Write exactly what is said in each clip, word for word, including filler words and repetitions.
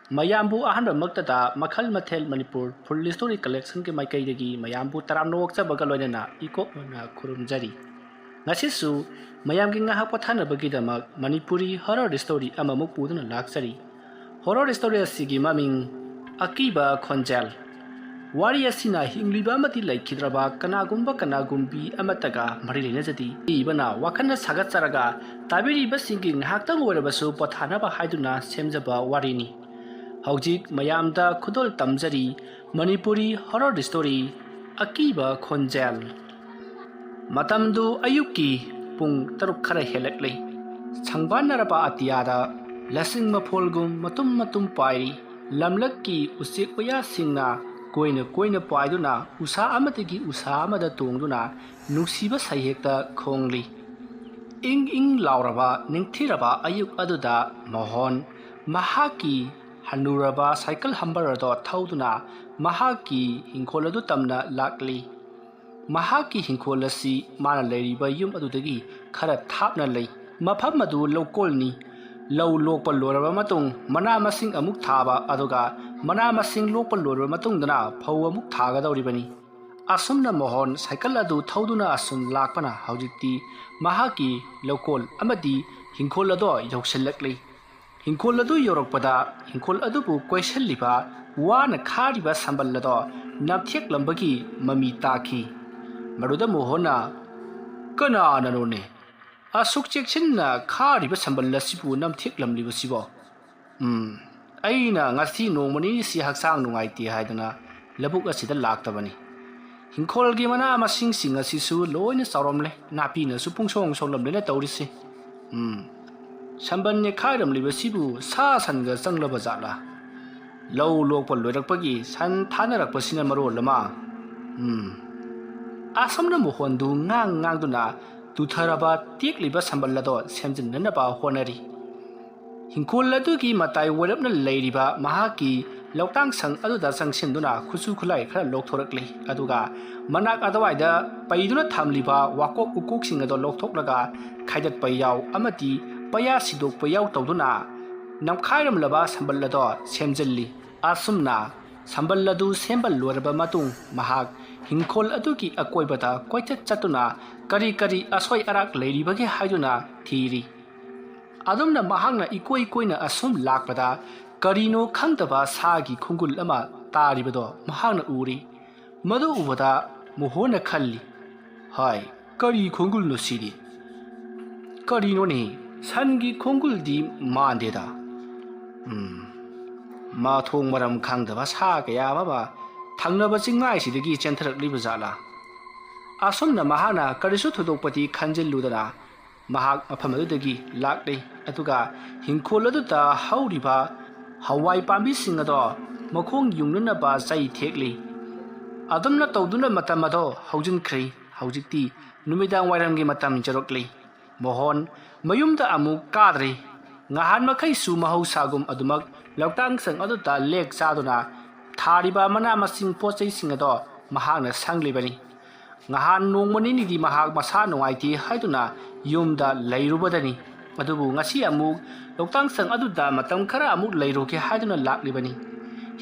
ꯃꯌꯥꯝꯕꯨ ꯑꯍꯥꯟꯕꯃꯛꯇꯗ ꯃꯈꯜ ꯃꯊꯦꯜ ꯃꯅꯤꯄꯨꯔ ꯐꯨꯜ ꯁ꯭ꯇꯣꯔꯤ ꯀꯂꯦꯛꯁꯟꯒꯤ ꯃꯥꯏꯀꯩꯗꯒꯤ ꯃꯌꯥꯝꯕꯨ ꯇꯔꯥꯝꯅ ꯑꯣꯛꯆꯕꯒ ꯂꯣꯏꯅꯅ ꯏꯀꯣꯛꯅꯅ ꯈꯨꯔꯨꯝꯖꯔꯤ꯫ ꯉꯁꯤꯁꯨ ꯃꯌꯥꯝꯒꯤ ꯉꯥꯏꯍꯥꯛ ꯄꯣꯊꯥꯅꯕꯒꯤꯗꯃꯛ ꯃꯅꯤꯄꯨꯔꯤ ꯍꯣꯔꯔ ꯁ꯭ꯇꯣꯔꯤ ꯑꯃꯃꯨꯛ ꯄꯨꯗꯨꯅ ꯂꯥꯛꯆꯔꯤ꯫ ꯍꯣꯔꯔ ꯁ꯭ꯇꯣꯔꯤ ꯑꯁꯤꯒꯤ ꯃꯃꯤꯡ ꯑꯀꯤꯕ ꯈꯣꯟꯖꯦꯜ꯫ ꯋꯥꯔꯤ ꯑꯁꯤꯅ ꯍꯤꯡꯂꯤꯕ ꯑꯃꯗꯤ ꯂꯩꯈꯤꯗ꯭ꯔꯕ ꯀꯅꯥꯒꯨꯝꯕ ꯀꯅꯥꯒꯨꯝꯕꯤ ꯑꯃꯠꯇꯒ ꯃꯔꯤ ꯂꯩꯅꯖꯗꯦ꯫ ꯏꯕꯅ ꯋꯥꯈꯜꯅ ꯁꯥꯒꯠꯆꯔꯒ ꯇꯥꯕꯤꯔꯤꯕꯁꯤꯡꯒꯤ ꯉꯥꯏꯍꯥꯛꯇꯪ ꯑꯣꯏꯔꯕꯁꯨ ꯄꯣꯊꯥꯅꯕ ꯍꯥꯏꯗꯨꯅ ꯁꯦꯝꯖꯕ ꯋꯥꯔꯤꯅꯤ꯫ ꯍꯧꯖꯤꯛ ꯃꯌꯥꯝꯗ ꯈꯨꯗꯣꯜ ꯇꯝꯖꯔꯤ ꯃꯅꯤꯄꯨꯔꯤ ꯍꯣꯔꯔ ꯁ꯭ꯇꯣꯔꯤ ꯑꯀꯤꯕ ꯈꯣꯟꯖꯦꯜ꯫ ꯃꯇꯝꯗꯨ ꯑꯌꯨꯛꯀꯤ ꯄꯨꯡ ꯇꯔꯨꯛ ꯈꯔ ꯍꯦꯜꯂꯛꯂꯤ꯫ ꯁꯪꯕꯥꯟꯅꯔꯕ ꯑꯇꯤꯌꯥꯗ ꯂꯁꯤꯡ ꯃꯐꯣꯜꯒꯨꯝ ꯃꯇꯨꯝ ꯃꯇꯨꯝ ꯄꯥꯏꯔꯤ꯫ ꯂꯝꯂꯛꯀꯤ ꯎꯆꯦꯛ ꯋꯥꯌꯥꯁꯤꯡꯅ ꯀꯣꯏꯅ ꯀꯣꯏꯅ ꯄꯥꯏꯗꯨꯅ ꯎꯁꯥ ꯑꯃꯗꯒꯤ ꯎꯁꯥ ꯑꯃꯗ ꯇꯣꯡꯗꯨꯅ ꯅꯨꯡꯁꯤꯕ ꯁꯩꯍꯦꯛꯇ ꯈꯣꯡꯂꯤ꯫ ꯏꯪ ꯏꯪ ꯂꯥꯎꯔꯕ ꯅꯤꯡꯊꯤꯔꯕ ꯑꯌꯨꯛ ꯑꯗꯨꯗ ꯃꯣꯍꯣꯟ ꯃꯍꯥꯛꯀꯤ ꯍꯟꯅꯨꯔꯕ ꯁꯥꯏꯀꯜ ꯍꯝꯕꯔ ꯑꯗꯣ ꯊꯧꯗꯨꯅ ꯃꯍꯥꯛꯀꯤ ꯏꯪꯈꯣꯜ ꯑꯗꯨ ꯇꯝꯅ ꯂꯥꯛꯂꯤ꯫ ꯃꯍꯥꯛꯀꯤ ꯏꯪꯈꯣꯜ ꯑꯁꯤ ꯃꯥꯅ ꯂꯩꯔꯤꯕ ꯌꯨꯝ ꯑꯗꯨꯗꯒꯤ ꯈꯔ ꯊꯥꯞꯅ ꯂꯩ꯫ ꯃꯐꯝ ꯑꯗꯨ ꯂꯧꯀꯣꯜꯅꯤ꯫ ꯂꯧ ꯂꯣꯛꯄ ꯂꯣꯏꯔꯕ ꯃꯇꯨꯡ ꯃꯅꯥ ꯃꯁꯤꯡ ꯑꯃꯨꯛ ꯊꯥꯕ, ꯑꯗꯨꯒ ꯃꯅꯥ ꯃꯁꯤꯡ ꯂꯣꯛꯄ ꯂꯣꯏꯔꯕ ꯃꯇꯨꯡꯗꯅ ꯐꯧ ꯑꯃꯨꯛ ꯊꯥꯒꯗꯧꯔꯤꯕꯅꯤ꯫ ꯑꯁꯨꯝꯅ ꯃꯣꯍꯣꯟ ꯁꯥꯏꯀꯜ ꯑꯗꯨ ꯊꯧꯗꯨꯅ ꯑꯁꯨꯝ ꯂꯥꯛꯄꯅ ꯍꯧꯖꯤꯛꯇꯤ ꯃꯍꯥꯛꯀꯤ ꯂꯧꯀꯣꯜ ꯑꯃꯗꯤ ꯏꯪꯈꯣꯜ ꯑꯗꯣ ꯌꯧꯁꯤꯜꯂꯛꯂꯤ꯫ ꯏꯪꯈꯣꯜ ꯑꯗꯨ ꯌꯧꯔꯛꯄꯗ ꯏꯪꯈꯣꯜ ꯑꯗꯨꯕꯨ ꯀꯣꯏꯁꯤꯜꯂꯤꯕ ꯋꯥꯅ ꯈꯥꯔꯤꯕ ꯁꯝꯕꯜ ꯑꯗꯣ ꯅꯝꯊꯦꯛꯂꯝꯕꯒꯤ ꯃꯃꯤ ꯇꯥꯈꯤ꯫ ꯃꯗꯨꯗ ꯃꯣꯍꯣꯟꯅ, "ꯀꯅꯥꯅꯅꯣꯅꯦ? ꯑꯁꯨꯛ ꯆꯦꯛꯁꯤꯟꯅ ꯈꯥꯔꯤꯕ ꯁꯝꯕꯜ ꯑꯁꯤꯕꯨ ꯅꯝꯊꯦꯛꯂꯝꯂꯤꯕꯁꯤꯕꯣ? ꯎꯝ, ꯑꯩꯅ ꯉꯁꯤ ꯅꯣꯡꯃ ꯅꯤꯅꯤꯁꯤ ꯍꯛꯆꯥꯡ ꯅꯨꯡꯉꯥꯏꯇꯦ ꯍꯥꯏꯗꯅ ꯂꯧꯕꯨꯛ ꯑꯁꯤꯗ ꯂꯥꯛꯇꯕꯅꯤ꯫ ꯏꯪꯈꯣꯜꯒꯤ ꯃꯅꯥ ꯃꯁꯤꯡꯁꯤꯡ ꯑꯁꯤꯁꯨ ꯂꯣꯏꯅ ꯆꯥꯎꯔꯝꯂꯦ, ꯅꯥꯄꯤꯅꯁꯨ ꯄꯨꯡꯁꯣꯡ ꯁꯣꯡꯂꯝꯂꯦꯅ ꯇꯧꯔꯤꯁꯤ꯫ ꯎꯝ, ꯁꯝꯕꯜ ꯅꯦꯈꯥꯏꯔꯝꯂꯤꯕꯁꯤꯕꯨ ꯁꯥ ꯁꯟꯒ ꯆꯪꯂꯕ ꯖꯥꯠꯂꯥ? ꯂꯧ ꯂꯣꯛꯄ ꯂꯣꯏꯔꯛꯄꯒꯤ ꯁꯟ ꯊꯥꯅꯔꯛꯄꯁꯤꯅ ꯃꯔꯣꯜ ꯑꯃ꯫ ꯎꯝ꯫" ꯑꯁꯨꯝꯅ ꯃꯣꯍꯣꯟꯗꯨ ꯉꯥꯡ ꯉꯥꯡꯗꯨꯅ ꯇꯨꯊꯔꯕ ꯇꯦꯛꯂꯤꯕ ꯁꯝꯕꯜ ꯑꯗꯣ ꯁꯦꯝꯖꯤꯟꯅꯅꯕ ꯍꯣꯠꯅꯔꯤ꯫ ꯏꯪꯈꯣꯜ ꯑꯗꯨꯒꯤ ꯃꯇꯥꯏ ꯑꯣꯏꯔꯞꯅ ꯂꯩꯔꯤꯕ ꯃꯍꯥꯛꯀꯤ ꯂꯧꯇꯥꯡ ꯁꯪ ꯑꯗꯨꯗ ꯆꯪꯁꯤꯟꯗꯨꯅ ꯈꯨꯠꯁꯨ ꯈꯨꯠꯂꯥꯏ ꯈꯔ ꯂꯧꯊꯣꯔꯛꯂꯤ꯫ ꯑꯗꯨꯒ ꯃꯅꯥꯛ ꯑꯗꯨꯋꯥꯏꯗ ꯄꯩꯗꯨꯅ ꯊꯝꯂꯤꯕ ꯋꯥꯀꯣꯛ ꯎꯀꯣꯛꯁꯤꯡ ꯑꯗꯣ ꯂꯧꯊꯣꯛꯂꯒ ꯈꯥꯏꯗꯠꯄ ꯌꯥꯎ ꯑꯃꯗꯤ ꯄꯩꯌꯥ ꯁꯤꯗꯣꯛꯄ ꯌꯥꯎ ꯇꯧꯗꯨꯅ ꯅꯝꯈꯥꯏꯔꯝꯂꯕ ꯁꯝꯕꯜ ꯑꯗꯣ ꯁꯦꯝꯖꯤꯜꯂꯤ꯫ ꯑꯁꯨꯝꯅ ꯁꯝꯕꯜ ꯑꯗꯨ ꯁꯦꯝꯕ ꯂꯣꯏꯔꯕ ꯃꯇꯨꯡ, ꯃꯍꯥꯛ ꯍꯤꯡꯈꯣꯜ ꯑꯗꯨꯒꯤ ꯑꯀꯣꯏꯕꯗ ꯀꯣꯏꯆꯠ ꯆꯠꯇꯨꯅ ꯀꯔꯤ ꯀꯔꯤ ꯑꯁꯣꯏ ꯑꯔꯥꯛ ꯂꯩꯔꯤꯕꯒꯦ ꯍꯥꯏꯗꯨꯅ ꯊꯤꯔꯤ꯫ ꯑꯗꯨꯝꯅ ꯃꯍꯥꯛꯅ ꯏꯀꯣꯏ ꯀꯣꯏꯅ ꯑꯁꯨꯝ ꯂꯥꯛꯄꯗ, ꯀꯔꯤꯅꯣ ꯈꯪꯗꯕ ꯁꯥꯒꯤ ꯈꯣꯡꯒꯨꯜ ꯑꯃ ꯇꯥꯔꯤꯕꯗꯣ ꯃꯍꯥꯛꯅ ꯎꯔꯤ꯫ ꯃꯗꯨ ꯎꯕꯗ ꯃꯣꯍꯣꯟꯅ ꯈꯜꯂꯤ, "ꯍꯥꯏ, ꯀꯔꯤ ꯈꯣꯡꯒꯨꯜꯅꯣ ꯁꯤꯗꯤ? ꯀꯔꯤꯅꯣꯅꯦ? ꯁꯟꯒꯤ ꯈꯣꯡꯒꯨꯜꯗꯤ ꯃꯥꯟꯗꯦꯗ꯫ ꯎꯝ, ꯃꯊꯣꯡ ꯃꯔꯝ ꯈꯪꯗꯕ ꯁꯥ ꯀꯌꯥ ꯑꯃ ꯊꯪꯅꯕ ꯆꯤꯡꯃꯥꯏꯁꯤꯗꯒꯤ ꯆꯦꯟꯊꯔꯛꯂꯤꯕ ꯖꯥꯠꯂꯥ?" ꯑꯁꯨꯝꯅ ꯃꯍꯥꯛꯅ ꯀꯔꯤꯁꯨ ꯊꯣꯏꯗꯣꯛꯄꯗꯤ ꯈꯟꯖꯤꯜꯂꯨꯗꯅ, ꯃꯍꯥꯛ ꯃꯐꯝ ꯑꯗꯨꯗꯒꯤ ꯂꯥꯛꯂꯤ꯫ ꯑꯗꯨꯒ ꯍꯤꯡꯈꯣꯜ ꯑꯗꯨꯗ ꯍꯧꯔꯤꯕ ꯍꯋꯥꯏ ꯄꯥꯝꯕꯤꯁꯤꯡ ꯑꯗꯣ ꯃꯈꯣꯡ ꯌꯨꯡꯅꯅꯕ ꯆꯩ ꯊꯦꯛꯂꯤ꯫ ꯑꯗꯨꯝꯅ ꯇꯧꯗꯨꯅ ꯃꯇꯝ ꯑꯗꯣ ꯍꯧꯖꯤꯟꯈ꯭ꯔꯦ꯫ ꯍꯧꯖꯤꯛꯇꯤ ꯅꯨꯃꯤꯗꯥꯡ ꯋꯥꯏꯔꯝꯒꯤ ꯃꯇꯝ ꯌꯧꯔꯛꯂꯤ꯫ ꯃꯣꯍꯣꯟ ꯃꯌꯨꯝꯗ ꯑꯃꯨꯛ ꯀꯥꯗ꯭ꯔꯤ꯫ ꯉꯍꯥꯟ ꯃꯈꯩꯁꯨ ꯃꯍꯧꯁꯥꯒꯨꯝ ꯑꯗꯨꯃꯛ ꯂꯧꯇꯥꯡꯁꯪ ꯑꯗꯨꯗ ꯂꯦꯛ ꯆꯥꯗꯨꯅ ꯊꯥꯔꯤꯕ ꯃꯅꯥ ꯃꯁꯤꯡ ꯄꯣꯠ ꯆꯩꯁꯤꯡ ꯑꯗꯣ ꯃꯍꯥꯛꯅ ꯁꯪꯂꯤꯕꯅꯤ꯫ ꯉꯍꯥꯟ ꯅꯣꯡꯃ ꯅꯤꯅꯤꯗꯤ ꯃꯍꯥꯛ ꯃꯁꯥ ꯅꯨꯡꯉꯥꯏꯇꯦ ꯍꯥꯏꯗꯨꯅ ꯌꯨꯝꯗ ꯂꯩꯔꯨꯕꯗꯅꯤ꯫ ꯑꯗꯨꯕꯨ ꯉꯁꯤ ꯑꯃꯨꯛ ꯂꯧꯇꯥꯡꯁꯪ ꯑꯗꯨꯗ ꯃꯇꯝ ꯈꯔ ꯑꯃꯨꯛ ꯂꯩꯔꯨꯒꯦ ꯍꯥꯏꯗꯨꯅ ꯂꯥꯛꯂꯤꯕꯅꯤ꯫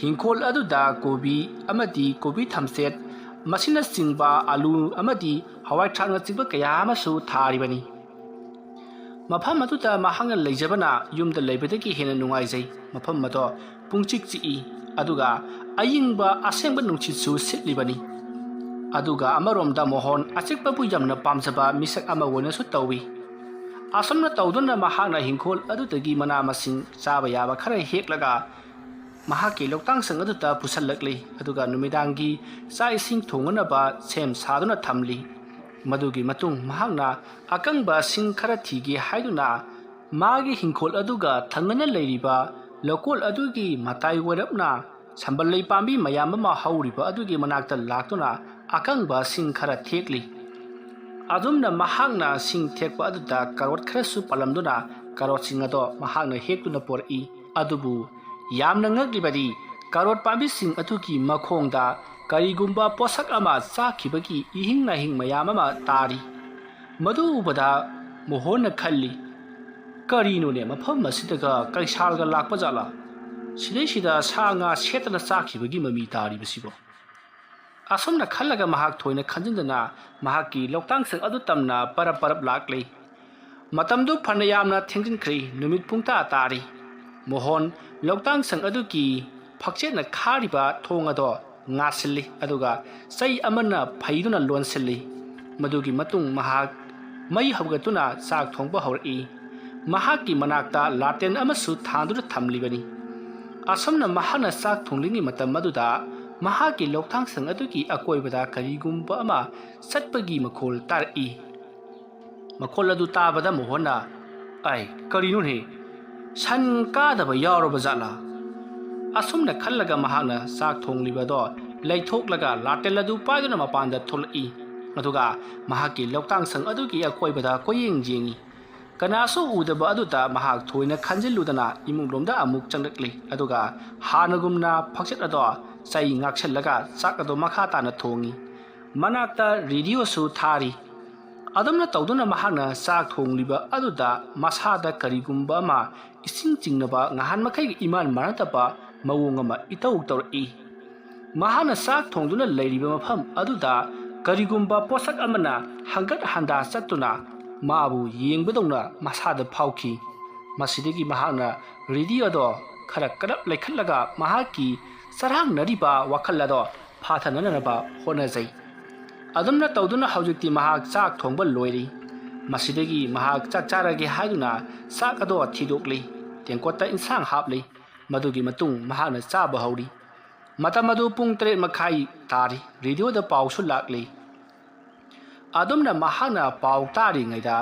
ꯍꯤꯡꯈꯣꯜ ꯑꯗꯨꯗ ꯀꯣꯕꯤ ꯑꯃꯗꯤ ꯀꯣꯕꯤ ꯊꯝꯆꯦꯠ, ꯃꯁꯤꯅꯆꯤꯡꯕ ꯑꯂꯨ ꯑꯃꯗꯤ ꯍꯋꯥꯏ ꯊ꯭ꯔꯥꯛꯅꯆꯤꯡꯕ ꯀꯌꯥ ꯑꯃꯁꯨ ꯊꯥꯔꯤꯕꯅꯤ꯫ ꯃꯐꯝ ꯑꯗꯨꯗ ꯃꯍꯥꯛꯅ ꯂꯩꯖꯕꯅ ꯌꯨꯝꯗ ꯂꯩꯕꯗꯒꯤ ꯍꯦꯟꯅ ꯅꯨꯡꯉꯥꯏꯖꯩ꯫ ꯃꯐꯝ ꯑꯗꯣ ꯄꯨꯡꯆꯤꯛ ꯆꯤꯛꯏ, ꯑꯗꯨꯒ ꯑꯌꯤꯡꯕ ꯑꯁꯦꯡꯕ ꯅꯨꯡꯁꯤꯠꯁꯨ ꯁꯤꯠꯂꯤꯕꯅꯤ꯫ ꯑꯗꯨꯒ ꯑꯃꯔꯣꯝꯗ ꯃꯣꯍꯣꯟ ꯑꯆꯤꯛꯄꯕꯨ ꯌꯥꯝꯅ ꯄꯥꯝꯖꯕ ꯃꯤꯁꯛ ꯑꯃ ꯑꯣꯏꯅꯁꯨ ꯇꯧꯏ꯫ ꯑꯁꯨꯝꯅ ꯇꯧꯗꯨꯅ ꯃꯍꯥꯛꯅ ꯍꯤꯡꯈꯣꯜ ꯑꯗꯨꯗꯒꯤ ꯃꯅꯥ ꯃꯁꯤꯡ ꯆꯥꯕ ꯌꯥꯕ ꯈꯔ ꯍꯦꯛꯂꯒ ꯃꯍꯥꯛꯀꯤ ꯂꯧꯇꯥꯡꯁꯪ ꯑꯗꯨꯗ ꯄꯨꯁꯜꯂꯛꯂꯤ꯫ ꯑꯗꯨꯒ ꯅꯨꯃꯤꯗꯥꯡꯒꯤ ꯆꯥꯛ ꯏꯁꯤꯡ ꯊꯣꯡꯅꯅꯕ ꯁꯦꯝ ꯁꯥꯗꯨꯅ ꯊꯝꯂꯤ꯫ ꯃꯗꯨꯒꯤ ꯃꯇꯨꯡ ꯃꯍꯥꯛꯅ ꯑꯀꯪꯕ ꯁꯤꯡ ꯈꯔ ꯊꯤꯒꯦ ꯍꯥꯏꯗꯨꯅ ꯃꯥꯒꯤ ꯍꯤꯡꯈꯣꯜ ꯑꯗꯨꯒ ꯊꯪꯅꯅ ꯂꯩꯔꯤꯕ ꯂꯧꯀꯣꯜ ꯑꯗꯨꯒꯤ ꯃꯇꯥꯏ ꯑꯣꯏꯔꯞꯅ ꯁꯝꯕꯜ ꯂꯩ ꯄꯥꯝꯕꯤ ꯃꯌꯥꯝ ꯑꯃ ꯍꯧꯔꯤꯕ ꯑꯗꯨꯒꯤ ꯃꯅꯥꯛꯇ ꯂꯥꯛꯇꯨꯅ ꯑꯀꯪꯕ ꯁꯤꯡ ꯈꯔ ꯊꯦꯛꯂꯤ꯫ ꯑꯗꯨꯝꯅ ꯃꯍꯥꯛꯅ ꯁꯤꯡ ꯊꯦꯛꯄ ꯑꯗꯨꯗ ꯀꯥꯔꯣꯠ ꯈꯔꯁꯨ ꯄꯥꯜꯂꯝꯗꯨꯅ ꯀꯥꯔꯣꯠꯁꯤꯡ ꯑꯗꯣ ꯃꯍꯥꯛꯅ ꯍꯦꯛꯇꯨꯅ ꯄꯨꯔꯛꯏ꯫ ꯑꯗꯨꯕꯨ ꯌꯥꯝꯅ ꯉꯛꯂꯤꯕꯗꯤ ꯀꯥꯔꯣꯠ ꯄꯥꯝꯕꯤꯁꯤꯡ ꯑꯗꯨꯒꯤ ꯃꯈꯣꯡꯗ ꯀꯔꯤꯒꯨꯝꯕ ꯄꯣꯠꯁꯛ ꯑꯃ ꯆꯥꯈꯤꯕꯒꯤ ꯏꯍꯤꯡ ꯅꯥꯍꯤꯡ ꯃꯌꯥꯝ ꯑꯃ ꯇꯥꯔꯤ꯫ ꯃꯗꯨ ꯎꯕꯗ ꯃꯣꯍꯣꯟꯅ ꯈꯜꯂꯤ, "ꯀꯔꯤꯅꯣꯅꯦ, ꯃꯐꯝ ꯑꯁꯤꯗꯒ ꯀꯩꯁꯥꯜꯒ ꯂꯥꯛꯄ ꯖꯥꯠꯂꯥ? ꯁꯤꯗꯩꯁꯤꯗ ꯁꯥ ꯉꯥ ꯁꯦꯠꯇꯅ ꯆꯥꯈꯤꯕꯒꯤ ꯃꯃꯤ ꯇꯥꯔꯤꯕꯁꯤꯕꯣ?" ꯑꯁꯨꯝꯅ ꯈꯜꯂꯒ ꯃꯍꯥꯛ ꯊꯣꯏꯅ ꯈꯟꯖꯤꯟꯗꯅ ꯃꯍꯥꯛꯀꯤ ꯂꯧꯇꯥꯡꯁꯪ ꯑꯗꯨ ꯇꯝꯅ ꯄꯔꯞ ꯄꯔꯞ ꯂꯥꯛꯂꯤ꯫ ꯃꯇꯝꯗꯨ ꯐꯅ ꯌꯥꯝꯅ ꯊꯦꯡꯖꯤꯟꯈ꯭ꯔꯦ, ꯅꯨꯃꯤꯠ ꯄꯨꯡꯇꯥ ꯇꯥꯔꯤ꯫ ꯃꯣꯍꯣꯟ ꯂꯧꯇꯥꯡꯁꯪ ꯑꯗꯨꯒꯤ ꯐꯛꯆꯦꯠꯅ ꯈꯥꯔꯤꯕ ꯊꯣꯡ ꯑꯗꯣ ꯉꯥꯁꯤꯜꯂꯤ, ꯑꯗꯨꯒ ꯆꯩ ꯑꯃꯅ ꯐꯩꯗꯨꯅ ꯂꯣꯟꯁꯤꯜꯂꯤ꯫ ꯃꯗꯨꯒꯤ ꯃꯇꯨꯡ ꯃꯍꯥꯛ ꯃꯩ ꯍꯧꯒꯠꯇꯨꯅ ꯆꯥꯛ ꯊꯣꯡꯕ ꯍꯧꯔꯛꯏ꯫ ꯃꯍꯥꯛꯀꯤ ꯃꯅꯥꯛꯇ ꯂꯥꯇꯦꯟ ꯑꯃꯁꯨ ꯊꯥꯟꯗꯨꯅ ꯊꯝꯂꯤꯕꯅꯤ꯫ ꯑꯁꯨꯝꯅ ꯃꯍꯥꯛꯅ ꯆꯥꯛ ꯊꯣꯡꯂꯤꯉꯩ ꯃꯇꯝ ꯑꯗꯨꯗ ꯃꯍꯥꯛꯀꯤ ꯂꯧꯇꯥꯡꯁꯪ ꯑꯗꯨꯒꯤ ꯑꯀꯣꯏꯕꯗ ꯀꯔꯤꯒꯨꯝꯕ ꯑꯃ ꯆꯠꯄꯒꯤ ꯃꯈꯣꯜ ꯇꯥꯔꯛꯏ꯫ ꯃꯈꯣꯜ ꯑꯗꯨ ꯇꯥꯕꯗ ꯃꯣꯍꯣꯟꯅ, "ꯑꯩ, ꯀꯔꯤꯅꯣꯅꯦ? ꯁꯟ ꯀꯥꯗꯕ ꯌꯥꯎꯔꯕ ꯖꯥꯠꯂꯥ?" ꯑꯁꯨꯝꯅ ꯈꯜꯂꯒ ꯃꯍꯥꯛꯅ ꯆꯥꯛ ꯊꯣꯡꯂꯤꯕꯗꯣ ꯂꯩꯊꯣꯛꯂꯒ ꯂꯥꯇꯦꯜ ꯑꯗꯨ ꯄꯥꯏꯗꯨꯅ ꯃꯄꯥꯟꯗ ꯊꯣꯛꯂꯛꯏ꯫ ꯑꯗꯨꯒ ꯃꯍꯥꯛꯀꯤ ꯂꯧꯇꯥꯡꯁꯪ ꯑꯗꯨꯒꯤ ꯑꯀꯣꯏꯕꯗ ꯀꯣꯏꯌꯦꯡ ꯌꯦꯡꯏ꯫ ꯀꯅꯥꯁꯨ ꯎꯗꯕ ꯑꯗꯨꯗ ꯃꯍꯥꯛ ꯊꯣꯏꯅ ꯈꯟꯖꯤꯜꯂꯨꯗꯅ ꯏꯃꯨꯡꯂꯣꯝꯗ ꯑꯃꯨꯛ ꯆꯪꯂꯛꯂꯤ꯫ ꯑꯗꯨꯒ ꯍꯥꯟꯅꯒꯨꯝꯅ ꯐꯛꯆꯦꯠ ꯑꯗꯣ ꯆꯩ ꯉꯥꯛꯁꯜꯂꯒ ꯆꯥꯛ ꯑꯗꯣ ꯃꯈꯥ ꯇꯥꯅ ꯊꯣꯡꯏ꯫ ꯃꯅꯥꯛꯇ ꯔꯦꯗꯤꯑꯣꯁꯨ ꯊꯥꯔꯤ꯫ ꯑꯗꯨꯝꯅ ꯇꯧꯗꯨꯅ ꯃꯍꯥꯛꯅ ꯆꯥꯛ ꯊꯣꯡꯂꯤꯕ ꯑꯗꯨꯗ ꯃꯁꯥꯗ ꯀꯔꯤꯒꯨꯝꯕ ꯑꯃ ꯏꯁꯤꯡ ꯆꯤꯡꯅꯕ, ꯉꯍꯥꯟ ꯃꯈꯩꯒ ꯏꯃꯥꯟ ꯃꯥꯟꯅꯗꯕ ꯃꯑꯣꯡ ꯑꯃ ꯏꯇꯧ ꯇꯧꯔꯛꯏ꯫ ꯃꯍꯥꯛꯅ ꯆꯥꯛ ꯊꯣꯡꯗꯨꯅ ꯂꯩꯔꯤꯕ ꯃꯐꯝ ꯑꯗꯨꯗ ꯀꯔꯤꯒꯨꯝꯕ ꯄꯣꯠꯁꯛ ꯑꯃꯅ ꯍꯪꯒꯠ ꯍꯟꯗꯥ ꯆꯠꯇꯨꯅ ꯃꯥꯕꯨ ꯌꯦꯡꯕꯗꯧꯅ ꯃꯁꯥꯗ ꯐꯥꯎꯈꯤ꯫ ꯃꯁꯤꯗꯒꯤ ꯃꯍꯥꯛꯅ ꯔꯦꯗꯤꯑꯣ ꯑꯗꯣ ꯈꯔ ꯀꯔꯞ ꯂꯩꯈꯠꯂꯒ ꯃꯍꯥꯛꯀꯤ ꯆꯔꯥꯡꯅꯔꯤꯕ ꯋꯥꯈꯜ ꯑꯗꯣ ꯐꯥꯊꯅꯅꯕ ꯍꯣꯠꯅꯖꯩ꯫ ꯑꯗꯨꯝꯅ ꯇꯧꯗꯨꯅ ꯍꯧꯖꯤꯛꯇꯤ ꯃꯍꯥꯛ ꯆꯥꯛ ꯊꯣꯡꯕ ꯂꯣꯏꯔꯤ꯫ ꯃꯁꯤꯗꯒꯤ ꯃꯍꯥꯛ ꯆꯥꯛ ꯆꯥꯔꯒꯦ ꯍꯥꯏꯗꯨꯅ ꯆꯥꯛ ꯑꯗꯣ ꯊꯤꯗꯣꯛꯂꯤ꯫ ꯇꯦꯡꯀꯣꯠꯇ ꯏꯟꯁꯥꯡ ꯍꯥꯞꯂꯤ꯫ ꯃꯗꯨꯒꯤ ꯃꯇꯨꯡ ꯃꯍꯥꯛꯅ ꯆꯥꯕ ꯍꯧꯔꯤ꯫ ꯃꯇꯝ ꯑꯗꯨ ꯄꯨꯡ ꯇꯔꯦꯠ ꯃꯈꯥꯏ ꯇꯥꯔꯤ꯫ ꯔꯦꯗꯤꯑꯣꯗ ꯄꯥꯎꯁꯨ ꯂꯥꯛꯂꯤ꯫ ꯑꯗꯨꯝꯅ ꯃꯍꯥꯛꯅ ꯄꯥꯎ ꯇꯥꯔꯤꯉꯩꯗ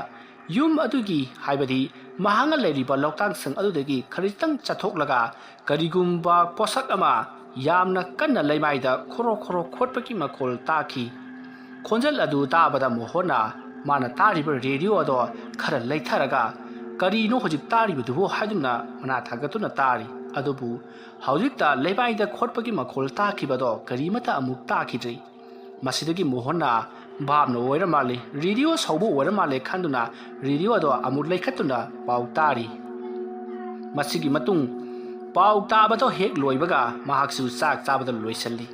ꯌꯨꯝ ꯑꯗꯨꯒꯤ, ꯍꯥꯏꯕꯗꯤ ꯃꯍꯥꯛꯅ ꯂꯩꯔꯤꯕ ꯂꯧꯇꯥꯡꯁꯪ ꯑꯗꯨꯗꯒꯤ ꯈꯖꯤꯛꯇꯪ ꯆꯠꯊꯣꯛꯂꯒ ꯀꯔꯤꯒꯨꯝꯕ ꯄꯣꯠꯁꯛ ꯑꯃ ꯌꯥꯝꯅ ꯀꯟꯅ ꯂꯩꯃꯥꯏꯗ ꯈꯣꯔꯣ ꯈꯣꯔꯣ ꯈꯣꯠꯄꯒꯤ ꯃꯈꯣꯜ ꯇꯥꯈꯤ꯫ ꯈꯣꯟꯖꯦꯜ ꯑꯗꯨ ꯇꯥꯕꯗ ꯃꯣꯍꯣꯟꯅ ꯃꯥꯅ ꯇꯥꯔꯤꯕ ꯔꯦꯗꯤꯑꯣ ꯑꯗꯣ ꯈꯔ ꯂꯩꯊꯔꯒ, "ꯀꯔꯤꯅꯣ ꯍꯧꯖꯤꯛ ꯇꯥꯔꯤꯕꯗꯨꯕꯨ?" ꯍꯥꯏꯗꯨꯅ ꯃꯅꯥ ꯊꯥꯡꯒꯠꯇꯨꯅ ꯇꯥꯔꯤ꯫ ꯑꯗꯨꯕꯨ ꯍꯧꯖꯤꯛꯇ ꯂꯩꯃꯥꯏꯗ ꯈꯣꯠꯄꯒꯤ ꯃꯈꯣꯜ ꯇꯥꯈꯤꯕꯗꯣ ꯀꯔꯤꯃꯠꯇ ꯑꯃꯨꯛ ꯇꯥꯈꯤꯗ꯭ꯔꯤ꯫ ꯃꯁꯤꯗꯒꯤ ꯃꯣꯍꯣꯟꯅ ꯚꯥꯞꯅ ꯑꯣꯏꯔ ꯃꯥꯜꯂꯦ, ꯔꯦꯗꯤꯑꯣ ꯁꯧꯕ ꯑꯣꯏꯔ ꯃꯥꯜꯂꯦ ꯈꯟꯗꯨꯅ ꯔꯦꯗꯤꯑꯣ ꯑꯗꯣ ꯑꯃꯨꯛ ꯂꯩꯈꯠꯇꯨꯅ ꯄꯥꯎ ꯇꯥꯔꯤ꯫ ꯃꯁꯤꯒꯤ ꯃꯇꯨꯡ ꯄꯥꯎ ꯇꯥꯕꯗꯣ ꯍꯦꯛ ꯂꯣꯏꯕꯒ ꯃꯍꯥꯛꯁꯨ ꯆꯥꯛ ꯆꯥꯕꯗ ꯂꯣꯏꯁꯤꯜꯂꯤ꯫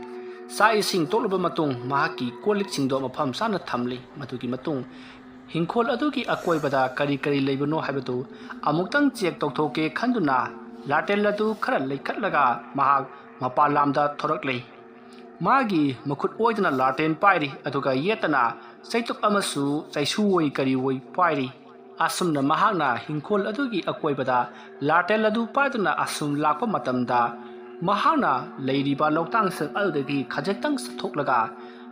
ꯆꯥꯛ ꯏꯁꯤꯡ ꯇꯣꯛꯂꯕ ꯃꯇꯨꯡ ꯃꯍꯥꯛꯀꯤ ꯀꯣꯜ ꯂꯤꯛꯁꯤꯡꯗꯣ ꯃꯐꯝ ꯆꯥꯅ ꯊꯝꯂꯤ꯫ ꯃꯗꯨꯒꯤ ꯃꯇꯨꯡ ꯍꯤꯡꯈꯣꯜ ꯑꯗꯨꯒꯤ ꯑꯀꯣꯏꯕꯗ ꯀꯔꯤ ꯀꯔꯤ ꯂꯩꯕꯅꯣ ꯍꯥꯏꯕꯗꯨ ꯑꯃꯨꯛꯇꯪ ꯆꯦꯛ ꯇꯧꯊꯣꯛꯀꯦ ꯈꯟꯗꯨꯅ ꯂꯥꯇꯦꯜ ꯑꯗꯨ ꯈꯔ ꯂꯩꯈꯠꯂꯒ ꯃꯍꯥꯛ ꯃꯄꯥꯟ ꯂꯝꯗ ꯊꯣꯔꯛꯂꯤ꯫ ꯃꯥꯒꯤ ꯃꯈꯨꯠ ꯑꯣꯏꯗꯅ ꯂꯥꯇꯦꯟ ꯄꯥꯏꯔꯤ, ꯑꯗꯨꯒ ꯌꯦꯠꯇꯅ ꯆꯩꯇꯨꯞ ꯑꯃꯁꯨ ꯆꯩꯁꯨ ꯑꯣꯏ ꯀꯔꯤ ꯑꯣꯏ ꯄꯥꯏꯔꯤ꯫ ꯑꯁꯨꯝꯅ ꯃꯍꯥꯛꯅ ꯍꯤꯡꯈꯣꯜ ꯑꯗꯨꯒꯤ ꯑꯀꯣꯏꯕꯗ ꯂꯥꯇꯦꯟ ꯑꯗꯨ ꯄꯥꯏꯗꯨꯅ ꯑꯁꯨꯝ ꯂꯥꯛꯄ ꯃꯇꯝꯗ, ꯃꯍꯥꯛꯅ ꯂꯩꯔꯤꯕ ꯂꯧꯇꯥꯡꯁꯪ ꯑꯗꯨꯗꯒꯤ ꯈꯖꯤꯛꯇꯪ ꯆꯠꯊꯣꯛꯂꯒ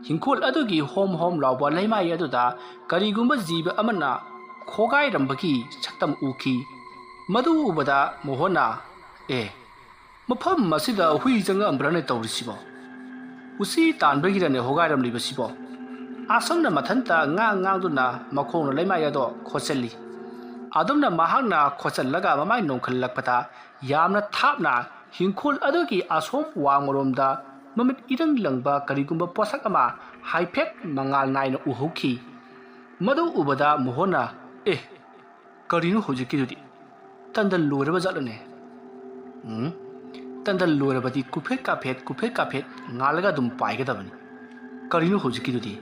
ꯍꯤꯡꯈꯣꯜ ꯑꯗꯨꯒꯤ ꯍꯣꯝ ꯍꯣꯝ ꯂꯥꯎꯕ ꯂꯩꯃꯥꯏ ꯑꯗꯨꯗ ꯀꯔꯤꯒꯨꯝꯕ ꯖꯤꯕ ꯑꯃꯅ ꯈꯣꯒꯥꯏꯔꯝꯕꯒꯤ ꯁꯛꯇꯝ ꯎꯈꯤ꯫ ꯃꯗꯨ ꯎꯕꯗ ꯃꯣꯍꯟꯅ, "ꯑꯦ, ꯃꯐꯝ ꯑꯁꯤꯗ ꯍꯨꯏ ꯆꯪꯉꯛꯑꯝꯕ꯭ꯔꯥꯅꯦ ꯇꯧꯔꯤꯁꯤꯕꯣ? ꯎꯆꯤ ꯇꯥꯟꯕꯒꯤꯔꯅꯦ ꯍꯣꯒꯥꯏꯔꯝꯂꯤꯕꯁꯤꯕꯣ?" ꯑꯁꯨꯝꯅ ꯃꯊꯟꯇ ꯉꯥꯡ ꯉꯥꯡꯗꯨꯅ ꯃꯈꯣꯡꯅ ꯂꯩꯃꯥꯏ ꯑꯗꯣ ꯈꯣꯠꯆꯜꯂꯤ꯫ ꯑꯗꯨꯝꯅ ꯃꯍꯥꯛꯅ ꯈꯣꯠꯆꯜꯂꯒ ꯃꯃꯥꯏ ꯅꯣꯡꯈꯠꯂꯛꯄꯗ, ꯌꯥꯝꯅ ꯊꯥꯞꯅ ꯍꯤꯡꯈꯣꯜ ꯑꯗꯨꯒꯤ ꯑꯁꯣꯝ ꯋꯥꯡꯃꯔꯣꯝꯗ ꯃꯃꯤꯠ ꯏꯔꯪ ꯂꯪꯕ ꯀꯔꯤꯒꯨꯝꯕ ꯄꯣꯠꯁꯛ ꯑꯃ ꯍꯥꯏꯐꯦꯠ ꯃꯉꯥꯜ ꯅꯥꯏꯅ ꯎꯍꯧꯈꯤ꯫ ꯃꯗꯨ ꯎꯕꯗ ꯃꯣꯍꯟꯅ, "ꯑꯦ, ꯀꯔꯤꯅꯣ ꯍꯧꯖꯤꯛꯀꯤꯗꯨꯗꯤ? ꯇꯟꯗꯜ ꯂꯣꯏꯔꯕ ꯖꯥꯠꯂꯅꯦ? ꯎꯝ, ꯇꯟꯗꯜ ꯂꯣꯏꯔꯕꯗꯤ ꯀꯨꯐꯦꯠ ꯀꯥꯐꯦꯠ, ꯀꯨꯐꯦꯠ ꯀꯥꯐꯦꯠ ꯉꯥꯜꯂꯒ ꯑꯗꯨꯝ ꯄꯥꯏꯒꯗꯕꯅꯤ꯫ ꯀꯔꯤꯅꯣ ꯍꯧꯖꯤꯛꯀꯤꯗꯨꯗꯤ?"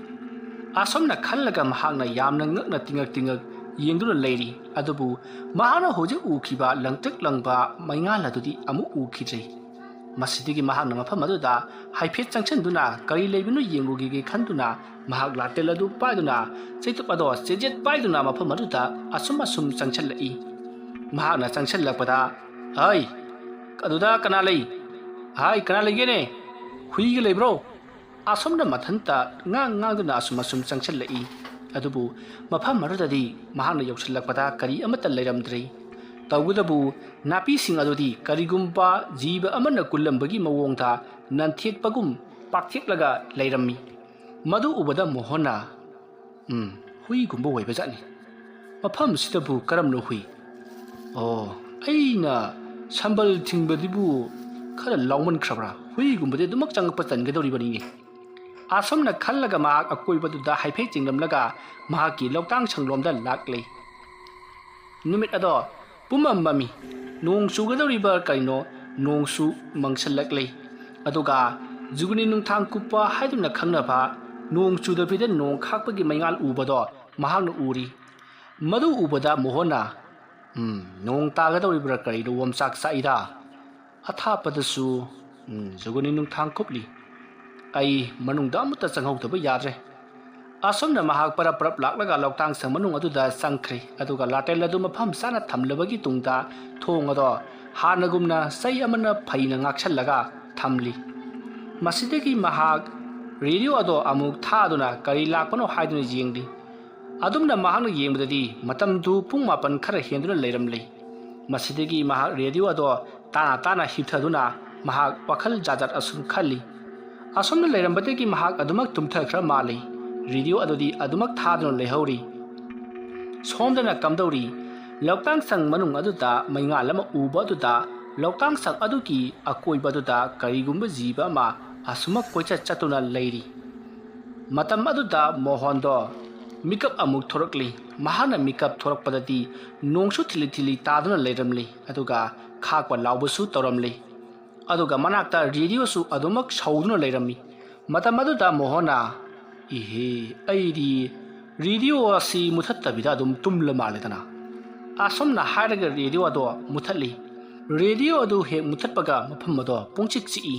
ꯑꯁꯨꯝꯅ ꯈꯜꯂꯒ ꯃꯍꯥꯛꯅ ꯌꯥꯝꯅ ꯉꯛꯅ ꯇꯤꯡꯉꯛ ꯇꯤꯡꯉꯛ ꯌꯦꯡꯗꯨꯅ ꯂꯩꯔꯤ꯫ ꯑꯗꯨꯕꯨ ꯃꯍꯥꯛꯅ ꯍꯧꯖꯤꯛ ꯎꯈꯤꯕ ꯂꯪꯇ꯭ꯔꯤꯛ ꯂꯪꯕ ꯃꯩꯉꯥꯜ ꯑꯗꯨꯗꯤ ꯑꯃꯨꯛ ꯎꯈꯤꯗ꯭ꯔꯦ꯫ ꯃꯁꯤꯗꯒꯤ ꯃꯍꯥꯛꯅ ꯃꯐꯝ ꯑꯗꯨꯗ ꯍꯥꯏꯐꯦꯠ ꯆꯪꯁꯤꯟꯗꯨꯅ ꯀꯔꯤ ꯂꯩꯕꯅꯣ ꯌꯦꯡꯂꯨꯈꯤꯒꯦ ꯈꯟꯗꯨꯅ ꯃꯍꯥꯛ ꯂꯥꯇꯦꯜ ꯑꯗꯨ ꯄꯥꯏꯗꯨꯅ ꯆꯩꯇꯨꯞ ꯑꯗꯣ ꯆꯦꯖꯦꯠ ꯄꯥꯏꯗꯨꯅ ꯃꯐꯝ ꯑꯗꯨꯗ ꯑꯁꯨꯝ ꯑꯁꯨꯝ ꯆꯪꯁꯤꯜꯂꯛꯏ꯫ ꯃꯍꯥꯛꯅ ꯆꯪꯁꯤꯜꯂꯛꯄꯗ, "ꯍꯩ, ꯑꯗꯨꯗ ꯀꯅꯥ ꯂꯩ? ꯍꯥꯏ, ꯀꯅꯥ ꯂꯩꯒꯦꯅꯦ? ꯍꯨꯏꯒ ꯂꯩꯕ꯭ꯔꯣ?" ꯑꯁꯨꯝꯅ ꯃꯊꯟꯇ ꯉꯥꯡ ꯉꯥꯡꯗꯨꯅ ꯑꯁꯨꯝ ꯑꯁꯨꯝ ꯆꯪꯁꯤꯜꯂꯛꯏ꯫ ꯑꯗꯨꯕꯨ ꯃꯐꯝ ꯑꯗꯨꯗꯗꯤ ꯃꯍꯥꯛꯅ ꯌꯧꯁꯤꯜꯂꯛꯄꯗ ꯀꯔꯤ ꯑꯃꯠꯇ ꯂꯩꯔꯝꯗ꯭ꯔꯦ꯫ ꯇꯧꯕꯇꯕꯨ ꯅꯥꯄꯤꯁꯤꯡ ꯑꯗꯨꯗꯤ ꯀꯔꯤꯒꯨꯝꯕ ꯖꯤꯕ ꯑꯃꯅ ꯀꯨꯜꯂꯝꯕꯒꯤ ꯃꯑꯣꯡꯗ ꯅꯟꯊꯦꯛꯄꯒꯨꯝ ꯄꯥꯛꯊꯦꯛꯂꯒ ꯂꯩꯔꯝꯃꯤ꯫ ꯃꯗꯨ ꯎꯕꯗ ꯃꯣꯍꯟꯅ, "ꯎꯝ, ꯍꯨꯏꯒꯨꯝꯕ ꯑꯣꯏꯕꯖꯥꯠꯅꯤ꯫ ꯃꯐꯝꯁꯤꯗꯕꯨ ꯀꯔꯝꯅ ꯍꯨꯏ? ꯑꯣ, ꯑꯩꯅ ꯁꯝꯕꯜ ꯊꯤꯡꯕꯗꯨꯕꯨ ꯈꯔ ꯂꯥꯎꯃꯟꯈ꯭ꯔꯕ꯭ꯔꯥ? ꯍꯨꯏꯒꯨꯝꯕꯗꯤ ꯑꯗꯨꯃꯛ ꯆꯪꯉꯛꯄ ꯆꯟꯒꯗꯧꯔꯤꯕꯅꯤꯅꯦ꯫ ꯑꯁꯨꯝꯅ ꯈꯜꯂꯒ ꯃꯍꯥꯛ ꯑꯀꯣꯏꯕꯗꯨꯗ ꯍꯥꯏꯐꯦꯠ ꯌꯦꯡꯂꯝꯂꯒ ꯃꯍꯥꯛꯀꯤ ꯂꯧꯇꯥꯡ ꯁꯪꯂꯣꯝꯗ ꯂꯥꯛꯂꯦ꯫ ꯅꯨꯃꯤꯠ ꯑꯗꯣ ꯄꯨꯝꯃꯝ ꯃꯝꯃꯤ꯫ ꯅꯣꯡ ꯆꯨꯒꯗꯧꯔꯤꯕ ꯀꯔꯤꯅꯣ, ꯅꯣꯡꯁꯨ ꯃꯪꯁꯤꯜꯂꯛꯂꯦ꯫ ꯑꯗꯨꯒ ꯖꯨꯒꯅꯤ ꯅꯨꯡꯊꯥꯡ ꯀꯨꯞꯄ ꯍꯥꯏꯗꯨꯅ ꯈꯪꯅꯕ ꯅꯣꯡ ꯆꯨꯗꯕꯤꯗ ꯅꯣꯡ ꯈꯥꯛꯄꯒꯤ ꯃꯩꯉꯥꯜ ꯎꯕꯗꯣ ꯃꯍꯥꯛꯅ ꯎꯔꯤ꯫ ꯃꯗꯨ ꯎꯕꯗ ꯃꯣꯍꯟꯅ, "ꯎꯝ, ꯅꯣꯡ ꯇꯥꯒꯗꯧꯔꯤꯕ꯭ꯔꯥ ꯀꯔꯤꯅꯣ, ꯑꯣꯝꯆꯥꯛ ꯆꯥꯛꯏꯗ꯫ ꯑꯊꯥꯞꯄꯗꯁꯨ, ꯎꯝ, ꯖꯨꯒꯅꯤ ꯅꯨꯡꯊꯥꯡ ꯀꯨꯞꯂꯤ꯫ ꯑꯩ ꯃꯅꯨꯡꯗ ꯑꯃꯠꯇ ꯆꯪꯍꯧꯗꯕ ꯌꯥꯗ꯭ꯔꯦ"꯫ ꯑꯁꯨꯝꯅ ꯃꯍꯥꯛ ꯄꯔꯞ ꯄꯔꯞ ꯂꯥꯛꯂꯒ ꯂꯧꯇꯥꯡ ꯁꯪ ꯃꯅꯨꯡ ꯑꯗꯨꯗ ꯆꯪꯈ꯭ꯔꯦ꯫ ꯑꯗꯨꯒ ꯂꯥꯇꯦꯜ ꯑꯗꯨ ꯃꯐꯝ ꯆꯥꯅ ꯊꯝꯂꯕꯒꯤ ꯇꯨꯡꯗ ꯊꯣꯡ ꯑꯗꯣ ꯍꯥꯟꯅꯒꯨꯝꯅ ꯆꯩ ꯑꯃꯅ ꯐꯩꯅ ꯉꯥꯛꯁꯜꯂꯒ ꯊꯝꯂꯤ꯫ ꯃꯁꯤꯗꯒꯤ ꯃꯍꯥꯛ ꯔꯦꯗꯤꯑꯣ ꯑꯗꯣ ꯑꯃꯨꯛ ꯊꯥꯗꯨꯅ ꯀꯔꯤ ꯂꯥꯛꯄꯅꯣ ꯍꯥꯏꯗꯨꯅ ꯌꯦꯡꯂꯤ꯫ ꯑꯗꯨꯝꯅ ꯃꯍꯥꯛꯅ ꯌꯦꯡꯕꯗꯗꯤ ꯃꯇꯝꯗꯨ ꯄꯨꯡ ꯃꯥꯄꯟ ꯈꯔ ꯍꯦꯟꯗꯨꯅ ꯂꯩꯔꯝꯂꯦ꯫ ꯃꯁꯤꯗꯒꯤ ꯃꯍꯥꯛ ꯔꯦꯗꯤꯑꯣ ꯑꯗꯣ ꯇꯥꯅ ꯇꯥꯅ ꯍꯤꯞꯊꯗꯨꯅ ꯃꯍꯥꯛ ꯋꯥꯈꯜ ꯖꯥꯠ ꯖꯥꯠ ꯑꯁꯨꯝ ꯈꯜꯂꯤ꯫ ꯑꯁꯨꯝꯅ ꯂꯩꯔꯝꯕꯗꯒꯤ ꯃꯍꯥꯛ ꯑꯗꯨꯃꯛ ꯇꯨꯝꯊꯈ꯭ꯔ ꯃꯥꯜꯂꯤ꯫ ꯔꯦꯗꯤꯑꯣ ꯑꯗꯨꯗꯤ ꯑꯗꯨꯃꯛ ꯊꯥꯗꯨꯅ ꯂꯩꯍꯧꯔꯤ꯫ ꯁꯣꯝꯗꯅ ꯀꯝꯗꯧꯔꯤ? ꯂꯧꯇꯥꯡ ꯁꯪ ꯃꯅꯨꯡ ꯑꯗꯨꯗ ꯃꯩꯉꯥꯜ ꯑꯃ ꯎꯕ ꯑꯗꯨꯗ ꯂꯧꯇꯥꯡ ꯁꯪ ꯑꯗꯨꯒꯤ ꯑꯀꯣꯏꯕ ꯑꯗꯨꯗ ꯀꯔꯤꯒꯨꯝꯕ ꯖꯤꯕ ꯑꯃ ꯑꯁꯨꯃꯛ ꯀꯣꯏꯆꯠ ꯆꯠꯇꯨꯅ ꯂꯩꯔꯤ꯫ ꯃꯇꯝ ꯑꯗꯨꯗ ꯃꯣꯍꯟꯗꯣ ꯃꯤꯀꯞ ꯑꯃꯨꯛ ꯊꯣꯔꯛꯂꯤ꯫ ꯃꯍꯥꯛꯅ ꯃꯤꯀꯞ ꯊꯣꯔꯛꯄꯗꯗꯤ ꯅꯣꯡꯁꯨ ꯊꯤꯂꯤ ꯊꯤꯂꯤ ꯇꯥꯗꯨꯅ ꯂꯩꯔꯝꯂꯤ, ꯑꯗꯨꯒ ꯈꯥꯛꯄ ꯂꯥꯎꯕꯁꯨ ꯇꯧꯔꯝꯂꯤ꯫ ꯑꯗꯨꯒ ꯃꯅꯥꯛꯇ ꯔꯦꯗꯤꯑꯣꯁꯨ ꯑꯗꯨꯃꯛ ꯁꯧꯗꯨꯅ ꯂꯩꯔꯝꯃꯤ꯫ ꯃꯇꯝ ꯑꯗꯨꯗ ꯃꯣꯍꯟꯅ, "ꯏꯍꯦ, ꯑꯩꯗꯤ ꯔꯦꯗꯤꯑꯣ ꯑꯁꯤ ꯃꯨꯊꯠꯇꯕꯤꯗ ꯑꯗꯨꯝ ꯇꯨꯝꯂ ꯃꯥꯜꯂꯦꯗꯅ"꯫ ꯑꯁꯨꯝꯅ ꯍꯥꯏꯔꯒ ꯔꯦꯗꯤꯑꯣ ꯑꯗꯣ ꯃꯨꯊꯠꯂꯤ꯫ ꯔꯦꯗꯤꯑꯣ ꯑꯗꯨ ꯍꯦꯛ ꯃꯨꯊꯠꯄꯒ ꯃꯐꯝ ꯑꯗꯣ ꯄꯨꯡꯆꯤꯛ ꯆꯤꯛꯏ꯫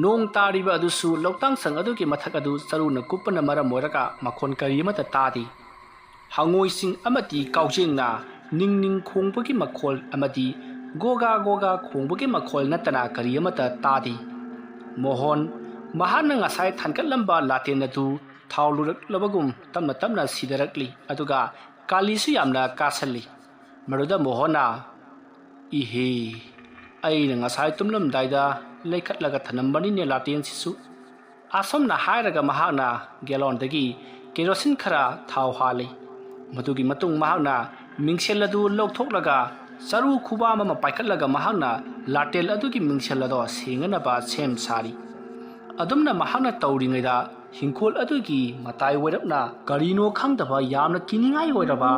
ꯅꯣꯡ ꯇꯥꯔꯤꯕ ꯑꯗꯨꯁꯨ ꯂꯧꯇꯥꯡ ꯁꯪ ꯑꯗꯨꯒꯤ ꯃꯊꯛ ꯑꯗꯨ ꯆꯔꯨꯅ ꯀꯨꯞꯄꯅ ꯃꯔꯝ ꯑꯣꯏꯔꯒ ꯃꯈꯣꯟ ꯀꯔꯤ ꯑꯃꯠꯇ ꯇꯥꯗꯦ꯫ ꯍꯉꯣꯏꯁꯤꯡ ꯑꯃꯗꯤ ꯀꯥꯎꯖꯦꯡꯅ ꯅꯤꯡ ꯅꯤꯡ ꯈꯣꯡꯕꯒꯤ ꯃꯈꯣꯜ ꯑꯃꯗꯤ ꯒꯣꯒꯥ ꯒꯣꯒꯥ ꯈꯣꯡꯕꯒꯤ ꯃꯈꯣꯜ ꯅꯠꯇꯅ ꯀꯔꯤ ꯑꯃꯠꯇ ꯇꯥꯗꯦ꯫ ꯃꯣꯍꯟ, ꯃꯍꯥꯛꯅ ꯉꯁꯥꯏ ꯊꯥꯡꯒꯠꯂꯝꯕ ꯂꯥꯇꯦꯟ ꯑꯗꯨ ꯊꯥꯎ ꯂꯨꯔꯛꯂꯕꯒꯨꯝ ꯇꯞꯅ ꯇꯞꯅ ꯁꯤꯊꯔꯛꯂꯤ, ꯑꯗꯨꯒ ꯀꯥꯂꯤꯁꯨ ꯌꯥꯝꯅ ꯀꯥꯁꯜꯂꯤ꯫ ꯃꯗꯨꯗ ꯃꯣꯍꯟꯅ, "ꯏꯍꯦ, ꯑꯩꯅ ꯉꯁꯥꯏ ꯇꯨꯝꯂꯝꯗꯥꯏꯗ ꯂꯩꯈꯠꯂꯒ ꯊꯅꯝꯕꯅꯤꯅꯦ ꯂꯥꯇꯦꯟꯁꯤꯁꯨ"꯫ ꯑꯁꯨꯝꯅ ꯍꯥꯏꯔꯒ ꯃꯍꯥꯛꯅ ꯒꯦꯂꯣꯟꯗꯒꯤ ꯀꯦꯔꯣꯁꯤꯟ ꯈꯔ ꯊꯥꯎ ꯍꯥꯜꯂꯤ꯫ ꯃꯗꯨꯒꯤ ꯃꯇꯨꯡ ꯃꯍꯥꯛꯅ ꯃꯤꯡꯁꯦꯜ ꯑꯗꯨ ꯂꯧꯊꯣꯛꯂꯒ ꯆꯔꯨ ꯈꯨꯕꯥꯝ ꯑꯃ ꯄꯥꯏꯈꯠꯂꯒ ꯃꯍꯥꯛꯅ ꯂꯥꯇꯦꯜ ꯑꯗꯨꯒꯤ ꯃꯤꯡꯁꯦꯜ ꯑꯗꯣ ꯁꯦꯡꯅꯅꯕ ꯁꯦꯝ ꯁꯥꯔꯤ꯫ ꯑꯗꯨꯝꯅ ꯃꯍꯥꯛꯅ ꯇꯧꯔꯤꯉꯩꯗ ꯍꯤꯡꯈꯣꯜ ꯑꯗꯨꯒꯤ ꯃꯇꯥꯏ ꯑꯣꯏꯔꯞꯅ ꯀꯔꯤꯅꯣ ꯈꯪꯗꯕ ꯌꯥꯝꯅ ꯀꯤꯅꯤꯡꯉꯥꯏ ꯑꯣꯏꯔꯕ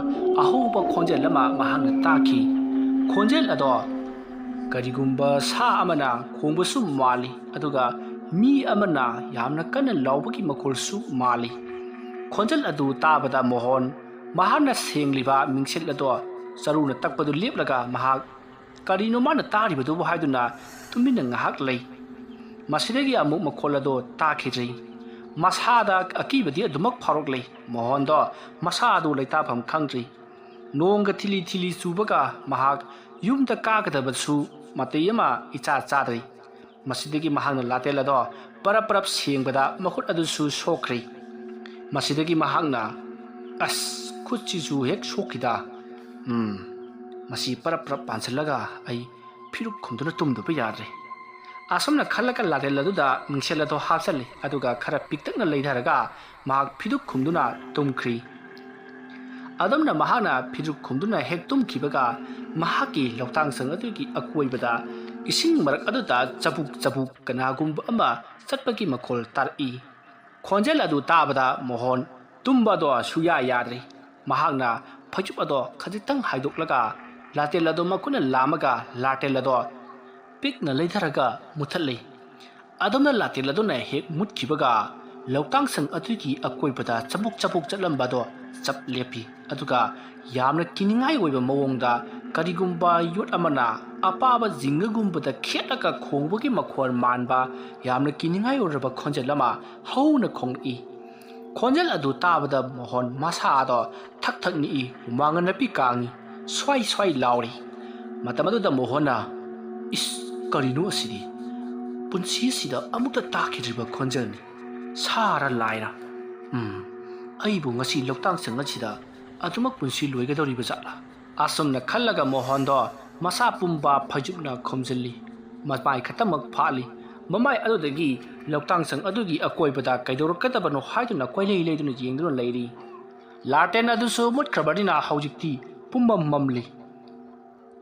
ꯑꯍꯧꯕ ꯈꯣꯟꯖꯦꯜ ꯑꯃ ꯃꯍꯥꯛꯅ ꯇꯥꯈꯤ꯫ ꯈꯣꯟꯖꯦꯜ ꯑꯗꯣ ꯀꯔꯤꯒꯨꯝꯕ ꯁꯥ ꯑꯃꯅ ꯈꯣꯡꯕꯁꯨ ꯃꯥꯜꯂꯤ, ꯑꯗꯨꯒ ꯃꯤ ꯑꯃꯅ ꯌꯥꯝꯅ ꯀꯟꯅ ꯂꯥꯎꯕꯒꯤ ꯃꯈꯣꯜꯁꯨ ꯃꯥꯜꯂꯤ꯫ ꯈꯣꯟꯖꯦꯜ ꯑꯗꯨ ꯇꯥꯕꯗ ꯃꯣꯍꯣꯟ ꯃꯍꯥꯛꯅ ꯁꯦꯡꯂꯤꯕ ꯃꯤꯡꯁꯦꯜ ꯑꯗꯣ ꯆꯔꯨꯅ ꯇꯛꯄꯗꯨ ꯂꯦꯞꯂꯒ ꯃꯍꯥꯛ ꯀꯔꯤꯅꯣ ꯃꯥꯅ ꯇꯥꯔꯤꯕꯗꯨꯕꯨ ꯍꯥꯏꯗꯨꯅ ꯇꯨꯃꯤꯟꯅ ꯉꯥꯏꯍꯥꯛ ꯂꯩ꯫ ꯃꯁꯤꯗꯒꯤ ꯑꯃꯨꯛ ꯃꯈꯣꯜ ꯑꯗꯨ ꯇꯥꯈꯤꯗ꯭ꯔꯤ꯫ ꯃꯁꯥꯗ ꯑꯀꯤꯕꯗꯤ ꯑꯗꯨꯃꯛ ꯐꯥꯎꯔꯛꯂꯤ꯫ ꯃꯣꯍꯣꯟꯗꯣ ꯃꯁꯥ ꯑꯗꯨ ꯂꯩꯇꯥꯐꯝ ꯈꯪꯗ꯭ꯔꯤ꯫ ꯅꯣꯡꯒ ꯊꯤꯂꯤ ꯊꯤꯂꯤ ꯆꯨꯕꯒ ꯃꯍꯥꯛ ꯌꯨꯝꯗ ꯀꯥꯒꯗꯕꯁꯨ ꯃꯇꯩ ꯑꯃ ꯏꯆꯥ ꯆꯥꯗ꯭ꯔꯤ꯫ ꯃꯁꯤꯗꯒꯤ ꯃꯍꯥꯛꯅ ꯂꯥꯇꯦꯜ ꯑꯗꯣ ꯄꯔꯞ ꯄꯔꯞ ꯁꯦꯡꯕꯗ ꯃꯈꯨꯠ ꯑꯗꯨꯁꯨ ꯁꯣꯛꯈ꯭ꯔꯤ꯫ ꯃꯁꯤꯗꯒꯤ ꯃꯍꯥꯛꯅ, "ꯑꯁ, ꯈꯨꯠꯁꯤꯁꯨ ꯍꯦꯛ ꯁꯣꯛꯈꯤꯗ꯫ ꯎꯝ, ꯃꯁꯤ ꯄꯔꯞ ꯄꯔꯞ ꯄꯥꯟꯁꯤꯜꯂꯒ ꯑꯩ ꯐꯤꯔꯨꯛ ꯈꯨꯝꯗꯨꯅ ꯇꯨꯝꯗꯕ ꯌꯥꯗ꯭ꯔꯦ"꯫ ꯑꯁꯨꯝꯅ ꯈꯜꯂꯒ ꯂꯥꯇꯦꯜ ꯑꯗꯨꯗ ꯃꯤꯡꯁꯦꯜ ꯑꯗꯨ ꯍꯥꯞꯆꯜꯂꯤ, ꯑꯗꯨꯒ ꯈꯔ ꯄꯤꯛꯇꯛꯅ ꯂꯩꯊꯔꯒ ꯃꯍꯥꯛ ꯐꯤꯔꯨꯛ ꯈꯨꯝꯗꯨꯅ ꯇꯨꯝꯈ꯭ꯔꯤ꯫ ꯑꯗꯨꯝꯅ ꯃꯍꯥꯛꯅ ꯐꯤꯔꯨꯛ ꯈꯨꯝꯗꯨꯅ ꯍꯦꯛ ꯇꯨꯝꯈꯤꯕꯒ ꯃꯍꯥꯛꯀꯤ ꯂꯧꯇꯥꯡꯁꯪ ꯑꯗꯨꯒꯤ ꯑꯀꯣꯏꯕꯗ ꯏꯁꯤꯡ ꯃꯔꯛ ꯑꯗꯨꯗ ꯆꯕꯨꯛ ꯆꯕꯨꯛ ꯀꯅꯥꯒꯨꯝꯕ ꯑꯃ ꯆꯠꯄꯒꯤ ꯃꯈꯣꯜ ꯇꯥꯔꯛꯏ꯫ ꯈꯣꯟꯖꯦꯜ ꯑꯗꯨ ꯇꯥꯕꯗ ꯃꯣꯍꯣꯟ ꯇꯨꯝꯕ ꯑꯗꯣ ꯁꯨꯌꯥ ꯌꯥꯗ꯭ꯔꯤ꯫ ꯃꯍꯥꯛꯅ ꯐꯩꯖꯨꯞ ꯑꯗꯣ ꯈꯖꯤꯛꯇꯪ ꯍꯥꯏꯗꯣꯛꯂꯒ ꯂꯥꯇꯦꯜ ꯑꯗꯣ ꯃꯈꯨꯠꯅ ꯂꯥꯝꯃꯒ ꯂꯥꯇꯦꯜ ꯑꯗꯣ ꯄꯤꯛꯅ ꯂꯩꯊꯔꯒ ꯃꯨꯊꯠꯂꯤ꯫ ꯑꯗꯨꯝꯅ ꯂꯥꯇꯦꯜ ꯑꯗꯨꯅ ꯍꯦꯛ ꯃꯨꯠꯈꯤꯕꯒ ꯂꯧꯇꯥꯡꯁꯪ ꯑꯗꯨꯒꯤ ꯑꯀꯣꯏꯕꯗ ꯆꯕꯨꯛ ꯆꯕꯨꯛ ꯆꯠꯂꯝꯕ ꯑꯗꯣ ꯆꯞ ꯂꯦꯞꯄꯤ꯫ ꯑꯗꯨꯒ ꯌꯥꯝꯅ ꯀꯤꯅꯤꯡꯉꯥꯏ ꯑꯣꯏꯕ ꯃꯑꯣꯡꯗ ꯀꯔꯤꯒꯨꯝꯕ ꯌꯣꯠ ꯑꯃꯅ ꯑꯄꯥꯕ ꯖꯤꯡꯒꯒꯨꯝꯕꯗ ꯈꯦꯠꯂꯒ ꯈꯣꯡꯕꯒꯤ ꯃꯈꯣꯜ ꯃꯥꯟꯕ ꯌꯥꯝꯅ ꯀꯤꯅꯤꯡꯉꯥꯏ ꯑꯣꯏꯔꯕ ꯈꯣꯟꯖꯦꯜ ꯑꯃ ꯍꯧꯅ ꯈꯣꯡꯂꯛꯏ꯫ ꯈꯣꯟꯖꯦꯜ ꯑꯗꯨ ꯇꯥꯕꯗ ꯃꯣꯍꯣꯟ ꯃꯁꯥꯗꯣ ꯊꯛ ꯊꯛ ꯅꯤꯛꯏ, ꯍꯨꯃꯥꯡ ꯑꯅꯞꯄꯤ ꯀꯥꯡꯏ, ꯁ꯭ꯋꯥꯏ ꯁ꯭ꯋꯥꯏ ꯂꯥꯎꯔꯤ꯫ ꯃꯇꯝ ꯑꯗꯨꯗ ꯃꯣꯍꯣꯟꯅ, "ꯏꯁ, ꯀꯔꯤꯅꯣ ꯑꯁꯤꯗꯤ? ꯄꯨꯟꯁꯤ ꯑꯁꯤꯗ ꯑꯃꯨꯛꯇ ꯇꯥꯈꯤꯗ꯭ꯔꯤꯕ ꯈꯣꯟꯖꯦꯜꯅꯤ꯫ ꯁꯥꯔ ꯂꯥꯏꯔ꯫ ꯎꯝ, ꯑꯩꯕꯨ ꯉꯁꯤ ꯂꯧꯇꯥꯡꯁꯪ ꯑꯁꯤꯗ ꯑꯗꯨꯃꯛ ꯄꯨꯟꯁꯤ ꯂꯣꯏꯒꯗꯧꯔꯤꯕ ꯖꯥꯠꯂꯥ?" ꯑꯁꯨꯝꯅ ꯈꯜꯂꯒ ꯃꯣꯍꯣꯟꯗꯣ ꯃꯁꯥ ꯄꯨꯝꯕ ꯐꯩꯖꯨꯞꯅ ꯈꯨꯝꯖꯤꯜꯂꯤ꯫ ꯃꯃꯥꯏ ꯈꯛꯇꯃꯛ ꯐꯥꯠꯂꯤ꯫ ꯃꯃꯥꯏ ꯑꯗꯨꯗꯒꯤ ꯂꯧꯇꯥꯡꯁꯪ ꯑꯗꯨꯒꯤ ꯑꯀꯣꯏꯕꯗ ꯀꯩꯗꯧꯔꯛꯀꯗꯕꯅꯣ ꯍꯥꯏꯗꯨꯅ ꯀꯣꯏꯂꯩ ꯂꯩꯗꯨꯅ ꯌꯦꯡꯗꯨꯅ ꯂꯩꯔꯤ꯫ ꯂꯥꯇꯦꯟ ꯑꯗꯨꯁꯨ ꯃꯨꯠꯈ꯭ꯔꯕꯅꯤꯅ ꯍꯧꯖꯤꯛꯇꯤ ꯄꯨꯝꯃꯝ ꯃꯝꯂꯤ꯫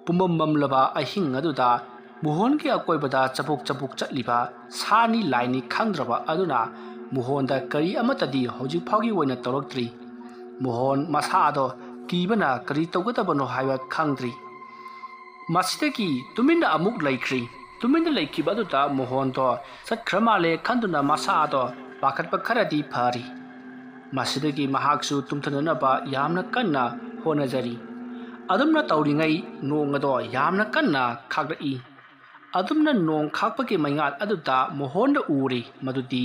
ꯄꯨꯝꯃꯝ ꯃꯝꯂꯕ ꯑꯍꯤꯡ ꯑꯗꯨꯗ ꯃꯣꯍꯣꯟꯒꯤ ꯑꯀꯣꯏꯕꯗ ꯆꯕꯨꯛ ꯆꯕꯨꯛ ꯆꯠꯂꯤꯕ ꯁꯥꯅꯤ ꯂꯥꯏꯅꯤ ꯈꯪꯗ꯭ꯔꯕ ꯑꯗꯨꯅ ꯃꯣꯍꯣꯟꯗ ꯀꯔꯤ ꯑꯃꯠꯇꯗꯤ ꯍꯧꯖꯤꯛ ꯐꯥꯎꯒꯤ ꯑꯣꯏꯅ ꯇꯧꯔꯛꯇ꯭ꯔꯤ꯫ ꯃꯣꯍꯣꯟ ꯃꯁꯥ ꯑꯗꯣ ꯀꯤꯕꯅ ꯀꯔꯤ ꯇꯧꯒꯗꯕꯅꯣ ꯍꯥꯏꯕ ꯈꯪꯗ꯭ꯔꯤ꯫ ꯃꯁꯤꯗꯒꯤ ꯇꯨꯃꯤꯟꯅ ꯑꯃꯨꯛ ꯂꯩꯈ꯭ꯔꯤ꯫ ꯇꯨꯃꯤꯟꯅ ꯂꯩꯈꯤꯕ ꯑꯗꯨꯗ ꯃꯣꯍꯣꯟꯗꯣ ꯆꯠꯈ꯭ꯔ ꯃꯥꯜꯂꯦ ꯈꯟꯗꯨꯅ ꯃꯁꯥ ꯑꯗꯣ ꯄꯥꯈꯠꯄ ꯈꯔꯗꯤ ꯐꯔꯤ꯫ ꯃꯁꯤꯗꯒꯤ ꯃꯍꯥꯛꯁꯨ ꯇꯨꯝꯊꯅꯅꯕ ꯌꯥꯝꯅ ꯀꯟꯅ ꯍꯣꯠꯅꯖꯔꯤ꯫ ꯑꯗꯨꯝꯅ ꯇꯧꯔꯤꯉꯩ ꯅꯣꯡ ꯑꯗꯣ ꯌꯥꯝꯅ ꯀꯟꯅ ꯈꯥꯛꯂꯛꯏ꯫ ꯑꯗꯨꯝꯅ ꯅꯣꯡ ꯈꯥꯛꯄꯒꯤ ꯃꯩꯉꯥꯜ ꯑꯗꯨꯗ ꯃꯣꯍꯣꯟꯅ ꯎꯔꯤ ꯃꯗꯨꯗꯤ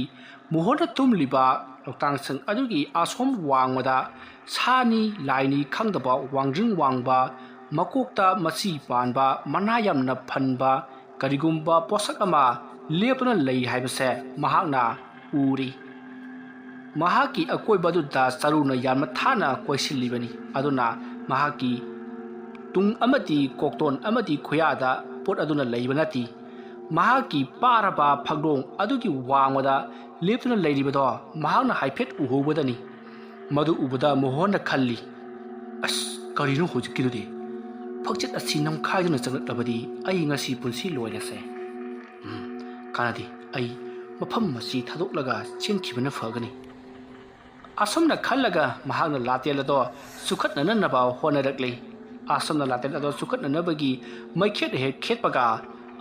ꯃꯣꯍꯣꯟꯅ ꯇꯨꯝꯂꯤꯕ ꯂꯣꯛꯇꯥꯡꯁꯪ ꯑꯗꯨꯒꯤ ꯑꯁꯣꯝ ꯋꯥꯡꯃꯗ ꯁꯥꯅꯤ ꯂꯥꯏꯅꯤ ꯈꯪꯗꯕ ꯋꯥꯡꯖꯤꯡ ꯋꯥꯡꯕ ꯃꯀꯣꯛꯇ ꯃꯆꯤ ꯄꯥꯟꯕ ꯃꯅꯥ ꯌꯥꯝꯅ ꯐꯟꯕ ꯀꯔꯤꯒꯨꯝꯕ ꯄꯣꯠꯁꯛ ꯑꯃ ꯂꯦꯞꯇꯨꯅ ꯂꯩ ꯍꯥꯏꯕꯁꯦ ꯃꯍꯥꯛꯅ ꯎꯔꯤ꯫ ꯃꯍꯥꯛꯀꯤ ꯑꯀꯣꯏꯕ ꯑꯗꯨꯗ ꯆꯔꯨꯅ ꯌꯥꯝꯅ ꯊꯥꯅ ꯀꯣꯏꯁꯤꯜꯂꯤꯕꯅꯤ꯫ ꯑꯗꯨꯅ ꯃꯍꯥꯛꯀꯤ ꯇꯨꯡ ꯑꯃꯗꯤ ꯀꯣꯛꯇꯣꯟ ꯑꯃꯗꯤ ꯈꯨꯌꯥꯗ ꯄꯣꯠ ꯑꯗꯨꯅ ꯂꯩꯕ ꯅꯠꯇꯦ꯫ ꯃꯍꯥꯛꯀꯤ ꯄꯥꯔꯕ ꯐꯛꯂꯣꯡ ꯑꯗꯨꯒꯤ ꯋꯥꯡꯃꯗ ꯂꯦꯞꯇꯨꯅ ꯂꯩꯔꯤꯕꯗꯣ ꯃꯍꯥꯛꯅ ꯍꯥꯏꯐꯦꯠ ꯎꯍꯧꯕꯗꯅꯤ꯫ ꯃꯗꯨ ꯎꯕꯗ ꯃꯣꯍꯣꯟꯅ ꯈꯜꯂꯤ, "ꯑꯁ, ꯀꯔꯤꯅꯣ ꯍꯧꯖꯤꯛꯀꯤꯗꯨꯗꯤ? ꯐꯛꯆꯦꯠ ꯑꯁꯤ ꯅꯝꯈꯥꯏꯗꯨꯅ ꯆꯪꯂꯛꯂꯕꯗꯤ ꯑꯩ ꯉꯁꯤ ꯄꯨꯟꯁꯤ ꯂꯣꯏꯔꯦꯁꯦ꯫ ꯎꯝ, ꯀꯥꯟꯅꯗꯦ, ꯑꯩ ꯃꯐꯝ ꯑꯁꯤ ꯊꯥꯗꯣꯛꯂꯒ ꯆꯦꯟꯈꯤꯕꯅ ꯐꯒꯅꯤ"꯫ ꯑꯁꯨꯝꯅ ꯈꯜꯂꯒ ꯃꯍꯥꯛꯅ ꯂꯥꯇꯦꯜ ꯑꯗꯣ ꯆꯨꯈꯠꯅꯅꯅꯕ ꯍꯣꯠꯅꯔꯛꯂꯤ꯫ ꯑꯁꯨꯝꯅ ꯂꯥꯇꯦꯜ ꯑꯗꯣ ꯆꯨꯈꯠꯅꯅꯕꯒꯤ ꯃꯩꯈꯦꯠ ꯍꯦꯛ ꯈꯦꯠꯄꯒ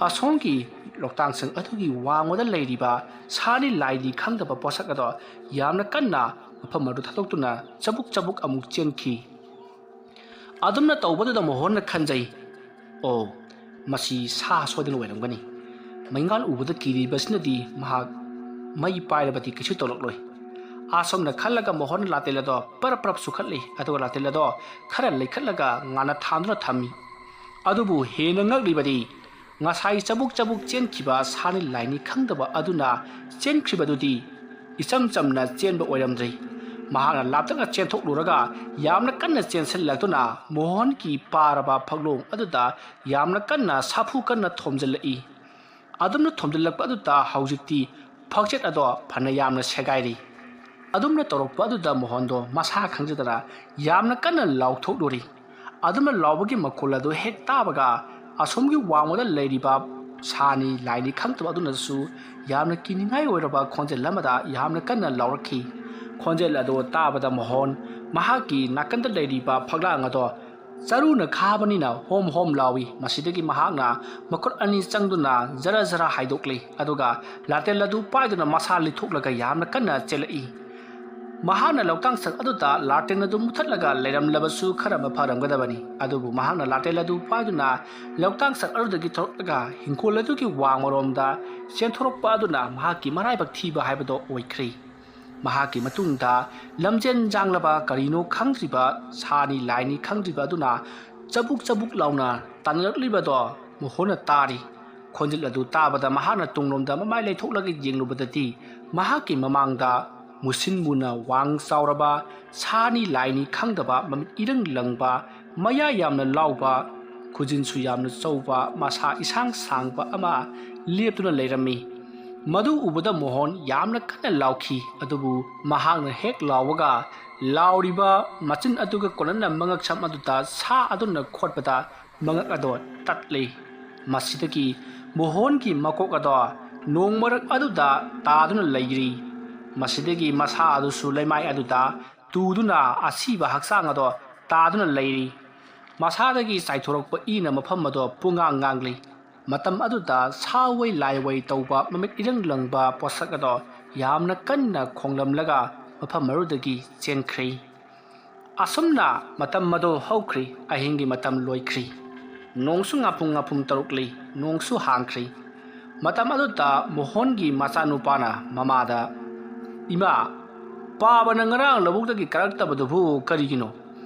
ꯑꯁꯣꯝꯒꯤ ꯂꯣꯛꯇꯥꯡꯁꯪ ꯑꯗꯨꯒꯤ ꯋꯥꯡꯃꯗ ꯂꯩꯔꯤꯕ ꯁꯥꯅꯤ ꯂꯥꯏꯅꯤ ꯈꯪꯗꯕ ꯄꯣꯠꯁꯛ ꯑꯗꯣ ꯌꯥꯝꯅ ꯀꯟꯅ ꯃꯐꯝ ꯑꯗꯨ ꯊꯥꯗꯣꯛꯇꯨꯅ ꯆꯕꯨꯛ ꯆꯕꯨꯛ ꯑꯃꯨꯛ ꯆꯦꯟꯈꯤ꯫ ꯑꯗꯨꯝꯅ ꯇꯧꯕꯗꯨꯗ ꯃꯣꯍꯣꯟꯅ ꯈꯟꯖꯩ, "ꯑꯣ, ꯃꯁꯤ ꯁꯥ ꯁꯣꯏꯗꯅ ꯑꯣꯏꯔꯝꯒꯅꯤ꯫ ꯃꯩꯉꯥꯜ ꯎꯕꯗ ꯀꯤꯔꯤꯕꯁꯤꯅꯗꯤ ꯃꯍꯥꯛ ꯃꯩ ꯄꯥꯏꯔꯕꯗꯤ ꯀꯩꯁꯨ ꯇꯧꯔꯛꯂꯣꯏ"꯫ ꯑꯁꯨꯝꯅ ꯈꯜꯂꯒ ꯃꯣꯍꯣꯟꯅ ꯂꯥꯇꯦꯜ ꯑꯗꯣ ꯄꯔꯞ ꯄꯔꯞ ꯆꯨꯈꯠꯂꯤ, ꯑꯗꯨꯒ ꯂꯥꯇꯦꯜ ꯑꯗꯣ ꯈꯔ ꯂꯩꯈꯠꯂꯒ ꯉꯥꯅ ꯊꯥꯟꯗꯨꯅ ꯊꯝꯃꯤ꯫ ꯑꯗꯨꯕꯨ ꯍꯦꯟꯅ ꯉꯛꯂꯤꯕꯗꯤ ꯉꯁꯥꯏ ꯆꯕꯨꯛ ꯆꯕꯨꯛ ꯆꯦꯟꯈꯤꯕ ꯁꯥꯅꯤ ꯂꯥꯏꯅꯤ ꯈꯪꯗꯕ ꯑꯗꯨꯅ ꯆꯦꯟꯈ꯭ꯔꯤꯕꯗꯨꯗꯤ ꯏꯆꯝ ꯆꯝꯅ ꯆꯦꯟꯕ ꯑꯣꯏꯔꯝꯗ꯭ꯔꯤ꯫ ꯃꯍꯥꯛꯅ ꯂꯥꯞꯇꯛꯅ ꯆꯦꯟꯊꯣꯛꯂꯨꯔꯒ ꯌꯥꯝꯅ ꯀꯟꯅ ꯆꯦꯟꯁꯤꯜꯂꯛꯇꯨꯅ ꯃꯣꯍꯣꯟꯒꯤ ꯄꯥꯔꯕ ꯐꯛꯂꯣꯡ ꯑꯗꯨꯗ ꯌꯥꯝꯅ ꯀꯟꯅ ꯁꯥꯐꯨ ꯀꯟꯅ ꯊꯣꯝꯖꯤꯜꯂꯛꯏ꯫ ꯑꯗꯨꯝꯅ ꯊꯣꯝꯖꯤꯜꯂꯛꯄ ꯑꯗꯨꯗ ꯍꯧꯖꯤꯛꯇꯤ ꯐꯛꯆꯦꯠ ꯑꯗꯣ ꯐꯅ ꯌꯥꯝꯅ ꯁꯦꯒꯥꯏꯔꯤ꯫ ꯑꯗꯨꯝꯅ ꯇꯧꯔꯛꯄ ꯑꯗꯨꯗ ꯃꯣꯍꯣꯟꯗꯣ ꯃꯁꯥ ꯈꯪꯖꯗꯅ ꯌꯥꯝꯅ ꯀꯟꯅ ꯂꯥꯎꯊꯣꯛꯂꯨꯔꯤ꯫ ꯑꯗꯨꯝꯅ ꯂꯥꯎꯕꯒꯤ ꯃꯈꯣꯜ ꯑꯗꯨ ꯍꯦꯛ ꯇꯥꯕꯒ ꯑꯁꯣꯝꯒꯤ ꯋꯥꯡꯃꯗ ꯂꯩꯔꯤꯕ ꯁꯥꯅꯤ ꯂꯥꯏꯅꯤ ꯈꯪꯗꯕ ꯑꯗꯨꯅꯁꯨ ꯌꯥꯝꯅ ꯀꯤꯅꯤꯡꯉꯥꯏ ꯑꯣꯏꯔꯕ ꯈꯣꯟꯖꯦꯜ ꯑꯃꯗ ꯌꯥꯝꯅ ꯀꯟꯅ ꯂꯥꯎꯔꯛꯈꯤ꯫ ꯈꯣꯟꯖꯦꯜ ꯑꯗꯨ ꯇꯥꯕꯗ ꯃꯣꯍꯣꯟ ꯃꯍꯥꯛꯀꯤ ꯅꯥꯀꯟꯗ ꯂꯩꯔꯤꯕ ꯐꯛꯂꯥꯡ ꯑꯗꯣ ꯆꯔꯨꯅ ꯈꯥꯕꯅꯤꯅ ꯍꯣꯝ ꯍꯣꯝ ꯂꯥꯎꯏ꯫ ꯃꯁꯤꯗꯒꯤ ꯃꯍꯥꯛꯅ ꯃꯈꯨꯠ ꯑꯅꯤ ꯆꯪꯗꯨꯅ ꯖꯔ ꯖꯔ ꯍꯥꯏꯗꯣꯛꯂꯤ, ꯑꯗꯨꯒ ꯂꯥꯇꯦꯜ ꯑꯗꯨ ꯄꯥꯏꯗꯨꯅ ꯃꯁꯥ ꯂꯤꯊꯣꯛꯂꯒ ꯌꯥꯝꯅ ꯀꯟꯅ ꯆꯦꯜꯂꯛꯏ꯫ ꯃꯍꯥꯛꯅ ꯂꯧꯇꯥꯡꯁꯛ ꯑꯗꯨꯗ ꯂꯥꯇꯦꯜ ꯑꯗꯨ ꯃꯨꯊꯠꯂꯒ ꯂꯩꯔꯝꯂꯕꯁꯨ ꯈꯔ ꯃꯐꯔꯝꯒꯗꯕꯅꯤ, ꯑꯗꯨꯕꯨ ꯃꯍꯥꯛꯅ ꯂꯥꯇꯦꯜ ꯑꯗꯨ ꯄꯥꯏꯗꯨꯅ ꯂꯧꯇꯥꯡꯁꯛ ꯑꯗꯨꯗꯒꯤ ꯊꯣꯛꯂꯛꯂꯒ ꯍꯤꯡꯈꯣꯜ ꯑꯗꯨꯒꯤ ꯋꯥꯡꯃꯔꯣꯝꯗ ꯆꯦꯟꯊꯣꯔꯛꯄ ꯑꯗꯨꯅ ꯃꯍꯥꯛꯀꯤ ꯃꯔꯥꯏꯕꯛ ꯊꯤꯕ ꯍꯥꯏꯕꯗꯣ ꯑꯣꯏꯈ꯭ꯔꯦ꯫ ꯃꯍꯥꯛꯀꯤ ꯃꯇꯨꯡꯗ ꯂꯝꯖꯦꯟ ꯖꯥꯡꯂꯕ ꯀꯔꯤꯅꯣ ꯈꯪꯗ꯭ꯔꯤꯕ ꯁꯥꯅꯤ ꯂꯥꯏꯅꯤ ꯈꯪꯗ꯭ꯔꯤꯕ ꯑꯗꯨꯅ ꯆꯕꯨꯛ ꯆꯕꯨꯛ ꯂꯥꯎꯅ ꯇꯥꯟꯅꯔꯛꯂꯤꯕꯗꯣ ꯃꯣꯍꯣꯟꯅ ꯇꯥꯔꯤ꯫ ꯈꯣꯟꯖꯦꯜ ꯑꯗꯨ ꯇꯥꯕꯗ ꯃꯍꯥꯛꯅ ꯇꯨꯡꯂꯣꯝꯗ ꯃꯃꯥꯏ ꯂꯩꯊꯣꯛꯂꯒ ꯌꯦꯡꯂꯨꯕꯗꯗꯤ ꯃꯍꯥꯛꯀꯤ ꯃꯃꯥꯡꯗ ꯃꯨꯁꯤꯟ ꯃꯨꯅ ꯋꯥꯡ ꯆꯥꯎꯔꯕ ꯁꯥꯅꯤ ꯂꯥꯏꯅꯤ ꯈꯪꯗꯕ ꯃꯃꯤꯠ ꯏꯔꯪ ꯂꯪꯕ ꯃꯌꯥ ꯌꯥꯝꯅ ꯂꯥꯎꯕ ꯈꯨꯖꯤꯟꯁꯨ ꯌꯥꯝꯅ ꯆꯧꯕ ꯃꯁꯥ ꯏꯁꯥꯡ ꯁꯥꯡꯕ ꯑꯃ ꯂꯦꯞꯇꯨꯅ ꯂꯩꯔꯝꯃꯤ꯫ ꯃꯗꯨ ꯎꯕꯗ ꯃꯣꯍꯣꯟ ꯌꯥꯝꯅ ꯀꯟꯅ ꯂꯥꯎꯈꯤ, ꯑꯗꯨꯕꯨ ꯃꯍꯥꯛꯅ ꯍꯦꯛ ꯂꯥꯎꯕꯒ ꯂꯥꯎꯔꯤꯕ ꯃꯆꯤꯟ ꯑꯗꯨꯒ ꯀꯣꯟꯅꯅ ꯃꯉꯛꯁꯝ ꯑꯗꯨꯗ ꯁꯥ ꯑꯗꯨꯅ ꯈꯣꯠꯄꯗ ꯃꯉꯛ ꯑꯗꯣ ꯇꯠꯂꯤ꯫ ꯃꯁꯤꯗꯒꯤ ꯃꯣꯍꯣꯟꯒꯤ ꯃꯀꯣꯛ ꯑꯗꯣ ꯅꯣꯡ ꯃꯔꯛ ꯑꯗꯨꯗ ꯇꯥꯗꯨꯅ ꯂꯩꯔꯤ꯫ ꯃꯁꯤꯗꯒꯤ ꯃꯁꯥ ꯑꯗꯨꯁꯨ ꯂꯩꯃꯥꯏ ꯑꯗꯨꯗ ꯇꯨꯗꯨꯅ ꯑꯁꯤꯕ ꯍꯛꯆꯥꯡ ꯑꯗꯣ ꯇꯥꯗꯨꯅ ꯂꯩꯔꯤ꯫ ꯃꯁꯥꯗꯒꯤ ꯆꯥꯏꯊꯣꯔꯛꯄ ꯏꯅ ꯃꯐꯝ ꯑꯗꯣ ꯄꯨꯡꯉꯥꯡ ꯉꯥꯡꯂꯤ꯫ ꯃꯇꯝ ꯑꯗꯨꯗ ꯁꯥꯋꯩ ꯂꯥꯏꯋꯩ ꯇꯧꯕ ꯃꯃꯤꯠ ꯏꯔꯪ ꯂꯪꯕ ꯄꯣꯠꯁꯛ ꯑꯗꯣ ꯌꯥꯝꯅ ꯀꯟꯅ ꯈꯣꯡꯂꯝꯂꯒ ꯃꯐꯝ ꯑꯗꯨꯗꯒꯤ ꯆꯦꯟꯈ꯭ꯔꯦ꯫ ꯑꯁꯨꯝꯅ ꯃꯇꯝ ꯑꯗꯨ ꯍꯧꯈ꯭ꯔꯤ꯫ ꯑꯍꯤꯡꯒꯤ ꯃꯇꯝ ꯂꯣꯏꯈ꯭ꯔꯤ꯫ ꯅꯣꯡꯁꯨ ꯉꯥꯐꯨꯝ ꯉꯥꯐꯨꯝ ꯇꯧꯔꯛꯂꯤ꯫ ꯅꯣꯡꯁꯨ ꯍꯥꯡꯈ꯭ꯔꯤ꯫ ꯃꯇꯝ ꯑꯗꯨꯗ ꯃꯣꯍꯣꯟꯒꯤ ꯃꯆꯥꯅꯨꯄꯥꯅ ꯃꯃꯥꯗ, "ꯏꯃꯥ, ꯄꯥꯕꯅ ꯉꯔꯥꯡ ꯂꯧꯕꯨꯛꯇꯒꯤ ꯀꯥꯔꯛꯇꯕꯗꯨꯕꯨ ꯀꯔꯤꯒꯤꯅꯣ?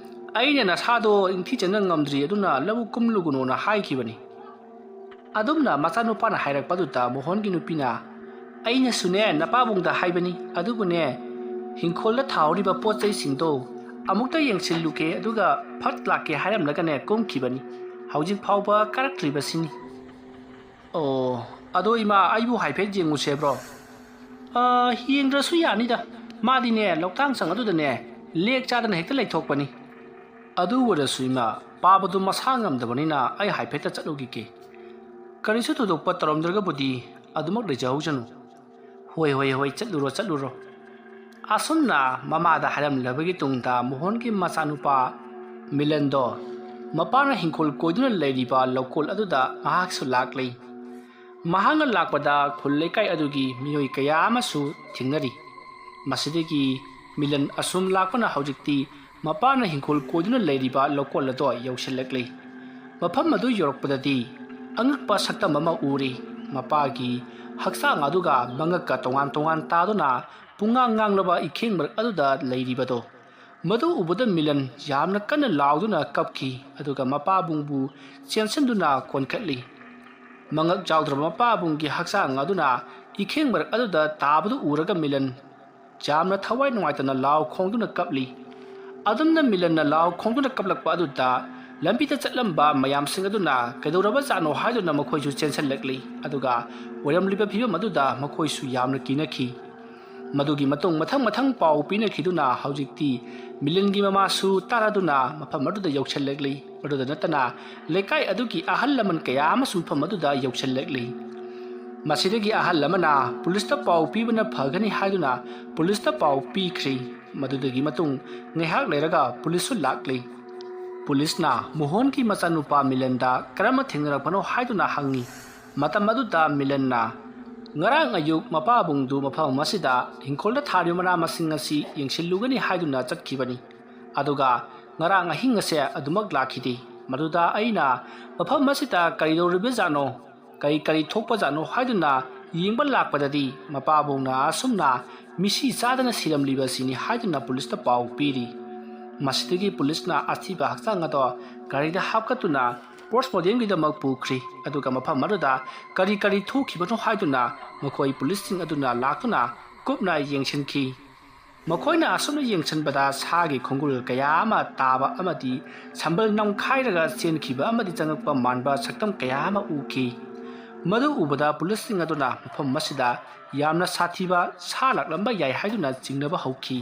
ꯑꯩꯅ ꯅꯁꯥꯗꯣ ꯏꯪꯊꯤ ꯆꯟꯅ ꯉꯝꯗ꯭ꯔꯤ, ꯑꯗꯨꯅ ꯂꯧꯕꯨꯛ ꯀꯨꯝꯂꯨꯒꯅꯣꯅ ꯍꯥꯏꯈꯤꯕꯅꯤ꯫" ꯑꯗꯨꯝꯅ ꯃꯆꯥꯅꯨꯄꯥꯅ ꯍꯥꯏꯔꯛꯄꯗꯨꯗ ꯃꯣꯍꯣꯟꯒꯤ ꯅꯨꯄꯤꯅ, "ꯑꯩꯅꯁꯨꯅꯦ ꯅꯄꯥꯕꯨꯡꯗ ꯍꯥꯏꯕꯅꯤ, ꯑꯗꯨꯕꯨꯅꯦ ꯍꯤꯡꯈꯣꯜꯗ ꯊꯥꯍꯧꯔꯤꯕ ꯄꯣꯠ ꯆꯩꯁꯤꯡꯗꯣ ꯑꯃꯨꯛꯇ ꯌꯦꯡꯁꯤꯜꯂꯨꯒꯦ, ꯑꯗꯨꯒ ꯐꯠ ꯂꯥꯛꯀꯦ ꯍꯥꯏꯔꯝꯂꯒꯅꯦ ꯀꯨꯝꯈꯤꯕꯅꯤ꯫ ꯍꯧꯖꯤꯛ ꯐꯥꯎꯕ ꯀꯥꯔꯛꯇ꯭ꯔꯤꯕꯁꯤꯅꯤ꯫" "ꯑꯣ, ꯑꯗꯣ ꯏꯃꯥ, ꯑꯩꯕꯨ ꯍꯥꯏꯐꯦꯠ ꯌꯦꯡꯉꯨꯁꯦꯕ꯭ꯔꯣ?" "ꯑ, ꯌꯦꯡꯗ꯭ꯔꯁꯨ ꯌꯥꯅꯤꯗ꯫ ꯃꯥꯗꯤꯅꯦ ꯂꯧꯇꯥꯡ ꯁꯪ ꯑꯗꯨꯗꯅꯦ ꯂꯦꯛ ꯆꯥꯗꯅ ꯍꯦꯛꯇ ꯂꯩꯊꯣꯛꯄꯅꯤ꯫" "ꯑꯗꯨ ꯑꯣꯏꯔꯁꯨ ꯏꯃꯥ, ꯄꯥꯕꯗꯨ ꯃꯁꯥ ꯉꯝꯗꯕꯅꯤꯅ ꯑꯩ ꯍꯥꯏꯐꯦꯠꯇ ꯆꯠꯂꯨꯈꯤꯒꯦ꯫" "ꯀꯔꯤꯁꯨ ꯊꯣꯏꯗꯣꯛꯄ ꯇꯧꯔꯝꯗ꯭ꯔꯒꯕꯨꯗꯤ ꯑꯗꯨꯃꯛ ꯂꯩꯖꯍꯧꯖꯅꯨ꯫ ꯍꯣꯏ, ꯍꯣꯏ, ꯍꯣꯏ, ꯆꯠꯂꯨꯔꯣ, ꯆꯠꯂꯨꯔꯣ"꯫ ꯑꯁꯨꯝꯅ ꯃꯃꯥꯗ ꯍꯥꯏꯔꯝꯂꯕꯒꯤ ꯇꯨꯡꯗ ꯃꯣꯍꯟꯒꯤ ꯃꯆꯥꯅꯨꯄꯥ ꯃꯤꯂꯟꯗꯣ ꯃꯄꯥꯅ ꯍꯤꯡꯈꯣꯜ ꯀꯣꯏꯗꯨꯅ ꯂꯩꯔꯤꯕ ꯂꯧꯀꯣꯜ ꯑꯗꯨꯗ ꯃꯍꯥꯛꯁꯨ ꯂꯥꯛꯂꯤ꯫ ꯃꯍꯥꯛꯅ ꯂꯥꯛꯄꯗ ꯈꯨꯜ ꯂꯩꯀꯥꯏ ꯑꯗꯨꯒꯤ ꯃꯤꯑꯣꯏ ꯀꯌꯥ ꯑꯃꯁꯨ ꯊꯦꯡꯅꯔꯤ꯫ ꯃꯁꯤꯗꯒꯤ ꯃꯤꯂꯟ ꯑꯁꯨꯝ ꯂꯥꯛꯄꯅ ꯍꯧꯖꯤꯛꯇꯤ ꯃꯄꯥꯅ ꯍꯤꯡꯈꯣꯜ ꯀꯣꯏꯗꯨꯅ ꯂꯩꯔꯤꯕ ꯂꯧꯀꯣꯜ ꯑꯗꯨ ꯌꯧꯁꯤꯜꯂꯛꯂꯤ꯫ ꯃꯐꯝ ꯑꯗꯨ ꯌꯧꯔꯛꯄꯗꯗꯤ ꯑꯉꯛꯄ ꯁꯛꯇꯝ ꯑꯃ ꯎꯔꯤ꯫ ꯃꯄꯥꯒꯤ ꯍꯛꯆꯥꯡ ꯑꯗꯨꯒ ꯃꯉꯛꯀ ꯇꯣꯉꯥꯟ ꯇꯣꯉꯥꯟ ꯇꯥꯗꯨꯅ ꯄꯨꯡꯉꯥꯡ ꯉꯥꯡꯂꯕ ꯏꯈꯦꯡ ꯃꯔꯛ ꯑꯗꯨꯗ ꯂꯩꯔꯤꯕꯗꯣ꯫ ꯃꯗꯨ ꯎꯕꯗ ꯃꯤꯂꯟ ꯌꯥꯝꯅ ꯀꯟꯅ ꯂꯥꯎꯗꯨꯅ ꯀꯞꯈꯤ, ꯑꯗꯨꯒ ꯃꯄꯥꯕꯨꯡꯕꯨ ꯆꯦꯟꯁꯤꯟꯗꯨꯅ ꯀꯣꯟꯈꯠꯂꯤ꯫ ꯃꯉꯛ ꯌꯥꯎꯗ꯭ꯔꯕ ꯃꯄꯥꯕꯨꯡꯒꯤ ꯍꯛꯆꯥꯡ ꯑꯗꯨꯅ ꯏꯈꯦꯡ ꯃꯔꯛ ꯑꯗꯨꯗ ꯇꯥꯕꯗꯨ ꯎꯔꯒ ꯃꯤꯂꯟ ꯌꯥꯝꯅ ꯊꯋꯥꯏ ꯅꯨꯡꯉꯥꯏꯇꯅ ꯂꯥꯎ ꯈꯣꯡꯗꯨꯅ ꯀꯞꯂꯤ꯫ ꯑꯗꯨꯝꯅ ꯃꯤꯂꯟꯅ ꯂꯥꯎ ꯈꯣꯡꯗꯨꯅ ꯀꯞꯂꯛꯄ ꯑꯗꯨꯗ ꯂꯝꯕꯤꯗ ꯆꯠꯂꯝꯕ ꯃꯌꯥꯝꯁꯤꯡ ꯑꯗꯨꯅ ꯀꯩꯗꯧꯔꯕꯖꯥꯠꯅꯣ ꯍꯥꯏꯗꯨꯅ ꯃꯈꯣꯏꯁꯨ ꯆꯦꯟꯁꯤꯜꯂꯛꯂꯤ꯫ ꯑꯗꯨꯒ ꯑꯣꯏꯔꯝꯂꯤꯕ ꯐꯤꯕꯝ ꯑꯗꯨꯗ ꯃꯈꯣꯏꯁꯨ ꯌꯥꯝꯅ ꯀꯤꯅꯈꯤ꯫ ꯃꯗꯨꯒꯤ ꯃꯇꯨꯡ ꯃꯊꯪ ꯃꯊꯪ ꯄꯥꯎ ꯄꯤꯅꯈꯤꯗꯨꯅ ꯍꯧꯖꯤꯛꯇꯤ ꯃꯤꯂꯟꯒꯤ ꯃꯃꯥꯁꯨ ꯇꯥꯔꯗꯨꯅ ꯃꯐꯝ ꯑꯗꯨꯗ ꯌꯧꯁꯤꯜꯂꯛꯂꯤ꯫ ꯑꯗꯨꯗ ꯅꯠꯇꯅ ꯂꯩꯀꯥꯏ ꯑꯗꯨꯒꯤ ꯑꯍꯜ ꯂꯃꯟ ꯀꯌꯥ ꯑꯃꯁꯨ ꯃꯐꯝ ꯑꯗꯨꯗ ꯌꯧꯁꯤꯜꯂꯛꯂꯤ꯫ ꯃꯁꯤꯗꯒꯤ ꯑꯍꯜ ꯑꯃꯅ ꯄꯨꯂꯤꯁꯇ ꯄꯥꯎ ꯄꯤꯕꯅ ꯐꯒꯅꯤ ꯍꯥꯏꯗꯨꯅ ꯄꯨꯂꯤꯁꯇ ꯄꯥꯎ ꯄꯤꯈ꯭ꯔꯤ꯫ ꯃꯗꯨꯗꯒꯤ ꯃꯇꯨꯡ ꯉꯥꯏꯍꯥꯛ ꯂꯩꯔꯒ ꯄꯨꯂꯤꯁꯁꯨ ꯂꯥꯛꯂꯤ꯫ ꯄꯨꯂꯤꯁꯅ ꯃꯣꯍꯟꯒꯤ ꯃꯆꯥꯅꯨꯄꯥ ꯃꯤꯂꯟꯗ ꯀꯔꯝꯅ ꯊꯦꯡꯅꯔꯛꯄꯅꯣ ꯍꯥꯏꯗꯨꯅ ꯍꯪꯉꯤ꯫ ꯃꯇꯝ ꯑꯗꯨꯗ ꯃꯤꯂꯟꯅ ꯉꯔꯥꯡ ꯑꯌꯨꯛ ꯃꯄꯥꯕꯨꯡꯗꯨ ꯃꯐꯝ ꯑꯁꯤꯗ ꯍꯤꯡꯈꯣꯜꯗ ꯊꯥꯔꯤꯕ ꯃꯅꯥ ꯃꯁꯤꯡ ꯑꯁꯤ ꯌꯦꯡꯁꯤꯜꯂꯨꯒꯅꯤ ꯍꯥꯏꯗꯨꯅ ꯆꯠꯈꯤꯕꯅꯤ꯫ ꯑꯗꯨꯒ ꯉꯔꯥꯡ ꯑꯍꯤꯡ ꯑꯁꯦ ꯑꯗꯨꯃꯛ ꯂꯥꯛꯈꯤꯗꯦ꯫ ꯃꯗꯨꯗ ꯑꯩꯅ ꯃꯐꯝ ꯑꯁꯤꯗ ꯀꯔꯤꯗꯧꯔꯤꯕꯖꯥꯠꯅꯣ, ꯀꯔꯤ ꯀꯔꯤ ꯊꯣꯛꯄꯖꯥꯠꯅꯣ ꯍꯥꯏꯗꯨꯅ ꯌꯦꯡꯕ ꯂꯥꯛꯄꯗꯗꯤ ꯃꯄꯥꯕꯨꯡꯅ ꯑꯁꯨꯝꯅ ꯃꯤꯁꯤ ꯆꯥꯗꯅ ꯁꯤꯔꯝꯂꯤꯕ ꯑꯁꯤꯅꯤ ꯍꯥꯏꯗꯨꯅ ꯄꯨꯂꯤꯁꯇ ꯄꯥꯎ ꯄꯤꯔꯤ꯫ ꯃꯁꯤꯗꯒꯤ ꯄꯨꯂꯤꯁꯅ ꯑꯊꯤꯕ ꯍꯛꯆꯥꯡ ꯑꯗꯣ ꯒꯥꯔꯤꯗ ꯍꯥꯞꯀꯠꯇꯨꯅ ꯄꯣꯁꯃꯣꯔꯇꯦꯝꯒꯤꯗꯃꯛ ꯄꯨꯈ꯭ꯔꯤ꯫ ꯑꯗꯨꯒ ꯃꯐꯝ ꯑꯗꯨꯗ ꯀꯔꯤ ꯀꯔꯤ ꯊꯣꯛꯈꯤꯕꯅꯣ ꯍꯥꯏꯗꯨꯅ ꯃꯈꯣꯏ ꯄꯨꯂꯤꯁꯁꯤꯡ ꯑꯗꯨꯅ ꯂꯥꯛꯇꯨꯅ ꯀꯨꯞꯅ ꯌꯦꯡꯁꯤꯟꯈꯤ꯫ ꯃꯈꯣꯏꯅ ꯑꯁꯨꯝꯅ ꯌꯦꯡꯁꯤꯟꯕꯗ ꯁꯥꯒꯤ ꯈꯣꯡꯒꯨꯜ ꯀꯌꯥ ꯑꯃ ꯇꯥꯕ ꯑꯃꯗꯤ ꯁꯝꯕꯜ ꯅꯝꯈꯥꯏꯔꯒ ꯆꯦꯟꯈꯤꯕ ꯑꯃꯗꯤ ꯆꯪꯂꯛꯄ ꯃꯥꯟꯕ ꯁꯛꯇꯝ ꯀꯌꯥ ꯑꯃ ꯎꯈꯤ꯫ ꯃꯗꯨ ꯎꯕꯗ ꯄꯨꯂꯤꯁꯁꯤꯡ ꯑꯗꯨꯅ ꯃꯐꯝ ꯑꯁꯤꯗ ꯌꯥꯝꯅ ꯁꯥꯊꯤꯕ ꯁꯥ ꯂꯥꯛꯂꯝꯕ ꯌꯥꯏ ꯍꯥꯏꯗꯨꯅ ꯆꯤꯡꯅꯕ ꯍꯧꯈꯤ꯫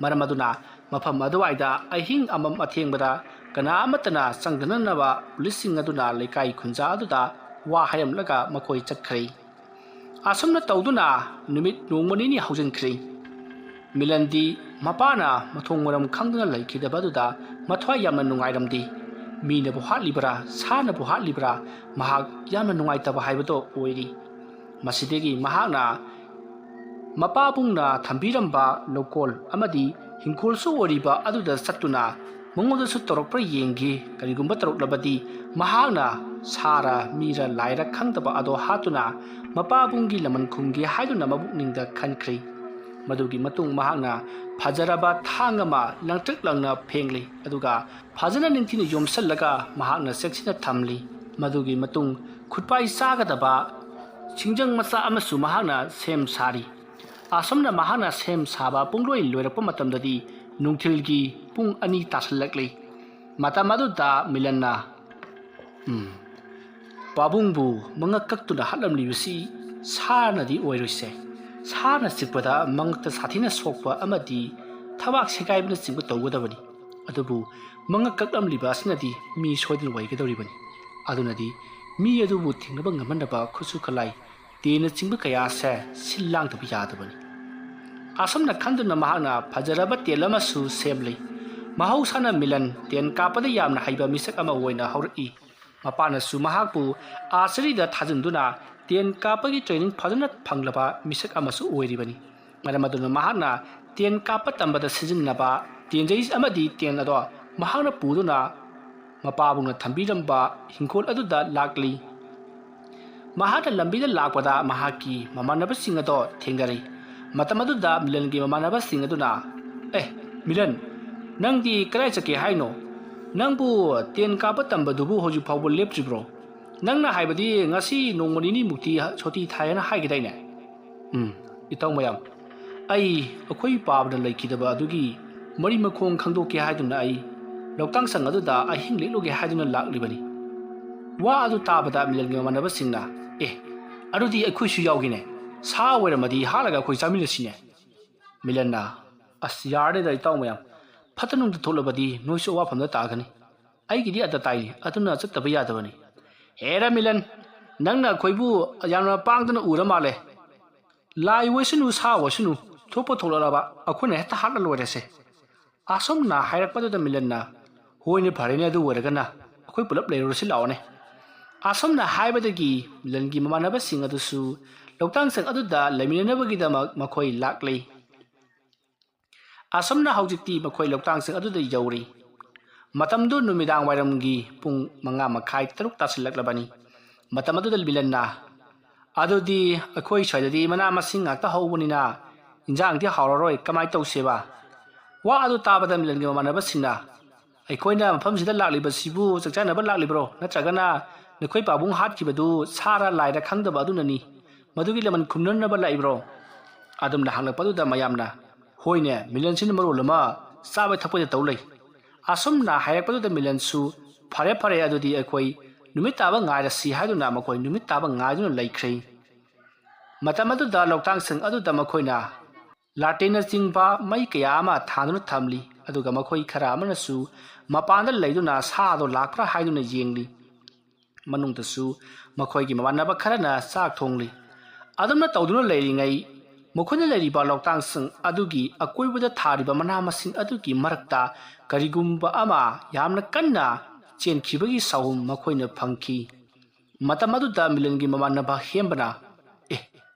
ꯃꯔꯝ ꯑꯗꯨꯅ ꯃꯐꯝ ꯑꯗꯨꯋꯥꯏꯗ ꯑꯍꯤꯡ ꯑꯃꯝ ꯑꯊꯦꯡꯕꯗ ꯀꯅꯥ ꯑꯃꯠꯇꯅ ꯆꯪꯗꯅꯅꯕ ꯄꯨꯂꯤꯁꯁꯤꯡ ꯑꯗꯨꯅ ꯂꯩꯀꯥꯏ ꯈꯨꯟꯖꯥ ꯑꯗꯨꯗ ꯋꯥ ꯍꯥꯏꯔꯝꯂꯒ ꯃꯈꯣꯏ ꯆꯠꯈ꯭ꯔꯦ꯫ ꯑꯁꯨꯝꯅ ꯇꯧꯗꯨꯅ ꯅꯨꯃꯤꯠ ꯅꯣꯡꯃ ꯅꯤꯅꯤ ꯍꯧꯖꯤꯟꯈ꯭ꯔꯦ꯫ ꯃꯤꯂꯟꯗꯤ ꯃꯄꯥꯅ ꯃꯊꯣꯡ ꯃꯔꯝ ꯈꯪꯗꯅ ꯂꯩꯈꯤꯗꯕ ꯑꯗꯨꯗ ꯃꯊ꯭ꯋꯥꯏ ꯌꯥꯝꯅ ꯅꯨꯡꯉꯥꯏꯔꯝꯗꯦ꯫ ꯃꯤꯅꯕꯨ ꯍꯥꯠꯂꯤꯕ꯭ꯔꯥ, ꯁꯥꯅꯕꯨ ꯍꯥꯠꯂꯤꯕ꯭ꯔꯥ, ꯃꯍꯥꯛ ꯌꯥꯝꯅ ꯅꯨꯡꯉꯥꯏꯇꯕ ꯍꯥꯏꯕꯗꯣ ꯑꯣꯏꯔꯤ꯫ ꯃꯁꯤꯗꯒꯤ ꯃꯍꯥꯛꯅ ꯃꯄꯥꯕꯨꯡꯅ ꯊꯝꯕꯤꯔꯝꯕ ꯂꯧꯀꯣꯜ ꯑꯃꯗꯤ ꯍꯤꯡꯈꯣꯜꯁꯨ ꯑꯣꯏꯔꯤꯕ ꯑꯗꯨꯗ ꯆꯠꯇꯨꯅ ꯃꯉꯣꯟꯗꯁꯨ ꯇꯧꯔꯛꯄ꯭ꯔꯥ ꯌꯦꯡꯒꯦ, ꯀꯔꯤꯒꯨꯝꯕ ꯇꯧꯔꯛꯂꯕꯗꯤ ꯃꯍꯥꯛꯅ ꯁꯥꯔ ꯃꯤꯔ ꯂꯥꯏꯔ ꯈꯪꯗꯕ ꯑꯗꯣ ꯍꯥꯠꯇꯨꯅ ꯃꯄꯥꯕꯨꯡꯒꯤ ꯂꯃꯟ ꯈꯨꯝꯒꯦ ꯍꯥꯏꯗꯨꯅ ꯃꯕꯨꯛꯅꯤꯡꯗ ꯈꯟꯈ꯭ꯔꯦ꯫ ꯃꯗꯨꯒꯤ ꯃꯇꯨꯡ ꯃꯍꯥꯛꯅ ꯐꯖꯔꯕ ꯊꯥꯡ ꯑꯃ ꯂꯪꯇ꯭ꯔꯤꯛ ꯂꯪꯅ ꯐꯦꯡꯂꯤ, ꯑꯗꯨꯒ ꯐꯖꯅ ꯅꯤꯡꯊꯤꯅ ꯌꯣꯝꯁꯤꯜꯂꯒ ꯃꯍꯥꯛꯅ ꯆꯦꯛꯁꯤꯟꯅ ꯊꯝꯂꯤ꯫ ꯃꯗꯨꯒꯤ ꯃꯇꯨꯡ ꯈꯨꯠꯄꯥꯏ ꯆꯥꯒꯗꯕ ꯁꯤꯡꯖꯪ ꯃꯆꯥ ꯑꯃꯁꯨ ꯃꯍꯥꯛꯅ ꯁꯦꯝ ꯁꯥꯔꯤ꯫ ꯑꯁꯨꯝꯅ ꯃꯍꯥꯛꯅ ꯁꯦꯝ ꯁꯥꯕ ꯄꯨꯡꯂꯣꯏ ꯂꯣꯏꯔꯛꯄ ꯃꯇꯝꯗꯗꯤ ꯅꯨꯡꯊꯤꯜꯒꯤ ꯄꯨꯡ ꯑꯅꯤ ꯇꯥꯁꯤꯜꯂꯛꯂꯤ꯫ ꯃꯇꯝ ꯑꯗꯨꯗ ꯃꯤꯂꯟꯅ, "ꯎꯝ, ꯄꯥꯕꯨꯡꯕꯨ ꯃꯉꯛ ꯀꯛꯇꯨꯅ ꯍꯥꯠꯂꯝꯂꯤꯕꯁꯤ ꯁꯥꯅꯗꯤ ꯑꯣꯏꯔꯣꯏꯁꯦ꯫ ꯁꯥꯅ ꯆꯤꯛꯄꯗ ꯃꯉꯛꯇ ꯁꯥꯊꯤꯅ ꯁꯣꯛꯄ ꯑꯃꯗꯤ ꯊꯕꯥꯛ ꯁꯦꯒꯥꯏꯕꯅꯆꯤꯡꯕ ꯇꯧꯒꯗꯕꯅꯤ꯫ ꯑꯗꯨꯕꯨ ꯃꯉꯛ ꯀꯛꯂꯝꯂꯤꯕ ꯑꯁꯤꯅꯗꯤ ꯃꯤ ꯁꯣꯏꯗꯅ ꯑꯣꯏꯒꯗꯧꯔꯤꯕꯅꯤ꯫ ꯑꯗꯨꯅꯗꯤ ꯃꯤ ꯑꯗꯨꯕꯨ ꯊꯤꯡꯅꯕ ꯉꯝꯍꯟꯅꯕ ꯈꯨꯠꯁꯨ ꯈꯨꯠꯂꯥꯏ, ꯇꯦꯟꯅꯆꯤꯡꯕ ꯀꯌꯥꯁꯦ ꯁꯤꯜ ꯂꯥꯡꯗꯕ ꯌꯥꯗꯕꯅꯤ"꯫ ꯑꯁꯨꯝꯅ ꯈꯟꯗꯨꯅ ꯃꯍꯥꯛꯅ ꯐꯖꯔꯕ ꯇꯦꯟ ꯑꯃꯁꯨ ꯁꯦꯝꯂꯤ꯫ ꯃꯍꯧꯁꯥꯅ ꯃꯤꯂꯟ ꯇꯦꯟ ꯀꯥꯞꯄꯗ ꯌꯥꯝꯅ ꯍꯩꯕ ꯃꯤꯁꯛ ꯑꯃ ꯑꯣꯏꯅ ꯍꯧꯔꯛꯏ꯫ ꯃꯄꯥꯅꯁꯨ ꯃꯍꯥꯛꯄꯨ archeryꯗ ꯊꯥꯖꯤꯟꯗꯨꯅ ꯇꯦꯟ ꯀꯥꯞꯄꯒꯤ training ꯐꯖꯅ ꯐꯪꯂꯕ ꯃꯤꯁꯛ ꯑꯃꯁꯨ ꯑꯣꯏꯔꯤꯕꯅꯤ꯫ ꯃꯔꯝ ꯑꯗꯨꯅ ꯃꯍꯥꯛꯅ ꯇꯦꯟ ꯀꯥꯞꯄ ꯇꯝꯕꯗ ꯁꯤꯖꯤꯟꯅꯕ ꯇꯦꯟꯖꯩ ꯑꯃꯗꯤ ꯇꯦꯟ ꯑꯗꯣ ꯃꯍꯥꯛꯅ ꯄꯨꯗꯨꯅ ꯃꯄꯥꯕꯨꯡꯅ ꯊꯝꯕꯤꯔꯝꯕ ꯍꯤꯡꯈꯣꯜ ꯑꯗꯨꯗ ꯂꯥꯛꯂꯤ꯫ ꯃꯍꯥꯛꯅ ꯂꯝꯕꯤꯗ ꯂꯥꯛꯄꯗ ꯃꯍꯥꯛꯀꯤ ꯃꯃꯥꯟꯅꯕꯁꯤꯡ ꯑꯗꯣ ꯊꯦꯡꯅꯔꯤ꯫ ꯃꯇꯝ ꯑꯗꯨꯗ ꯃꯤꯂꯟꯒꯤ ꯃꯃꯥꯟꯅꯕꯁꯤꯡ ꯑꯗꯨꯅ, "ꯑꯦ, ꯃꯤꯂꯟ, ꯅꯪꯗꯤ ꯀꯗꯥꯏ ꯆꯠꯀꯦ ꯍꯥꯏꯅꯣ? ꯅꯪꯕꯨ ꯇꯦꯟ ꯀꯥꯞꯄ ꯇꯝꯕꯗꯨꯕꯨ ꯍꯧꯖꯤꯛ ꯐꯥꯎꯕ ꯂꯦꯞꯇ꯭ꯔꯤꯕ꯭ꯔꯣ? ꯅꯪꯅ ꯍꯥꯏꯕꯗꯤ ꯉꯁꯤ ꯅꯣꯡꯃ ꯅꯤꯅꯤꯃꯨꯛꯇꯤ ꯁꯨꯇꯤ ꯊꯥꯏ ꯍꯥꯏꯅ ꯍꯥꯏꯈꯤꯗꯥꯏꯅꯦ?" "ꯎꯝ, ꯏꯇꯥꯎ ꯃꯌꯥꯝ, ꯑꯩ ꯑꯩꯈꯣꯏ ꯄꯥꯕꯅ ꯂꯩꯈꯤꯗꯕ ꯑꯗꯨꯒꯤ ꯃꯔꯤ ꯃꯈꯣꯡ ꯈꯪꯗꯣꯛꯀꯦ ꯍꯥꯏꯗꯨꯅ ꯑꯩ ꯂꯧꯇꯥꯡ ꯁꯪ ꯑꯗꯨꯗ ꯑꯍꯤꯡ ꯂꯦꯛꯂꯨꯒꯦ ꯍꯥꯏꯗꯨꯅ ꯂꯥꯛꯂꯤꯕꯅꯤ"꯫ ꯋꯥ ꯑꯗꯨ ꯇꯥꯕꯗ ꯃꯤꯂꯟꯒꯤ ꯃꯃꯥꯟꯅꯕꯁꯤꯡꯅ, "ꯑꯦ, ꯑꯗꯨꯗꯤ ꯑꯩꯈꯣꯏꯁꯨ ꯌꯥꯎꯒꯦꯅꯦ꯫ ꯁꯥ ꯑꯣꯏꯔꯝꯃꯗꯤ ꯍꯥꯠꯂꯒ ꯑꯩꯈꯣꯏ ꯆꯥꯃꯤꯟꯅꯁꯤꯅꯦ"꯫ ꯃꯤꯂꯟꯅ, "ꯑꯁ, ꯌꯥꯔꯅꯤꯗ ꯏꯇꯥꯎ ꯃꯌꯥꯝ, ꯐꯠꯇ ꯅꯨꯡꯗ ꯊꯣꯛꯂꯕꯗꯤ ꯅꯣꯏꯁꯨ ꯑꯋꯥꯐꯝꯗ ꯇꯥꯒꯅꯤ꯫ ꯑꯩꯒꯤꯗꯤ ꯑꯇ ꯇꯥꯏꯅꯤ, ꯑꯗꯨꯅ ꯆꯠꯇꯕ ꯌꯥꯗꯕꯅꯤ꯫ ꯍꯦꯔꯥ ꯃꯤꯂꯟ, ꯅꯪꯅ ꯑꯩꯈꯣꯏꯕꯨ ꯌꯥꯝꯅ ꯄꯥꯡꯗꯅ ꯎꯔ ꯃꯥꯜꯂꯦ꯫ ꯂꯥꯏ ꯑꯣꯏꯁꯅꯨ, ꯁꯥ ꯑꯣꯏꯁꯅꯨ, ꯊꯣꯛꯄ ꯊꯣꯛꯂꯛꯂꯕ ꯑꯩꯈꯣꯏꯅ ꯍꯦꯛꯇ ꯍꯥꯠꯂ ꯂꯣꯏꯔꯦꯁꯦ꯫ ꯑꯁꯨꯝꯅ ꯍꯥꯏꯔꯛꯄꯗꯨꯗ ꯃꯤꯂꯟꯅ, "ꯍꯣꯏꯅꯦ, ꯐꯔꯦꯅꯦ, ꯑꯗꯨ ꯑꯣꯏꯔꯒꯅ ꯑꯩꯈꯣꯏ ꯄꯨꯂꯞ ꯂꯩꯔꯨꯔꯁꯤ ꯂꯥꯛꯑꯣꯅꯦ꯫" ꯑꯁꯨꯝꯅ ꯍꯥꯏꯕꯗꯒꯤ ꯃꯤꯂꯟꯒꯤ ꯃꯃꯥꯟꯅꯕꯁꯤꯡ ꯑꯗꯨꯁꯨ ꯂꯣꯛꯇꯥꯛꯁꯪ ꯑꯗꯨꯗ ꯂꯩꯃꯤꯟꯅꯅꯕꯒꯤꯗꯃꯛ ꯃꯈꯣꯏ ꯂꯥꯛꯂꯤ꯫ ꯑꯁꯨꯝꯅ ꯍꯧꯖꯤꯛꯇꯤ ꯃꯈꯣꯏ ꯂꯣꯛꯇꯥꯛꯁꯪ ꯑꯗꯨꯗ ꯌꯧꯔꯤ꯫ ꯃꯇꯝꯗꯨ ꯅꯨꯃꯤꯗꯥꯡ ꯋꯥꯏꯔꯝꯒꯤ ꯄꯨꯡ ꯃꯉꯥ ꯃꯈꯥꯏ, ꯇꯔꯨꯛ ꯇꯥꯁꯤꯜꯂꯛꯂꯕꯅꯤ꯫ ꯃꯇꯝ ꯑꯗꯨꯗ ꯃꯤꯂꯟꯅ, "ꯑꯗꯨꯗꯤ ꯑꯩꯈꯣꯏ ꯁ꯭ꯋꯥꯏꯗꯗꯤ ꯃꯅꯥ ꯃꯁꯤꯡ ꯉꯥꯛꯇ ꯍꯧꯕꯅꯤꯅ ꯏꯟꯖꯥꯡꯗꯤ ꯍꯥꯎꯔꯔꯣꯏ, ꯀꯃꯥꯏ ꯇꯧꯁꯦꯕ?" ꯋꯥ ꯑꯗꯨ ꯇꯥꯕꯗ ꯃꯤꯂꯟꯒꯤ ꯃꯃꯥꯟꯅꯕꯁꯤꯡꯅ, "ꯑꯩꯈꯣꯏꯅ ꯃꯐꯝꯁꯤꯗ ꯂꯥꯛꯂꯤꯕꯁꯤꯕꯨ ꯆꯥꯛ ꯆꯥꯅꯕ ꯂꯥꯛꯂꯤꯕ꯭ꯔꯣ, ꯅꯠꯇ꯭ꯔꯒꯅ ꯅꯈꯣꯏ ꯄꯥꯕꯨꯡ ꯍꯥꯠꯈꯤꯕꯗꯨ ꯁꯥꯔ ꯂꯥꯏꯔ ꯈꯪꯗꯕ ꯑꯗꯨꯅꯅꯤ, ꯃꯗꯨꯒꯤ ꯂꯃꯟ ꯈꯨꯝꯅꯅꯕ ꯂꯥꯛꯏꯕ꯭ꯔꯣ?" ꯑꯗꯨꯝꯅ ꯍꯪꯂꯛꯄꯗꯨꯗ ꯃꯌꯥꯝꯅ, "ꯍꯣꯏꯅꯦ, ꯃꯤꯂꯟꯁꯤꯅ ꯃꯔꯣꯜ ꯑꯃ ꯆꯥꯕ ꯊꯛꯄꯗ ꯇꯧ ꯂꯩ꯫" ꯑꯁꯨꯝꯅ ꯍꯥꯏꯔꯛꯄꯗꯨꯗ ꯃꯤꯂꯟꯁꯨ, "ꯐꯔꯦ ꯐꯔꯦ, ꯑꯗꯨꯗꯤ ꯑꯩꯈꯣꯏ ꯅꯨꯃꯤꯠ ꯇꯥꯕ ꯉꯥꯏꯔꯁꯤ" ꯍꯥꯏꯗꯨꯅ ꯃꯈꯣꯏ ꯅꯨꯃꯤꯠ ꯇꯥꯕ ꯉꯥꯏꯗꯨꯅ ꯂꯩꯈ꯭ꯔꯦ꯫ ꯃꯇꯝ ꯑꯗꯨꯗ ꯂꯣꯛꯇꯥꯛꯁꯪ ꯑꯗꯨꯗ ꯃꯈꯣꯏꯅ ꯂꯥꯇꯦꯟꯅꯆꯤꯡꯕ ꯃꯩ ꯀꯌꯥ ꯑꯃ ꯊꯥꯟꯗꯨꯅ ꯊꯝꯂꯤ, ꯑꯗꯨꯒ ꯃꯈꯣꯏ ꯈꯔ ꯑꯃꯅꯁꯨ ꯃꯄꯥꯟꯗ ꯂꯩꯗꯨꯅ ꯁꯥꯗꯣ ꯂꯥꯛꯄ꯭ꯔꯥ ꯍꯥꯏꯗꯨꯅ ꯌꯦꯡꯂꯤ꯫ ꯃꯅꯨꯡꯗꯁꯨ ꯃꯈꯣꯏꯒꯤ ꯃꯃꯥꯟꯅꯕ ꯈꯔꯅ ꯆꯥꯛ ꯊꯣꯡꯂꯤ꯫ ꯑꯗꯨꯝꯅ ꯇꯧꯗꯨꯅ ꯂꯩꯔꯤꯉꯩ, ꯃꯈꯣꯏꯅ ꯂꯩꯔꯤꯕ ꯂꯣꯛꯇꯥꯛꯁꯪ ꯑꯗꯨꯒꯤ ꯑꯀꯣꯏꯕꯗ ꯊꯥꯔꯤꯕ ꯃꯅꯥ ꯃꯁꯤꯡ ꯑꯗꯨꯒꯤ ꯃꯔꯛꯇ ꯀꯔꯤꯒꯨꯝꯕ ꯑꯃ ꯌꯥꯝꯅ ꯀꯟꯅ ꯆꯦꯟꯈꯤꯕꯒꯤ ꯁꯥꯎꯍꯨꯝ ꯃꯈꯣꯏꯅ ꯐꯪꯈꯤ꯫ ꯃꯇꯝ ꯑꯗꯨꯗ ꯃꯤꯂꯟꯒꯤ ꯃꯃꯥꯟꯅꯕ ꯍꯦꯝꯕꯅ, "ꯑꯦ,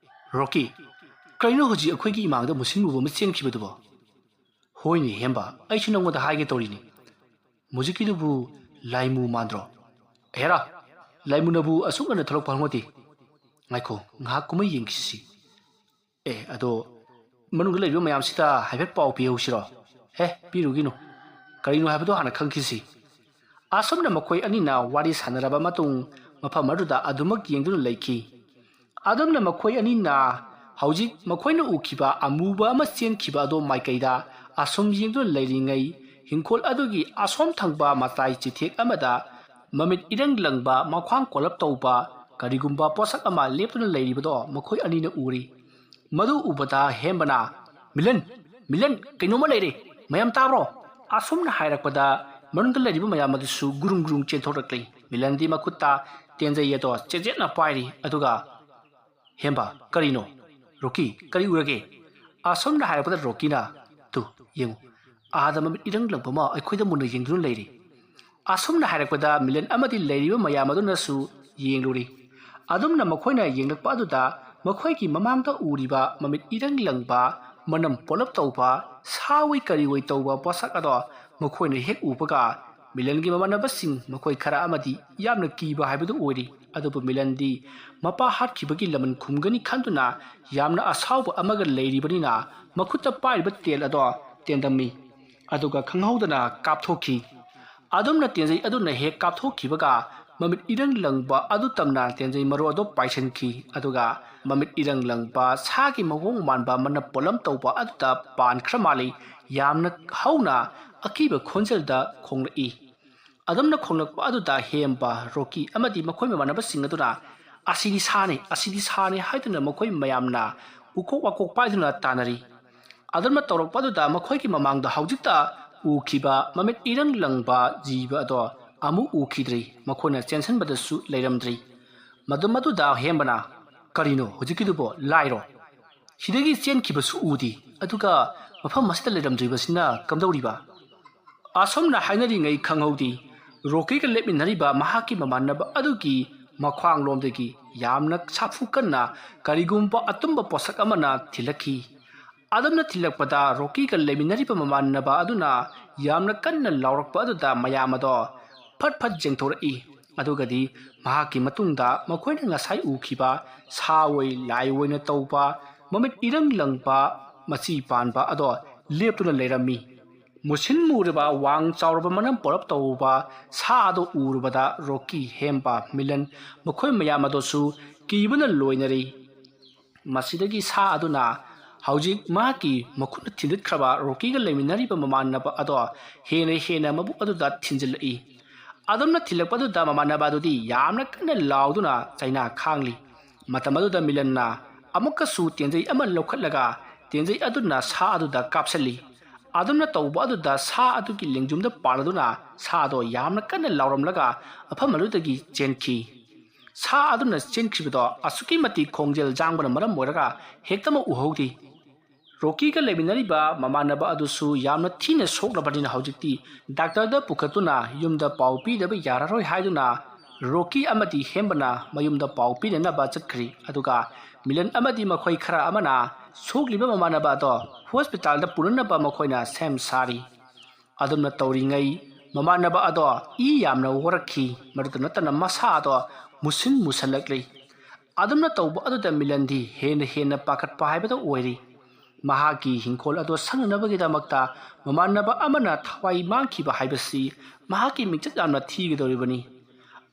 ꯔꯣꯀꯤ, ꯀꯔꯤꯅꯣ ꯍꯧꯖꯤꯛ ꯑꯩꯈꯣꯏꯒꯤ ꯏꯃꯥꯡꯗ ꯃꯨꯁꯤꯟ ꯃꯨꯕ ꯑꯃ ꯆꯦꯟꯈꯤꯕꯗꯨꯕꯣ?" "ꯍꯣꯏꯅꯦ ꯍꯦꯝꯕ, ꯑꯩꯁꯨ ꯅꯪꯉꯣꯟꯗ ꯍꯥꯏꯒꯦ ꯇꯧꯔꯤꯅꯤ꯫ ꯍꯧꯖꯤꯛꯀꯤꯗꯨꯕꯨ ꯂꯥꯏꯃꯨ ꯃꯥꯟꯗ꯭ꯔꯣ? ꯍꯦꯔꯥ, ꯂꯥꯏꯃꯨꯅꯕꯨ ꯑꯁꯨꯛ ꯉꯟꯅ ꯊꯣꯛꯂꯛꯄ ꯍꯧꯅꯗꯦ꯫ ꯉꯥꯏꯈꯣ, ꯉꯥꯏꯍꯥꯛ ꯀꯨꯝꯃ ꯌꯦꯡꯈꯤꯁꯤ꯫" "ꯑꯦ, ꯑꯗꯣ ꯃꯅꯨꯡꯗ ꯂꯩꯔꯤꯕ ꯃꯌꯥꯝꯁꯤꯗ ꯍꯥꯏꯐꯦꯠ ꯄꯥꯎ ꯄꯤꯍꯧꯁꯤꯔꯣ?" "ꯑꯦ, ꯄꯤꯔꯨꯒꯤꯅꯨ꯫ ꯀꯔꯤꯅꯣ ꯍꯥꯏꯕꯗꯣ ꯍꯥꯟꯅ ꯈꯪꯈꯤꯁꯤ꯫" ꯑꯁꯨꯝꯅ ꯃꯈꯣꯏ ꯑꯅꯤꯅ ꯋꯥꯔꯤ ꯁꯥꯟꯅꯔꯕ ꯃꯇꯨꯡ, ꯃꯐꯝ ꯑꯗꯨꯗ ꯑꯗꯨꯃꯛ ꯌꯦꯡꯗꯨꯅ ꯂꯩꯈꯤ꯫ ꯑꯗꯨꯝꯅ ꯃꯈꯣꯏ ꯑꯅꯤꯅ ꯍꯧꯖꯤꯛ ꯃꯈꯣꯏꯅ ꯎꯈꯤꯕ ꯑꯃꯨꯕ ꯑꯃ ꯆꯦꯟꯈꯤꯕ ꯑꯗꯣ ꯃꯥꯏꯀꯩꯗ ꯑꯁꯨꯝ ꯌꯦꯡꯗꯨꯅ ꯂꯩꯔꯤꯉꯩ, ꯍꯤꯡꯈꯣꯜ ꯑꯗꯨꯒꯤ ꯑꯁꯣꯝ ꯊꯪꯕ ꯃꯇꯥꯏ ꯆꯤꯊꯦꯛ ꯑꯃꯗ ꯃꯃꯤꯠ ꯏꯔꯪ ꯂꯪꯕ, ꯃꯈ꯭ꯋꯥꯡ ꯀꯣꯜꯂꯞ ꯇꯧꯕ ꯀꯔꯤꯒꯨꯝꯕ ꯄꯣꯠꯁꯛ ꯑꯃ ꯂꯦꯞꯇꯨꯅ ꯂꯩꯔꯤꯕꯗꯣ ꯃꯈꯣꯏ ꯑꯅꯤꯅ ꯎꯔꯤ꯫ ꯃꯗꯨ ꯎꯕꯗ ꯍꯦꯝꯕꯅ, "ꯃꯤꯂꯟ, ꯃꯤꯂꯟ, ꯀꯩꯅꯣꯝꯃ ꯂꯩꯔꯦ꯫ ꯃꯌꯥꯝ ꯇꯥꯕ꯭ꯔꯣ?" ꯑꯁꯨꯝꯅ ꯍꯥꯏꯔꯛꯄꯗ, ꯃꯅꯨꯡꯗ ꯂꯩꯔꯤꯕ ꯃꯌꯥꯝ ꯑꯗꯨꯁꯨ ꯒꯨꯔꯨꯡ ꯒꯨꯔꯨꯡ ꯆꯦꯟꯊꯣꯔꯛꯂꯤ꯫ ꯃꯤꯂꯟꯗꯤ ꯃꯈꯨꯠꯇ ꯇꯦꯟꯖꯩ ꯑꯗꯣ ꯆꯦꯠꯆꯦꯠꯅ ꯄꯥꯏꯔꯤ꯫ ꯑꯗꯨꯒ, "ꯍꯦꯝꯕ, ꯀꯔꯤꯅꯣ? ꯔꯣꯀꯤ, ꯀꯔꯤ ꯎꯔꯒꯦ? ꯑꯁꯣꯝꯅ ꯍꯥꯏꯔꯛꯄꯗ ꯔꯣꯀꯤꯅ, ꯇꯨ, ꯌꯦꯡꯉꯨ, ꯑꯥꯗ ꯃꯃꯤꯠ ꯏꯔꯪ ꯂꯪꯕ ꯑꯃ ꯑꯩꯈꯣꯏꯗ ꯃꯨꯟꯅ ꯌꯦꯡꯗꯨꯅ ꯂꯩꯔꯤ꯫" ꯑꯁꯨꯝꯅ ꯍꯥꯏꯔꯛꯄꯗ ꯃꯤꯂꯟ ꯑꯃꯗꯤ ꯂꯩꯔꯤꯕ ꯃꯌꯥꯝ ꯑꯗꯨꯅꯁꯨ ꯌꯦꯡꯂꯨꯔꯤ꯫ ꯑꯗꯨꯝꯅ ꯃꯈꯣꯏꯅ ꯌꯦꯡꯂꯛꯄ ꯑꯗꯨꯗ ꯃꯈꯣꯏꯒꯤ ꯃꯃꯥꯡꯗ ꯎꯔꯤꯕ ꯃꯃꯤꯠ ꯏꯔꯪ ꯂꯪꯕ, ꯃꯅꯝ ꯄꯣꯂꯞ ꯇꯧꯕ, ꯁꯥ ꯑꯣꯏ ꯀꯔꯤ ꯑꯣꯏ ꯇꯧꯕ ꯄꯣꯠꯁꯛ ꯑꯗꯣ ꯃꯈꯣꯏꯅ ꯍꯦꯛ ꯎꯕꯒ ꯃꯤꯂꯟꯒꯤ ꯃꯃꯥꯟꯅꯕꯁꯤꯡ ꯃꯈꯣꯏ ꯈꯔ ꯑꯃꯗꯤ ꯌꯥꯝꯅ ꯀꯤꯕ ꯍꯥꯏꯕꯗꯨ ꯑꯣꯏꯔꯤ꯫ ꯑꯗꯨꯕꯨ ꯃꯤꯂꯟꯗꯤ ꯃꯄꯥ ꯍꯥꯠꯈꯤꯕꯒꯤ ꯂꯃꯟ ꯈꯨꯝꯒꯅꯤ ꯈꯟꯗꯨꯅ ꯌꯥꯝꯅ ꯑꯁꯥꯎꯕ ꯑꯃꯒ ꯂꯩꯔꯤꯕꯅꯤꯅ ꯃꯈꯨꯠꯇ ꯄꯥꯏꯔꯤꯕ ꯇꯦꯟ ꯑꯗꯣ ꯇꯦꯟꯗꯝꯃꯤ꯫ ꯑꯗꯨꯒ ꯈꯪꯍꯧꯗꯅ ꯀꯥꯞꯊꯣꯛꯈꯤ꯫ ꯑꯗꯨꯝꯅ ꯇꯦꯟꯖꯩ ꯑꯗꯨꯅ ꯍꯦꯛ ꯀꯥꯞꯊꯣꯛꯈꯤꯕꯒ ꯃꯃꯤꯠ ꯏꯔꯪ ꯂꯪꯕ ꯑꯗꯨ ꯇꯝꯅ ꯇꯦꯟꯖꯩ ꯃꯔꯨ ꯑꯗꯨ ꯄꯥꯏꯁꯤꯟꯈꯤ꯫ ꯑꯗꯨꯒ ꯃꯃꯤꯠ ꯏꯔꯪ ꯂꯪꯕ ꯁꯥꯒꯤ ꯃꯑꯣꯡ ꯃꯥꯟꯕ ꯃꯅꯞ ꯄꯣꯂꯝ ꯇꯧꯕ ꯑꯗꯨꯗ ꯄꯥꯟꯈ꯭ꯔ ꯃꯥꯜꯂꯤ꯫ ꯌꯥꯝꯅ ꯍꯧꯅ ꯑꯀꯤꯕ ꯈꯣꯟꯖꯦꯜꯗ ꯈꯣꯡꯂꯛꯏ꯫ ꯑꯗꯨꯝꯅ ꯈꯣꯡꯂꯛꯄ ꯑꯗꯨꯗ ꯍꯦꯝꯕ, ꯔꯣꯀꯤ ꯑꯃꯗꯤ ꯃꯈꯣꯏ ꯃꯃꯥꯟꯅꯕꯁꯤꯡ ꯑꯗꯨꯅ, "ꯑꯁꯤꯗꯤ ꯁꯥꯅꯤ, ꯑꯁꯤꯗꯤ ꯁꯥꯅꯤ" ꯍꯥꯏꯗꯨꯅ ꯃꯈꯣꯏ ꯃꯌꯥꯝꯅ ꯎꯀꯣꯛ ꯋꯥꯀꯣꯛ ꯄꯥꯏꯗꯨꯅ ꯇꯥꯟꯅꯔꯤ꯫ ꯑꯗꯨꯝꯅ ꯇꯧꯔꯛꯄ ꯑꯗꯨꯗ ꯃꯈꯣꯏꯒꯤ ꯃꯃꯥꯡꯗ ꯍꯧꯖꯤꯛꯇ ꯎꯈꯤꯕ ꯃꯃꯤꯠ ꯏꯔꯪ ꯂꯪꯕ ꯖꯤꯕ ꯑꯗꯣ ꯑꯃꯨꯛ ꯎꯈꯤꯗ꯭ꯔꯤ꯫ ꯃꯈꯣꯏꯅ ꯆꯦꯟꯁꯤꯟꯕꯗꯁꯨ ꯂꯩꯔꯝꯗ꯭ꯔꯤ꯫ ꯃꯗꯨ ꯃꯗꯨꯗ ꯍꯦꯝꯕꯅ, "ꯀꯔꯤꯅꯣ ꯍꯧꯖꯤꯛꯀꯤꯗꯨꯕꯣ? ꯂꯥꯏꯔꯣ? ꯁꯤꯗꯒꯤ ꯆꯦꯟꯈꯤꯕꯁꯨ ꯎꯗꯦ, ꯑꯗꯨꯒ ꯃꯐꯝ ꯑꯁꯤꯗ ꯂꯩꯔꯝꯗ꯭ꯔꯤꯕꯁꯤꯅ ꯀꯝꯗꯧꯔꯤꯕ?" ꯑꯁꯨꯝꯅ ꯍꯥꯏꯅꯔꯤꯉꯩ ꯈꯪꯍꯧꯗꯦ, ꯔꯣꯀꯤꯒ ꯂꯦꯞꯃꯤꯟꯅꯔꯤꯕ ꯃꯍꯥꯛꯀꯤ ꯃꯃꯥꯟꯅꯕ ꯑꯗꯨꯒꯤ ꯃꯈ꯭ꯋꯥꯡꯂꯣꯝꯗꯒꯤ ꯌꯥꯝꯅ ꯁꯥꯐꯨ ꯀꯟꯅ ꯀꯔꯤꯒꯨꯝꯕ ꯑꯇꯨꯝꯕ ꯄꯣꯠꯁꯛ ꯑꯃꯅ ꯊꯤꯜꯂꯛꯈꯤ꯫ ꯑꯗꯨꯝꯅ ꯊꯤꯜꯂꯛꯄꯗ ꯔꯣꯀꯤꯒ ꯂꯩꯃꯤꯟꯅꯔꯤꯕ ꯃꯃꯥꯟꯅꯕ ꯑꯗꯨꯅ ꯌꯥꯝꯅ ꯀꯟꯅ ꯂꯥꯎꯔꯛꯄ ꯑꯗꯨꯗ ꯃꯌꯥꯝ ꯑꯗꯣ ꯐꯠ ꯐꯠ ꯌꯦꯡꯊꯣꯔꯛꯏ꯫ ꯑꯗꯨꯒꯗꯤ ꯃꯍꯥꯛꯀꯤ ꯃꯇꯨꯡꯗ ꯃꯈꯣꯏꯅ ꯉꯁꯥꯏ ꯎꯈꯤꯕ ꯁꯥ ꯑꯣꯏ ꯂꯥꯏ ꯑꯣꯏꯅ ꯇꯧꯕ, ꯃꯃꯤꯠ ꯏꯔꯪ ꯂꯪꯕ, ꯃꯆꯤ ꯄꯥꯟꯕ ꯑꯗꯣ ꯂꯦꯞꯇꯨꯅ ꯂꯩꯔꯝꯃꯤ꯫ ꯃꯨꯁꯤꯟ ꯃꯨꯔꯕ ꯋꯥꯡ ꯆꯥꯎꯔꯕ ꯃꯅꯝ ꯄꯣꯂꯞ ꯇꯧꯕ ꯁꯥ ꯑꯗꯨ ꯎꯔꯨꯕꯗ ꯔꯣꯀꯤ, ꯍꯦꯝꯕ, ꯃꯤꯂꯟ ꯃꯈꯣꯏ ꯃꯌꯥꯝ ꯑꯗꯨꯁꯨ ꯀꯤꯕꯅ ꯂꯣꯏꯅꯔꯤ꯫ ꯃꯁꯤꯗꯒꯤ ꯁꯥ ꯑꯗꯨꯅ ꯍꯧꯖꯤꯛ ꯃꯍꯥꯛꯀꯤ ꯃꯈꯨꯠꯅ ꯊꯤꯟꯗꯠꯈ꯭ꯔꯕ ꯔꯣꯀꯤꯒ ꯂꯩꯃꯤꯟꯅꯔꯤꯕ ꯃꯃꯥꯟꯅꯕ ꯑꯗꯣ ꯍꯦꯟꯅ ꯍꯦꯟꯅ ꯃꯕꯨꯛ ꯑꯗꯨꯗ ꯊꯤꯟꯖꯤꯜꯂꯛꯏ꯫ ꯑꯗꯨꯝꯅ ꯊꯤꯜꯂꯛꯄ ꯑꯗꯨꯗ ꯃꯃꯥꯟꯅꯕ ꯑꯗꯨꯗꯤ ꯌꯥꯝꯅ ꯀꯟꯅ ꯂꯥꯎꯗꯨꯅ ꯆꯩꯅꯥ ꯈꯥꯡꯂꯤ꯫ ꯃꯇꯝ ꯑꯗꯨꯗ ꯃꯤꯂꯟꯅ ꯑꯃꯨꯛꯀꯁꯨ ꯇꯦꯟꯖꯩ ꯑꯃ ꯂꯧꯈꯠꯂꯒ ꯇꯦꯟꯖꯩ ꯑꯗꯨꯅ ꯁꯥ ꯑꯗꯨꯗ ꯀꯥꯞꯁꯤꯜꯂꯤ꯫ ꯑꯗꯨꯝꯅ ꯇꯧꯕ ꯑꯗꯨꯗ ꯁꯥ ꯑꯗꯨꯒꯤ ꯂꯦꯡꯖꯨꯝꯗ ꯄꯥꯜꯂꯗꯨꯅ ꯁꯥ ꯑꯗꯣ ꯌꯥꯝꯅ ꯀꯟꯅ ꯂꯥꯎꯔꯝꯂꯒ ꯃꯐꯝ ꯑꯗꯨꯗꯒꯤ ꯆꯦꯟꯈꯤ꯫ ꯁꯥ ꯑꯗꯨꯅ ꯆꯦꯟꯈꯤꯕꯗꯣ ꯑꯁꯨꯛꯀꯤ ꯃꯇꯤꯛ ꯈꯣꯡꯖꯦꯜ ꯌꯥꯡꯕꯅ ꯃꯔꯝ ꯑꯣꯏꯔꯒ ꯍꯦꯛꯇꯃꯛ ꯎꯍꯧꯗꯦ꯫ ꯔꯣꯀꯤꯒ ꯂꯩꯃꯤꯟꯅꯔꯤꯕ ꯃꯃꯥꯟꯅꯕ ꯑꯗꯨꯁꯨ ꯌꯥꯝꯅ ꯊꯤꯅ ꯁꯣꯛꯂꯕꯅꯤꯅ ꯍꯧꯖꯤꯛꯇꯤ ꯗꯥꯛꯇꯔꯗ ꯄꯨꯈꯠꯇꯨꯅ ꯌꯨꯝꯗ ꯄꯥꯎ ꯄꯤꯗꯕ ꯌꯥꯔꯔꯣꯏ ꯍꯥꯏꯗꯨꯅ ꯔꯣꯀꯤ ꯑꯃꯗꯤ ꯍꯦꯝꯕꯅ ꯃꯌꯨꯝꯗ ꯄꯥꯎ ꯄꯤꯅꯅꯕ ꯆꯠꯈ꯭ꯔꯤ꯫ ꯑꯗꯨꯒ ꯃꯤꯂꯟ ꯑꯃꯗꯤ ꯃꯈꯣꯏ ꯈꯔ ꯑꯃꯅ ꯁꯣꯛꯂꯤꯕ ꯃꯃꯥꯟꯅꯕ ꯑꯗꯣ ꯍꯣꯁꯄꯤꯇꯥꯜꯗ ꯄꯨꯅꯅꯕ ꯃꯈꯣꯏꯅ ꯁꯦꯝ ꯁꯥꯔꯤ꯫ ꯑꯗꯨꯝꯅ ꯇꯧꯔꯤꯉꯩ ꯃꯃꯥꯟꯅꯕ ꯑꯗꯣ ꯏ ꯌꯥꯝꯅ ꯋꯥꯔꯛꯈꯤ꯫ ꯃꯗꯨꯇ ꯅꯠꯇꯅ ꯃꯁꯥ ꯑꯗꯣ ꯃꯨꯁꯤꯟ ꯃꯨꯁꯜꯂꯛꯂꯤ꯫ ꯑꯗꯨꯝꯅ ꯇꯧꯕ ꯑꯗꯨꯗ ꯃꯤꯂꯟꯗꯤ ꯍꯦꯟꯅ ꯍꯦꯟꯅ ꯄꯥꯈꯠꯄ ꯍꯥꯏꯕꯗꯨ ꯑꯣꯏꯔꯤ꯫ ꯃꯍꯥꯛꯀꯤ ꯍꯤꯡꯈꯣꯜ ꯑꯗꯨ ꯁꯪꯅꯅꯕꯒꯤꯗꯃꯛꯇ ꯃꯃꯥꯟꯅꯕ ꯑꯃꯅ ꯊꯋꯥꯏ ꯃꯥꯡꯈꯤꯕ ꯍꯥꯏꯕꯁꯤ ꯃꯍꯥꯛꯀꯤ ꯃꯤꯡꯆꯠ ꯌꯥꯝꯅ ꯊꯤꯒꯗꯧꯔꯤꯕꯅꯤ꯫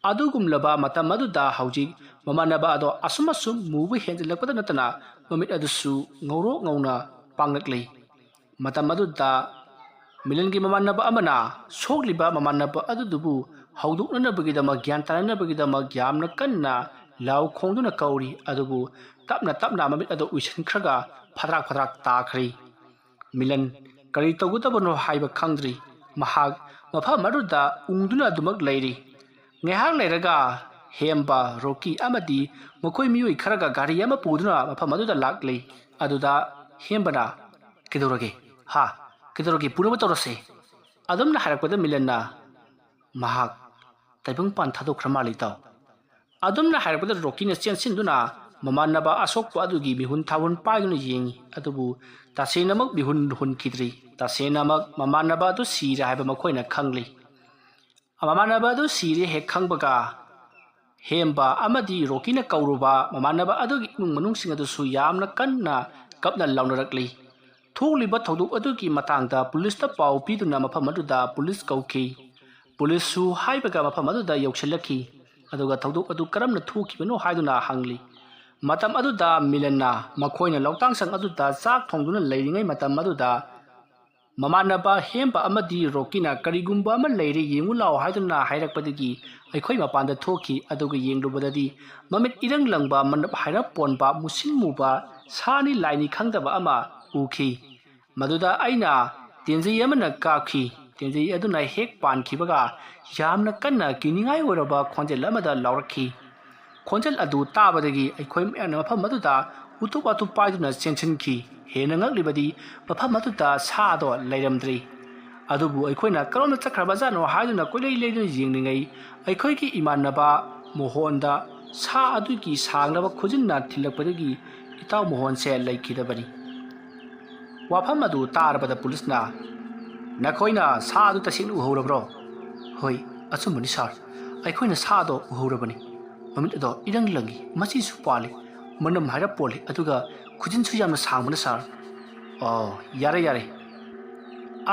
ꯑꯗꯨꯒꯨꯝꯂꯕ ꯃꯇꯝ ꯑꯗꯨꯗ ꯍꯧꯖꯤꯛ ꯃꯃꯥꯟꯅꯕ ꯑꯗꯣ ꯑꯁꯨꯝ ꯑꯁꯨꯝ ꯃꯨꯕ ꯍꯦꯟꯖꯤꯜꯂꯛꯄꯗ ꯅꯠꯇꯅ ꯃꯃꯤꯠ ꯑꯗꯨꯁꯨ ꯉꯧꯔꯣꯛ ꯉꯧꯅ ꯄꯥꯡꯂꯛꯂꯤ꯫ ꯃꯇꯝ ꯑꯗꯨꯗ ꯃꯤꯂꯟꯒꯤ ꯃꯃꯥꯟꯅꯕ ꯑꯃꯅ ꯁꯣꯛꯂꯤꯕ ꯃꯃꯥꯟꯅꯕ ꯑꯗꯨꯗꯨꯕꯨ ꯍꯧꯗꯣꯛꯅꯅꯕꯒꯤꯗꯃꯛ, ꯒ꯭ꯌꯥꯟ ꯇꯥꯅꯅꯕꯒꯤꯗꯃꯛ ꯌꯥꯝꯅ ꯀꯟꯅ ꯂꯥꯎ ꯈꯣꯡꯗꯨꯅ ꯀꯧꯔꯤ꯫ ꯑꯗꯨꯕꯨ ꯇꯞꯅ ꯇꯞꯅ ꯃꯃꯤꯠ ꯑꯗꯨ ꯎꯏꯁꯤꯟꯈ꯭ꯔꯒ ꯐꯗ꯭ꯔꯥꯛ ꯐꯗ꯭ꯔꯥꯛ ꯇꯥꯈ꯭ꯔꯤ꯫ ꯃꯤꯂꯟ ꯀꯔꯤ ꯇꯧꯒꯗꯕꯅꯣ ꯍꯥꯏꯕ ꯈꯪꯗ꯭ꯔꯤ꯫ ꯃꯍꯥꯛ ꯃꯐꯝ ꯑꯗꯨꯗ ꯎꯪꯗꯨꯅ ꯑꯗꯨꯃꯛ ꯂꯩꯔꯤ꯫ ꯉꯥꯏꯍꯥꯛ ꯂꯩꯔꯒ ꯍꯦꯝꯕ, ꯔꯣꯀꯤ ꯑꯃꯗꯤ ꯃꯈꯣꯏ ꯃꯤꯑꯣꯏ ꯈꯔꯒ ꯒꯥꯔꯤ ꯑꯃ ꯄꯨꯗꯨꯅ ꯃꯐꯝ ꯑꯗꯨꯗ ꯂꯥꯛꯂꯤ꯫ ꯑꯗꯨꯗ ꯍꯦꯝꯕꯅ, "ꯀꯩꯗꯧꯔꯒꯦ? ꯍꯥ? ꯀꯩꯗꯧꯔꯒꯦ? ꯄꯨꯅꯕ ꯇꯧꯔꯁꯦ," ꯑꯗꯨꯝꯅ ꯍꯥꯏꯔꯛꯄꯗ ꯃꯤꯂꯟꯅ, "ꯃꯍꯥꯛ ꯇꯥꯏꯕꯪꯄꯥꯟ ꯊꯥꯗꯣꯛꯈ꯭ꯔ ꯃꯥꯜꯂꯤ, ꯏꯇꯥꯎ꯫" ꯑꯗꯨꯝꯅ ꯍꯥꯏꯔꯛꯄꯗ ꯔꯣꯀꯤꯅ ꯆꯦꯟꯁꯤꯟꯗꯨꯅ ꯃꯃꯥꯟꯅꯕ ꯑꯁꯣꯛꯄ ꯑꯗꯨꯒꯤ ꯃꯤꯍꯨꯟ ꯊꯥꯍꯨꯟ ꯄꯥꯏꯗꯨꯅ ꯌꯦꯡꯉꯤ꯫ ꯑꯗꯨꯕꯨ ꯇꯁꯦꯡꯅꯃꯛ ꯃꯤꯍꯨꯟ ꯍꯨꯟꯈꯤꯗ꯭ꯔꯤ꯫ ꯇꯁꯦꯡꯅꯃꯛ ꯃꯃꯥꯟꯅꯕ ꯑꯗꯨ ꯁꯤꯔꯦ ꯍꯥꯏꯕ ꯃꯈꯣꯏꯅ ꯈꯪꯂꯤ꯫ ꯃꯃꯥꯟꯅꯕ ꯑꯗꯨ ꯁꯤꯔꯦ ꯍꯦꯛ ꯈꯪꯕꯒ ꯍꯦꯝꯕ ꯑꯃꯗꯤ ꯔꯣꯀꯤꯅ ꯀꯧꯔꯨꯕ ꯃꯃꯥꯟꯅꯕ ꯑꯗꯨꯒꯤ ꯏꯃꯨꯡ ꯃꯅꯨꯡꯁꯤꯡ ꯑꯗꯨꯁꯨ ꯌꯥꯝꯅ ꯀꯟꯅ ꯀꯞꯅ ꯂꯥꯎꯅꯔꯛꯂꯤ꯫ ꯊꯣꯛꯂꯤꯕ ꯊꯧꯗꯣꯛ ꯑꯗꯨꯒꯤ ꯃꯇꯥꯡꯗ ꯄꯨꯂꯤꯁꯇ ꯄꯥꯎ ꯄꯤꯗꯨꯅ ꯃꯐꯝ ꯑꯗꯨꯗ ꯄꯨꯂꯤꯁ ꯀꯧꯈꯤ꯫ ꯄꯨꯂꯤꯁꯁꯨ ꯍꯥꯏꯕꯒ ꯃꯐꯝ ꯑꯗꯨꯗ ꯌꯧꯁꯤꯜꯂꯛꯈꯤ꯫ ꯑꯗꯨꯒ ꯊꯧꯗꯣꯛ ꯑꯗꯨ ꯀꯔꯝꯅ ꯊꯣꯛꯈꯤꯕꯅꯣ ꯍꯥꯏꯗꯨꯅ ꯍꯪꯂꯤ꯫ ꯃꯇꯝ ꯑꯗꯨꯗ ꯃꯤꯂꯟꯅ ꯃꯈꯣꯏꯅ ꯂꯧꯇꯥꯡꯁꯪ ꯑꯗꯨꯗ ꯆꯥꯛ ꯊꯣꯡꯗꯨꯅ ꯂꯩꯔꯤꯉꯩ ꯃꯇꯝ ꯑꯗꯨꯗ ꯃꯃꯥꯟꯅꯕ ꯍꯦꯝꯕ ꯑꯃꯗꯤ ꯔꯣꯀꯤꯅ "ꯀꯔꯤꯒꯨꯝꯕ ꯑꯃ ꯂꯩꯔꯦ, ꯌꯦꯡꯉꯨ ꯂꯥꯛꯑꯣ" ꯍꯥꯏꯗꯨꯅ ꯍꯥꯏꯔꯛꯄꯗꯒꯤ ꯑꯩꯈꯣꯏ ꯃꯄꯥꯟꯗ ꯊꯣꯛꯈꯤ꯫ ꯑꯗꯨꯒ ꯌꯦꯡꯂꯨꯕꯗꯗꯤ ꯃꯃꯤꯠ ꯏꯔꯪ ꯂꯪꯕ, ꯃꯅꯞ ꯍꯥꯏꯔꯞ ꯄꯣꯟꯕ, ꯃꯨꯁꯤꯟ ꯃꯨꯕ, ꯁꯥꯅꯤ ꯂꯥꯏꯅꯤ ꯈꯪꯗꯕ ꯑꯃ ꯎꯈꯤ꯫ ꯃꯗꯨꯗ ꯑꯩꯅ ꯇꯦꯟꯖꯩ ꯑꯃꯅ ꯀꯥꯞꯈꯤ꯫ ꯇꯦꯟꯖꯩ ꯑꯗꯨꯅ ꯍꯦꯛ ꯄꯥꯟꯈꯤꯕꯒ ꯌꯥꯝꯅ ꯀꯟꯅ ꯀꯤꯅꯤꯡꯉꯥꯏ ꯑꯣꯏꯔꯕ ꯈꯣꯟꯖꯦꯜ ꯑꯃꯗ ꯂꯥꯎꯔꯛꯈꯤ꯫ ꯈꯣꯟꯖꯦꯜ ꯑꯗꯨ ꯇꯥꯕꯗꯒꯤ ꯑꯩꯈꯣꯏ ꯃꯌꯥꯝꯅ ꯃꯐꯝ ꯑꯗꯨꯗ ꯎꯇꯨꯞ ꯋꯥꯇꯨꯞ ꯄꯥꯏꯗꯨꯅ ꯆꯦꯟꯁꯤꯟꯈꯤ꯫ ꯍꯦꯟꯅ ꯉꯛꯂꯤꯕꯗꯤ ꯃꯐꯝ ꯑꯗꯨꯗ ꯁꯥ ꯑꯗꯣ ꯂꯩꯔꯝꯗ꯭ꯔꯤ꯫ ꯑꯗꯨꯕꯨ ꯑꯩꯈꯣꯏꯅ ꯀꯔꯣꯝꯗ ꯆꯠꯈ꯭ꯔꯕꯖꯥꯠꯅꯣ ꯍꯥꯏꯗꯨꯅ ꯀꯣꯏꯂꯩ ꯂꯩꯗꯨꯅ ꯌꯦꯡꯂꯤꯉꯩ ꯑꯩꯈꯣꯏꯒꯤ ꯏꯃꯥꯟꯅꯕ ꯃꯣꯍꯣꯟꯗ ꯁꯥ ꯑꯗꯨꯒꯤ ꯁꯥꯡꯂꯕ ꯈꯨꯖꯤꯟꯅ ꯊꯤꯜꯂꯛꯄꯗꯒꯤ ꯏꯇꯥꯎ ꯃꯣꯍꯣꯟꯁꯦ ꯂꯩꯈꯤꯗꯕꯅꯤ꯫ ꯋꯥꯐꯝ ꯑꯗꯨ ꯇꯥꯔꯕꯗ ꯄꯨꯂꯤꯁꯅ, "ꯅꯈꯣꯏꯅ ꯁꯥ ꯑꯗꯨ ꯇꯁꯦꯡꯅ ꯎꯍꯧꯔꯕ꯭ꯔꯣ?" "ꯍꯣꯏ, ꯑꯆꯨꯝꯕꯅꯤ ꯁꯥꯔ, ꯑꯩꯈꯣꯏꯅ ꯁꯥ ꯑꯗꯣ ꯎꯍꯧꯔꯕꯅꯤ꯫ ꯃꯃꯤꯠ ꯑꯗꯣ ꯏꯔꯪ ꯂꯪꯏ, ꯃꯆꯤꯁꯨ ꯄꯥꯜꯂꯤ, ꯃꯅꯝ ꯍꯥꯏꯔꯞ ꯄꯣꯜꯂꯤ, ꯑꯗꯨꯒ ꯈꯨꯖꯤꯟꯁꯨ ꯌꯥꯝꯅ ꯁꯥꯡꯕꯅ ꯁꯥꯔ꯫" "ꯑꯣ, ꯌꯥꯔꯦ ꯌꯥꯔꯦ꯫"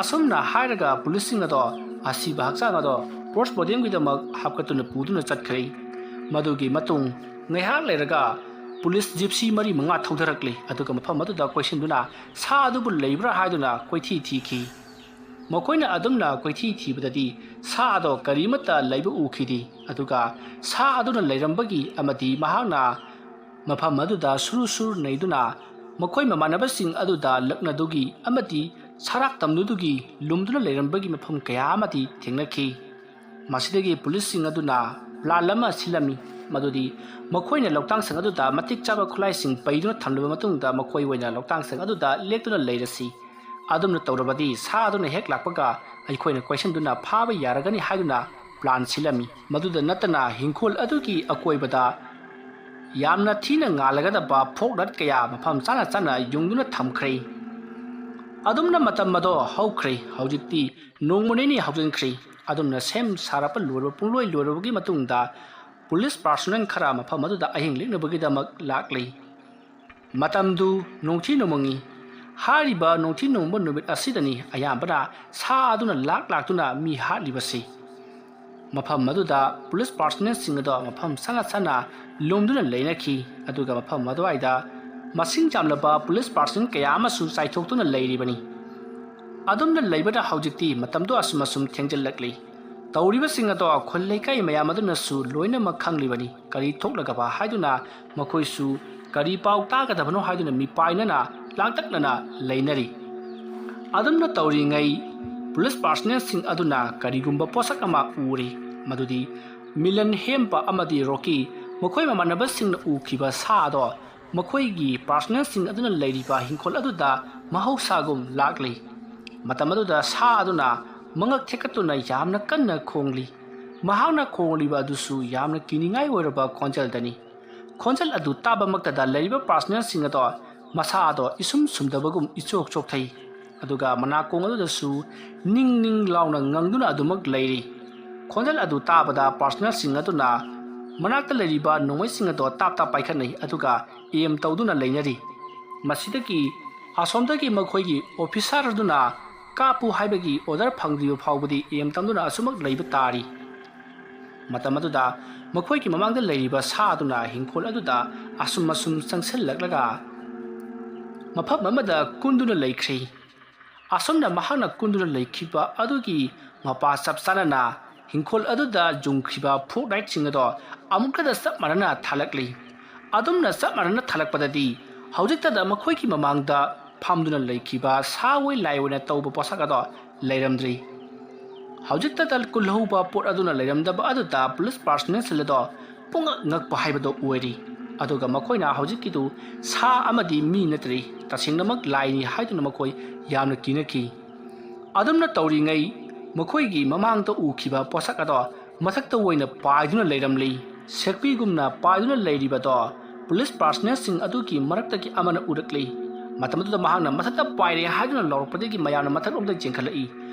ꯑꯁꯨꯝꯅ ꯍꯥꯏꯔꯒ ꯄꯨꯂꯤꯁꯁꯤꯡ ꯑꯗꯣ ꯑꯁꯤꯕ ꯍꯛꯆꯥꯡ ꯑꯗꯣ ꯄꯣꯁꯃꯣꯔꯇꯦꯝꯒꯤꯗꯃꯛ ꯍꯥꯞꯀꯠꯇꯨꯅ ꯄꯨꯗꯨꯅ ꯆꯠꯈ꯭ꯔꯦ꯫ ꯃꯗꯨꯒꯤ ꯃꯇꯨꯡ ꯉꯥꯏꯍꯥꯛ ꯂꯩꯔꯒ ꯄꯨꯂꯤꯁ ꯖꯤꯞꯁꯤ ꯃꯔꯤ ꯃꯉꯥ ꯊꯧꯗꯔꯛꯂꯤ, ꯑꯗꯨꯒ ꯃꯐꯝ ꯑꯗꯨꯗ ꯀꯣꯏꯁꯤꯟꯗꯨꯅ ꯁꯥ ꯑꯗꯨꯕꯨ ꯂꯩꯕ꯭ꯔꯥ ꯍꯥꯏꯗꯨꯅ ꯀꯣꯏꯊꯤ ꯊꯤꯈꯤ꯫ ꯃꯈꯣꯏꯅ ꯑꯗꯨꯝꯅ ꯀꯣꯏꯊꯤ ꯊꯤꯕꯗꯗꯤ ꯁꯥ ꯑꯗꯣ ꯀꯔꯤꯃꯠꯇ ꯂꯩꯕ ꯎꯈꯤꯗꯦ꯫ ꯑꯗꯨꯒ ꯁꯥ ꯑꯗꯨꯅ ꯂꯩꯔꯝꯕꯒꯤ ꯑꯃꯗꯤ ꯃꯍꯥꯛꯅ ꯃꯐꯝ ꯑꯗꯨꯗ ꯁꯨꯔꯨ ꯁꯨꯔꯨ ꯅꯩꯗꯨꯅ ꯃꯈꯣꯏ ꯃꯃꯥꯟꯅꯕꯁꯤꯡ ꯑꯗꯨꯗ ꯂꯛꯅꯗꯨꯒꯤ ꯑꯃꯗꯤ ꯁꯔꯥꯛ ꯇꯝꯅꯗꯨꯒꯤ ꯂꯨꯝꯗꯨꯅ ꯂꯩꯔꯝꯕꯒꯤ ꯃꯐꯝ ꯀꯌꯥ ꯑꯃꯗꯤ ꯊꯦꯡꯅꯈꯤ꯫ ꯃꯁꯤꯗꯒꯤ ꯄꯨꯂꯤꯁꯁꯤꯡ ꯑꯗꯨꯅ ꯄ꯭ꯂꯥꯟ ꯑꯃ ꯁꯤꯜꯂꯝꯃꯤ, ꯃꯗꯨꯗꯤ ꯃꯈꯣꯏꯅ ꯂꯣꯛꯇꯥꯛꯁꯪ ꯑꯗꯨꯗ ꯃꯇꯤꯛ ꯆꯥꯕ ꯈꯨꯠꯂꯥꯏꯁꯤꯡ ꯄꯩꯗꯨꯅ ꯊꯝꯂꯕ ꯃꯇꯨꯡꯗ ꯃꯈꯣꯏ ꯑꯣꯏꯅ ꯂꯣꯛꯇꯥꯛꯁꯪ ꯑꯗꯨꯗ ꯂꯦꯛꯇꯨꯅ ꯂꯩꯔꯁꯤ꯫ ꯑꯗꯨꯝꯅ ꯇꯧꯔꯕꯗꯤ ꯁꯥ ꯑꯗꯨꯅ ꯍꯦꯛ ꯂꯥꯛꯄꯒ ꯑꯩꯈꯣꯏꯅ ꯀꯣꯏꯁꯤꯟꯗꯨꯅ ꯐꯥꯕ ꯌꯥꯔꯒꯅꯤ ꯍꯥꯏꯗꯨꯅ ꯄ꯭ꯂꯥꯟ ꯁꯤꯜꯂꯝꯃꯤ꯫ ꯃꯗꯨꯗ ꯅꯠꯇꯅ ꯍꯤꯡꯈꯣꯜ ꯑꯗꯨꯒꯤ ꯑꯀꯣꯏꯕꯗ ꯌꯥꯝꯅ ꯊꯤꯅ ꯉꯥꯜꯂꯒꯗꯕ ꯐꯣꯛ ꯂꯥꯏꯠ ꯀꯌꯥ ꯃꯐꯝ ꯆꯥꯅ ꯆꯥꯅ ꯌꯨꯡꯗꯨꯅ ꯊꯝꯈ꯭ꯔꯦ꯫ ꯑꯗꯨꯝꯅ ꯃꯇꯝ ꯑꯗꯣ ꯍꯧꯈ꯭ꯔꯦ꯫ ꯍꯧꯖꯤꯛꯇꯤ ꯅꯣꯡꯃ ꯅꯤꯅꯤ ꯍꯧꯖꯤꯟꯈ꯭ꯔꯦ꯫ ꯑꯗꯨꯝꯅ ꯁꯦꯝ ꯁꯥꯔꯛꯄ ꯂꯣꯏꯔꯕ ꯄꯨꯡꯂꯣꯏ ꯂꯣꯏꯔꯕꯒꯤ ꯃꯇꯨꯡꯗ ꯄꯨꯂꯤꯁ ꯄꯥꯔꯁꯣꯅꯦꯜ ꯈꯔ ꯃꯐꯝ ꯑꯗꯨꯗ ꯑꯍꯤꯡ ꯂꯦꯛꯅꯕꯒꯤꯗꯃꯛ ꯂꯥꯛꯂꯤ꯫ ꯃꯇꯝꯗꯨ ꯅꯣꯡꯊꯤ ꯅꯣꯡꯃꯪꯉꯤ꯫ ꯍꯥꯏꯔꯤꯕ ꯅꯣꯡꯊꯤ ꯅꯣꯡꯃꯪꯕ ꯅꯨꯃꯤꯠ ꯑꯁꯤꯗꯅꯤ ꯑꯌꯥꯝꯕꯅ ꯁꯥ ꯑꯗꯨꯅ ꯂꯥꯛ ꯂꯥꯛꯇꯨꯅ ꯃꯤ ꯍꯥꯠꯂꯤꯕꯁꯤ꯫ ꯃꯐꯝ ꯑꯗꯨꯗ ꯄꯨꯂꯤꯁ ꯄꯥꯔꯁꯣꯅꯦꯜꯁꯤꯡ ꯑꯗꯣ ꯃꯐꯝ ꯁꯪꯅ ꯁꯪꯅ ꯂꯨꯝꯗꯨꯅ ꯂꯩꯅꯈꯤ꯫ ꯑꯗꯨꯒ ꯃꯐꯝ ꯑꯗꯨꯋꯥꯏꯗ ꯃꯁꯤꯡ ꯌꯥꯝꯂꯕ ꯄꯨꯂꯤꯁ ꯄꯥꯔꯁꯣꯅꯦꯜ ꯀꯌꯥ ꯑꯃꯁꯨ ꯆꯥꯏꯊꯣꯛꯇꯨꯅ ꯂꯩꯔꯤꯕꯅꯤ꯫ ꯑꯗꯨꯝꯅ ꯂꯩꯕꯅ ꯍꯧꯖꯤꯛꯇꯤ ꯃꯇꯝꯗꯣ ꯑꯁꯨꯝ ꯑꯁꯨꯝ ꯊꯦꯡꯖꯤꯜꯂꯛꯂꯤ꯫ ꯇꯧꯔꯤꯕꯁꯤꯡ ꯑꯗꯣ ꯈꯨꯜ ꯂꯩꯀꯥꯏ ꯃꯌꯥꯝ ꯑꯗꯨꯅꯁꯨ ꯂꯣꯏꯅꯃꯛ ꯈꯪꯂꯤꯕꯅꯤ꯫ ꯀꯔꯤ ꯊꯣꯛꯂꯒꯕ ꯍꯥꯏꯗꯨꯅ ꯃꯈꯣꯏꯁꯨ ꯀꯔꯤ ꯄꯥꯎ ꯇꯥꯒꯗꯕꯅꯣ ꯍꯥꯏꯗꯨꯅ ꯃꯤꯄꯥꯏꯅꯅ ꯂꯥꯡꯇꯛꯅꯅ ꯂꯩꯅꯔꯤ꯫ ꯑꯗꯨꯝꯅ ꯇꯧꯔꯤꯉꯩ, ꯄꯨꯂꯤꯁ ꯄꯥꯔꯁꯅꯦꯜꯁꯤꯡ ꯑꯗꯨꯅ ꯀꯔꯤꯒꯨꯝꯕ ꯄꯣꯠꯁꯛ ꯑꯃ ꯎꯔꯤ, ꯃꯗꯨꯗꯤ ꯃꯤꯂꯟ, ꯍꯦꯝꯄ ꯑꯃꯗꯤ ꯔꯣꯀꯤ, ꯃꯈꯣꯏ ꯃꯃꯥꯟꯅꯕꯁꯤꯡꯅ ꯎꯈꯤꯕ ꯁꯥ ꯑꯗꯣ ꯃꯈꯣꯏꯒꯤ ꯄꯥꯔꯁꯅꯦꯜꯁꯤꯡ ꯑꯗꯨꯅ ꯂꯩꯔꯤꯕ ꯍꯤꯡꯈꯣꯜ ꯑꯗꯨꯗ ꯃꯍꯧꯁꯥꯒꯨꯝ ꯂꯥꯛꯂꯤ꯫ ꯃꯇꯝ ꯑꯗꯨꯗ ꯁꯥ ꯑꯗꯨꯅ ꯃꯉꯛ ꯊꯦꯛꯀꯠꯇꯨꯅ ꯌꯥꯝꯅ ꯀꯟꯅ ꯈꯣꯡꯂꯤ꯫ ꯃꯍꯥꯛꯅ ꯈꯣꯡꯂꯤꯕ ꯑꯗꯨꯁꯨ ꯌꯥꯝꯅ ꯀꯤꯅꯤꯡꯉꯥꯏ ꯑꯣꯏꯔꯕ ꯈꯣꯟꯖꯦꯜꯗꯅꯤ꯫ ꯈꯣꯟꯖꯦꯜ ꯑꯗꯨ ꯇꯥꯕꯃꯛꯇꯗ ꯂꯩꯔꯤꯕ ꯄꯥꯔꯁꯅꯦꯜꯁꯤꯡ ꯑꯗꯣ ꯃꯁꯥ ꯑꯗꯣ ꯏꯁꯨꯝ ꯁꯨꯝꯗꯕꯒꯨꯝ ꯏꯆꯣꯛ ꯆꯣꯛꯊꯩ꯫ ꯑꯗꯨꯒ ꯃꯅꯥꯀꯣꯡ ꯑꯗꯨꯗꯁꯨ ꯅꯤꯡ ꯅꯤꯡ ꯂꯥꯎꯅ ꯉꯪꯗꯨꯅ ꯑꯗꯨꯃꯛ ꯂꯩꯔꯤ꯫ ꯈꯣꯟꯖꯦꯜ ꯑꯗꯨ ꯇꯥꯕꯗ ꯄꯥꯔꯁꯅꯦꯜꯁꯤꯡ ꯑꯗꯨꯅ ꯃꯅꯥꯛꯇ ꯂꯩꯔꯤꯕ ꯅꯣꯡꯃꯩꯁꯤꯡ ꯑꯗꯣ ꯇꯥꯞ ꯇꯥꯞ ꯄꯥꯏꯈꯠꯅꯩ, ꯑꯗꯨꯒ ꯑꯦꯝ ꯇꯧꯗꯨꯅ ꯂꯩꯅꯔꯤ꯫ ꯃꯁꯤꯗꯒꯤ ꯑꯁꯣꯝꯗꯒꯤ ꯃꯈꯣꯏꯒꯤ ꯑꯣꯐꯤꯁꯥꯔ ꯑꯗꯨꯅ ꯀꯥꯞꯄꯨ ꯍꯥꯏꯕꯒꯤ ꯑꯣꯔꯗꯔ ꯐꯪꯗ꯭ꯔꯤꯕ ꯐꯥꯎꯕꯗꯤ ꯑꯦꯝ ꯇꯧꯗꯨꯅ ꯑꯁꯨꯃꯛ ꯂꯩꯕ ꯇꯥꯔꯤ꯫ ꯃꯇꯝ ꯑꯗꯨꯗ ꯃꯈꯣꯏꯒꯤ ꯃꯃꯥꯡꯗ ꯂꯩꯔꯤꯕ ꯁꯥ ꯑꯗꯨꯅ ꯍꯤꯡꯈꯣꯜ ꯑꯗꯨꯗ ꯑꯁꯨꯝ ꯑꯁꯨꯝ ꯆꯪꯁꯤꯜꯂꯛꯂꯒ ꯃꯐꯝ ꯑꯃꯗ ꯀꯨꯟꯗꯨꯅ ꯂꯩꯈ꯭ꯔꯦ꯫ ꯑꯁꯨꯝꯅ ꯃꯍꯥꯛꯅ ꯀꯨꯟꯗꯨꯅ ꯂꯩꯈꯤꯕ ꯑꯗꯨꯒꯤ ꯃꯄꯥ ꯆꯞ ꯆꯥꯅꯅ ꯍꯤꯡꯈꯣꯜ ꯑꯗꯨꯗ ꯌꯨꯡꯈꯤꯕ ꯐꯣꯛ ꯂꯥꯏꯠꯁꯤꯡ ꯑꯗꯣ ꯑꯃꯨꯛꯀꯗ ꯆꯞ ꯃꯥꯟꯅꯅ ꯊꯥꯜꯂꯛꯂꯤ꯫ ꯑꯗꯨꯝꯅ ꯆꯞ ꯃꯥꯟꯅꯅ ꯊꯥꯜꯂꯛꯄꯗꯗꯤ ꯍꯧꯖꯤꯛꯇꯗ ꯃꯈꯣꯏꯒꯤ ꯃꯃꯥꯡꯗ ꯐꯝꯗꯨꯅ ꯂꯩꯈꯤꯕ ꯁꯥ ꯑꯣꯏ ꯂꯥꯏ ꯑꯣꯏꯅ ꯇꯧꯕ ꯄꯣꯠꯁꯛ ꯑꯗꯣ ꯂꯩꯔꯝꯗ꯭ꯔꯤ꯫ ꯍꯧꯖꯤꯛꯇꯗ ꯀꯨꯜꯍꯧꯕ ꯄꯣꯠ ꯑꯗꯨꯅ ꯂꯩꯔꯝꯗꯕ ꯑꯗꯨꯗ ꯄꯨꯂꯤꯁ ꯄꯥꯔꯁꯅꯦꯜꯁꯤꯡ ꯑꯗꯣ ꯄꯨꯡꯉꯛ ꯉꯛꯄ ꯍꯥꯏꯕꯗꯣ ꯑꯣꯏꯔꯤ꯫ ꯑꯗꯨꯒ ꯃꯈꯣꯏꯅ ꯍꯧꯖꯤꯛꯀꯤꯗꯨ ꯁꯥ ꯑꯃꯗꯤ ꯃꯤ ꯅꯠꯇ꯭ꯔꯤ, ꯇꯁꯦꯡꯅꯃꯛ ꯂꯥꯏꯅꯤ ꯍꯥꯏꯗꯨꯅ ꯃꯈꯣꯏ ꯌꯥꯝꯅ ꯀꯤꯅꯈꯤ꯫ ꯑꯗꯨꯝꯅ ꯇꯧꯔꯤꯉꯩ ꯃꯈꯣꯏꯒꯤ ꯃꯃꯥꯡꯗ ꯎꯈꯤꯕ ꯄꯣꯠꯁꯛ ꯑꯗꯣ ꯃꯊꯛꯇ ꯑꯣꯏꯅ ꯄꯥꯏꯗꯨꯅ ꯂꯩꯔꯝꯂꯤ꯫ ꯁꯦꯛꯄꯤꯒꯨꯝꯅ ꯄꯥꯏꯗꯨꯅ ꯂꯩꯔꯤꯕꯗꯣ ꯄꯨꯂꯤꯁ ꯄꯥꯔꯁꯅꯦꯜꯁꯤꯡ ꯑꯗꯨꯒꯤ ꯃꯔꯛꯇꯒꯤ ꯑꯃꯅ ꯎꯔꯛꯂꯤ꯫ ꯃꯇꯝ ꯑꯗꯨꯗ ꯃꯍꯥꯛꯅ ꯃꯊꯛꯇ ꯄꯥꯏꯔꯦ ꯍꯥꯏꯗꯨꯅ ꯂꯥꯎꯔꯛꯄꯗꯒꯤ ꯃꯌꯥꯝꯅ ꯃꯊꯛꯂꯣꯝꯗ ꯆꯦꯟꯈꯠꯂꯛꯏ꯫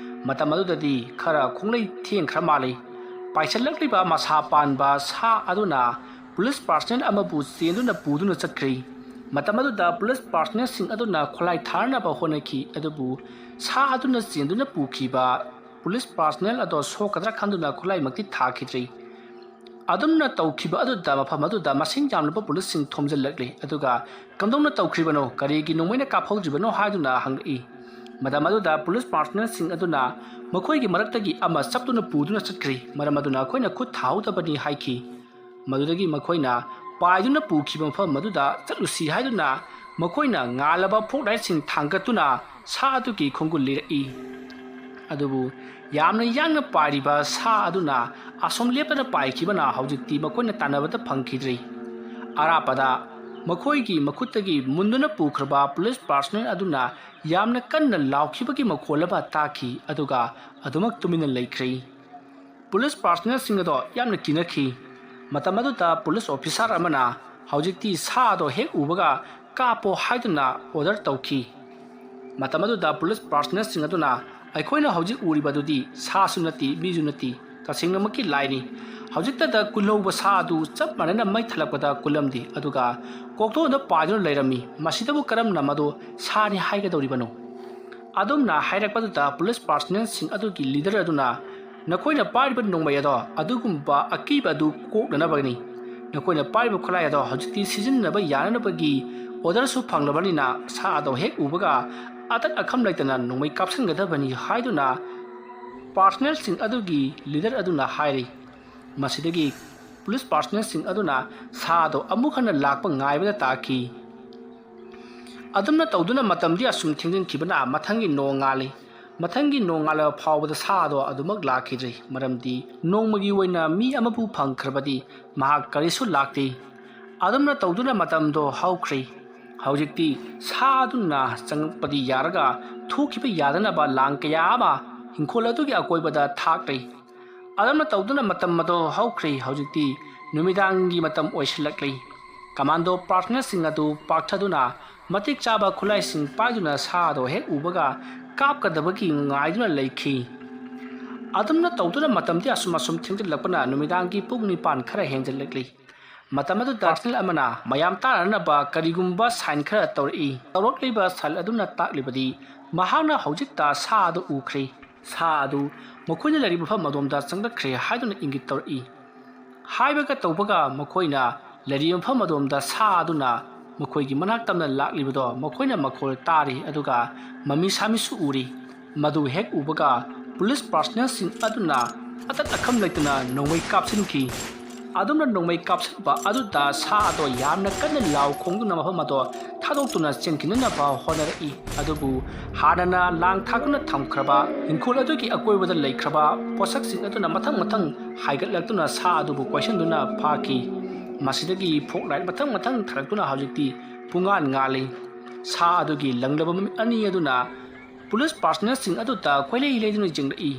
ꯃꯇꯝ ꯑꯗꯨꯗꯗꯤ ꯈꯔ ꯈꯣꯡꯂꯩ ꯊꯦꯡꯈ꯭ꯔ ꯃꯥꯜꯂꯤ꯫ ꯄꯥꯏꯁꯤꯜꯂꯛꯂꯤꯕ ꯃꯁꯥ ꯄꯥꯟꯕ ꯁꯥ ꯑꯗꯨꯅ ꯄꯨꯂꯤꯁ ꯄꯥꯔꯁꯅꯦꯜ ꯑꯃꯕꯨ ꯆꯦꯟꯗꯨꯅ ꯄꯨꯗꯨꯅ ꯆꯠꯈ꯭ꯔꯤ꯫ ꯃꯇꯝ ꯑꯗꯨꯗ ꯄꯨꯂꯤꯁ ꯄꯥꯔꯁꯅꯦꯜꯁꯤꯡ ꯑꯗꯨꯅ ꯈꯣꯂꯥꯏ ꯊꯥꯅꯅꯕ ꯍꯣꯠꯅꯈꯤ, ꯑꯗꯨꯕꯨ ꯁꯥ ꯑꯗꯨꯅ ꯆꯦꯟꯗꯨꯅ ꯄꯨꯈꯤꯕ ꯄꯨꯂꯤꯁ ꯄꯥꯔꯁꯅꯦꯜ ꯑꯗꯣ ꯁꯣꯛꯀꯗ꯭ꯔꯥ ꯈꯟꯗꯨꯅ ꯈꯨꯠꯂꯥꯏꯃꯛꯇꯤ ꯊꯥꯈꯤꯗ꯭ꯔꯤ꯫ ꯑꯗꯨꯝꯅ ꯇꯧꯈꯤꯕ ꯑꯗꯨꯗ ꯃꯐꯝ ꯑꯗꯨꯗ ꯃꯁꯤꯡ ꯌꯥꯝꯂꯕ ꯄꯨꯂꯤꯁꯁꯤꯡ ꯊꯣꯝꯖꯤꯜꯂꯛꯂꯤ, ꯑꯗꯨꯒ "ꯀꯝꯗꯧꯅ ꯇꯧꯈ꯭ꯔꯤꯕꯅꯣ? ꯀꯔꯤꯒꯤ ꯅꯣꯡꯃꯩꯅ ꯀꯥꯞꯍꯧꯗ꯭ꯔꯤꯕꯅꯣ?" ꯍꯥꯏꯗꯨꯅ ꯍꯪꯂꯛꯏ꯫ ꯃꯇꯝ ꯑꯗꯨꯗ ꯄꯨꯂꯤꯁ ꯄꯥꯔꯁꯅꯦꯜꯁꯤꯡ ꯑꯗꯨꯅ ꯃꯈꯣꯏꯒꯤ ꯃꯔꯛꯇꯒꯤ ꯑꯃ ꯆꯞꯇꯨꯅ ꯄꯨꯗꯨꯅ ꯆꯠꯈ꯭ꯔꯤ, ꯃꯔꯝ ꯑꯗꯨꯅ ꯑꯩꯈꯣꯏꯅ ꯈꯨꯠ ꯊꯥꯍꯧꯗꯕꯅꯤ ꯍꯥꯏꯈꯤ꯫ ꯃꯗꯨꯗꯒꯤ ꯃꯈꯣꯏꯅ ꯄꯥꯏꯗꯨꯅ ꯄꯨꯈꯤꯕ ꯃꯐꯝ ꯑꯗꯨꯗ ꯆꯠꯂꯨꯁꯤ ꯍꯥꯏꯗꯨꯅ ꯃꯈꯣꯏꯅ ꯉꯥꯜꯂꯕ ꯐꯣꯛ ꯂꯥꯏꯠꯁꯤꯡ ꯊꯥꯡꯒꯠꯇꯨꯅ ꯁꯥ ꯑꯗꯨꯒꯤ ꯈꯣꯡꯒꯨꯜ ꯂꯤꯔꯛꯏ꯫ ꯑꯗꯨꯕꯨ ꯌꯥꯝꯅ ꯌꯥꯡꯅ ꯄꯥꯏꯔꯤꯕ ꯁꯥ ꯑꯗꯨꯅ ꯑꯁꯣꯝ ꯂꯦꯞꯇꯅ ꯄꯥꯏꯈꯤꯕꯅ ꯍꯧꯖꯤꯛꯇꯤ ꯃꯈꯣꯏꯅ ꯇꯥꯟꯅꯕꯗ ꯐꯪꯈꯤꯗ꯭ꯔꯦ꯫ ꯑꯔꯥꯞꯄꯗ ꯃꯈꯣꯏꯒꯤ ꯃꯈꯨꯠꯇꯒꯤ ꯃꯨꯟꯗꯨꯅ ꯄꯨꯈ꯭ꯔꯕ ꯄꯨꯂꯤꯁ ꯄꯥꯔꯁꯅꯦꯜ ꯑꯗꯨꯅ ꯌꯥꯝꯅ ꯀꯟꯅ ꯂꯥꯎꯈꯤꯕꯒꯤ ꯃꯈꯣꯜ ꯑꯃ ꯇꯥꯈꯤ, ꯑꯗꯨꯒ ꯑꯗꯨꯃꯛ ꯇꯨꯃꯤꯟꯅ ꯂꯩꯈ꯭ꯔꯦ꯫ ꯄꯨꯂꯤꯁ ꯄꯥꯔꯁꯅꯦꯜꯁꯤꯡ ꯑꯗꯣ ꯌꯥꯝꯅ ꯀꯤꯅꯈꯤ꯫ ꯃꯇꯝ ꯑꯗꯨꯗ ꯄꯨꯂꯤꯁ ꯑꯣꯐꯤꯁꯥꯔ ꯑꯃꯅ ꯍꯧꯖꯤꯛꯇꯤ ꯁꯥ ꯑꯗꯣ ꯍꯦꯛ ꯎꯕꯒ ꯀꯥꯞꯄꯣ ꯍꯥꯏꯗꯨꯅ ꯑꯣꯔꯗꯔ ꯇꯧꯈꯤ꯫ ꯃꯇꯝ ꯑꯗꯨꯗ ꯄꯨꯂꯤꯁ ꯄꯥꯔꯁꯅꯦꯜꯁꯤꯡ ꯑꯗꯨꯅ, "ꯑꯩꯈꯣꯏꯅ ꯍꯧꯖꯤꯛ ꯎꯔꯤꯕ ꯑꯗꯨꯗꯤ ꯁꯥꯁꯨ ꯅꯠꯇꯦ, ꯃꯤꯁꯨ ꯅꯠꯇꯦ, ꯇꯁꯦꯡꯅꯃꯛꯀꯤ ꯂꯥꯏꯅꯤ꯫ ꯍꯧꯖꯤꯛꯇꯗ ꯀꯨꯜꯍꯧꯕ ꯁꯥ ꯑꯗꯨ ꯆꯞ ꯃꯥꯟꯅꯅ ꯃꯩ ꯊꯜꯂꯛꯄꯗ ꯀꯨꯜꯂꯝꯗꯦ, ꯑꯗꯨꯒ ꯀꯣꯛꯊꯣꯛꯅ ꯄꯥꯏꯗꯨꯅ ꯂꯩꯔꯝꯃꯤ꯫ ꯃꯁꯤꯗꯕꯨ ꯀꯔꯝꯅ ꯃꯗꯨ ꯁꯥꯅꯤ ꯍꯥꯏꯒꯗꯧꯔꯤꯕꯅꯣ?" ꯑꯗꯨꯝꯅ ꯍꯥꯏꯔꯛꯄꯗꯨꯗ ꯄꯨꯂꯤꯁ ꯄꯥꯔꯁꯅꯦꯜꯁꯤꯡ ꯑꯗꯨꯒꯤ ꯂꯤꯗꯔ ꯑꯗꯨꯅ, "ꯅꯈꯣꯏꯅ ꯄꯥꯏꯔꯤꯕ ꯅꯣꯡꯃꯩ ꯑꯗꯣ ꯑꯗꯨꯒꯨꯝꯕ ꯑꯀꯤꯕ ꯑꯗꯨ ꯀꯣꯛꯅꯅꯕꯅꯤ꯫ ꯅꯈꯣꯏꯅ ꯄꯥꯏꯔꯤꯕ ꯈꯨꯠꯂꯥꯏ ꯑꯗꯣ ꯍꯧꯖꯤꯛꯇꯤ ꯁꯤꯖꯤꯟꯅꯕ ꯌꯥꯅꯅꯕꯒꯤ ꯑꯣꯔꯗꯔꯁꯨ ꯐꯪꯂꯕꯅꯤꯅ ꯁꯥ ꯑꯗꯣ ꯍꯦꯛ ꯎꯕꯒ ꯑꯇꯠ ꯑꯈꯝ ꯂꯩꯇꯅ ꯅꯣꯡꯃꯩ ꯀꯥꯞꯁꯤꯟꯒꯗꯕꯅꯤ" ꯍꯥꯏꯗꯨꯅ ꯄꯥꯔꯁꯅꯦꯜꯁꯤꯡ ꯑꯗꯨꯒꯤ ꯂꯤꯗꯔ ꯑꯗꯨꯅ ꯍꯥꯏꯔꯤ꯫ ꯃꯁꯤꯗꯒꯤ ꯄꯨꯂꯤꯁ ꯄꯥꯔꯁꯅꯦꯜꯁꯤꯡ ꯑꯗꯨꯅ ꯁꯥ ꯑꯗꯣ ꯑꯃꯨꯛ ꯍꯟꯅ ꯂꯥꯛꯄ ꯉꯥꯏꯕꯗ ꯇꯥꯈꯤ꯫ ꯑꯗꯨꯝꯅ ꯇꯧꯗꯨꯅ ꯃꯇꯝꯗꯤ ꯑꯁꯨꯝ ꯊꯦꯡꯖꯤꯟꯈꯤꯕꯅ ꯃꯊꯪꯒꯤ ꯅꯣꯡꯉꯥꯜꯂꯤ꯫ ꯃꯊꯪꯒꯤ ꯅꯣꯡꯉꯥꯜꯂꯕ ꯐꯥꯎꯕꯗ ꯁꯥ ꯑꯗꯣ ꯑꯗꯨꯃꯛ ꯂꯥꯛꯈꯤꯗ꯭ꯔꯤ, ꯃꯔꯝꯗꯤ ꯅꯣꯡꯃꯒꯤ ꯑꯣꯏꯅ ꯃꯤ ꯑꯃꯕꯨ ꯐꯪꯈ꯭ꯔꯕꯗꯤ ꯃꯍꯥꯛ ꯀꯔꯤꯁꯨ ꯂꯥꯛꯇꯦ꯫ ꯑꯗꯨꯝꯅ ꯇꯧꯗꯨꯅ ꯃꯇꯝꯗꯣ ꯍꯧꯈ꯭ꯔꯦ꯫ ꯍꯧꯖꯤꯛꯇꯤ ꯁꯥ ꯑꯗꯨꯅ ꯆꯪꯂꯛꯄꯗꯤ ꯌꯥꯔꯒ ꯊꯣꯛꯈꯤꯕ ꯌꯥꯗꯅꯕ ꯂꯥꯡ ꯀꯌꯥ ꯑꯃ ꯍꯤꯡꯈꯣꯜ ꯑꯗꯨꯒꯤ ꯑꯀꯣꯏꯕꯗ ꯊꯥꯛꯂꯤ꯫ ꯑꯗꯨꯝꯅ ꯇꯧꯗꯨꯅ ꯃꯇꯝ ꯑꯗꯣ ꯍꯧꯈ꯭ꯔꯦ꯫ ꯍꯧꯖꯤꯛꯇꯤ ꯅꯨꯃꯤꯗꯥꯡꯒꯤ ꯃꯇꯝ ꯑꯣꯏꯁꯤꯜꯂꯛꯂꯤ꯫ ꯀꯃꯥꯟꯗꯣ ꯄꯥꯔꯁꯅꯦꯜꯁꯤꯡ ꯑꯗꯨ ꯄꯥꯛꯊꯗꯨꯅ ꯃꯇꯤꯛ ꯆꯥꯕ ꯈꯨꯠꯂꯥꯏꯁꯤꯡ ꯄꯥꯏꯗꯨꯅ ꯁꯥ ꯑꯗꯣ ꯍꯦꯛ ꯎꯕꯒ ꯀꯥꯞꯀꯗꯕꯒꯤ ꯉꯥꯏꯗꯨꯅ ꯂꯩꯈꯤ꯫ ꯑꯗꯨꯝꯅ ꯇꯧꯗꯨꯅ ꯃꯇꯝꯗꯤ ꯑꯁꯨꯝ ꯑꯁꯨꯝ ꯊꯦꯡꯖꯤꯜꯂꯛꯄꯅ ꯅꯨꯃꯤꯗꯥꯡꯒꯤ ꯄꯨꯡ ꯅꯤꯄꯥꯟ ꯈꯔ ꯍꯦꯟꯖꯜꯂꯛꯂꯤ꯫ ꯃꯇꯝ ꯑꯗꯨꯗ ꯄꯥꯔꯁꯅꯦꯜ ꯑꯃꯅ ꯃꯌꯥꯝ ꯇꯥꯅꯅꯕ ꯀꯔꯤꯒꯨꯝꯕ ꯁꯥꯏꯟ ꯈꯔ ꯇꯧꯔꯛꯏ꯫ ꯇꯧꯔꯛꯂꯤꯕ ꯁꯥꯏꯟ ꯑꯗꯨꯅ ꯇꯥꯛꯂꯤꯕꯗꯤ ꯃꯍꯥꯛꯅ ꯍꯧꯖꯤꯛꯇ ꯁꯥ ꯑꯗꯨ ꯎꯈ꯭ꯔꯦ꯫ ꯁꯥ ꯑꯗꯨ ꯃꯈꯣꯏꯅ ꯂꯩꯔꯤꯕ ꯃꯐꯝ ꯑꯗꯣꯝꯗ ꯆꯪꯂꯛꯈ꯭ꯔꯦ ꯍꯥꯏꯗꯨꯅ ꯏꯪꯒꯤꯠ ꯇꯧꯔꯛꯏ꯫ ꯍꯥꯏꯕꯒ ꯇꯧꯕꯒ ꯃꯈꯣꯏꯅ ꯂꯩꯔꯤꯕ ꯃꯐꯝ ꯑꯗꯣꯝꯗ ꯁꯥ ꯑꯗꯨꯅ ꯃꯈꯣꯏꯒꯤ ꯃꯅꯥꯛ ꯇꯝꯅ ꯂꯥꯛꯂꯤꯕꯗꯣ ꯃꯈꯣꯏꯅ ꯃꯈꯣꯜ ꯇꯥꯔꯤ, ꯑꯗꯨꯒ ꯃꯃꯤ ꯁꯥꯃꯤꯁꯨ ꯎꯔꯤ꯫ ꯃꯗꯨ ꯍꯦꯛ ꯎꯕꯒ ꯄꯨꯂꯤꯁ ꯄꯥꯔꯁꯅꯦꯜꯁꯤꯡ ꯑꯗꯨꯅ ꯑꯇꯠ ꯑꯈꯝ ꯂꯩꯇꯅ ꯅꯣꯡꯃꯩ ꯀꯥꯞꯁꯤꯟꯈꯤ꯫ ꯑꯗꯨꯝꯅ ꯅꯣꯡꯃꯩ ꯀꯥꯞꯁꯤꯜꯂꯛꯄ ꯑꯗꯨꯗ ꯁꯥ ꯑꯗꯣ ꯌꯥꯝꯅ ꯀꯟꯅ ꯂꯥꯎ ꯈꯣꯡꯗꯨꯅ ꯃꯐꯝ ꯑꯗꯣ ꯊꯥꯗꯣꯛꯇꯨꯅ ꯆꯦꯟꯈꯤꯅꯅꯕ ꯍꯣꯠꯅꯔꯛꯏ꯫ ꯑꯗꯨꯕꯨ ꯍꯥꯟꯅꯅ ꯂꯥꯡ ꯊꯥꯛꯇꯨꯅ ꯊꯝꯈ꯭ꯔꯕ ꯏꯪꯈꯣꯜ ꯑꯗꯨꯒꯤ ꯑꯀꯣꯏꯕꯗ ꯂꯩꯈ꯭ꯔꯕ ꯄꯣꯠꯁꯛꯁꯤꯡ ꯑꯗꯨꯅ ꯃꯊꯪ ꯃꯊꯪ ꯍꯥꯏꯒꯠꯂꯛꯇꯨꯅ ꯁꯥ ꯑꯗꯨꯕꯨ ꯀꯣꯏꯁꯤꯟꯗꯨꯅ ꯐꯥꯈꯤ꯫ ꯃꯁꯤꯗꯒꯤ ꯐꯣꯛ ꯂꯥꯏꯠ ꯃꯊꯪ ꯃꯊꯪ ꯊꯥꯔꯛꯇꯨꯅ ꯍꯧꯖꯤꯛꯇꯤ ꯄꯨꯡꯉꯥꯟ ꯉꯥꯜꯂꯤ꯫ ꯁꯥ ꯑꯗꯨꯒꯤ ꯂꯪꯂꯕ ꯃꯃꯤꯠ ꯑꯅꯤ ꯑꯗꯨꯅ ꯄꯨꯂꯤꯁ ꯄꯥꯔꯁꯅꯦꯜꯁꯤꯡ ꯑꯗꯨꯗ ꯀꯣꯏꯂꯩ ꯂꯩꯗꯨꯅ ꯌꯦꯡꯂꯛꯏ꯫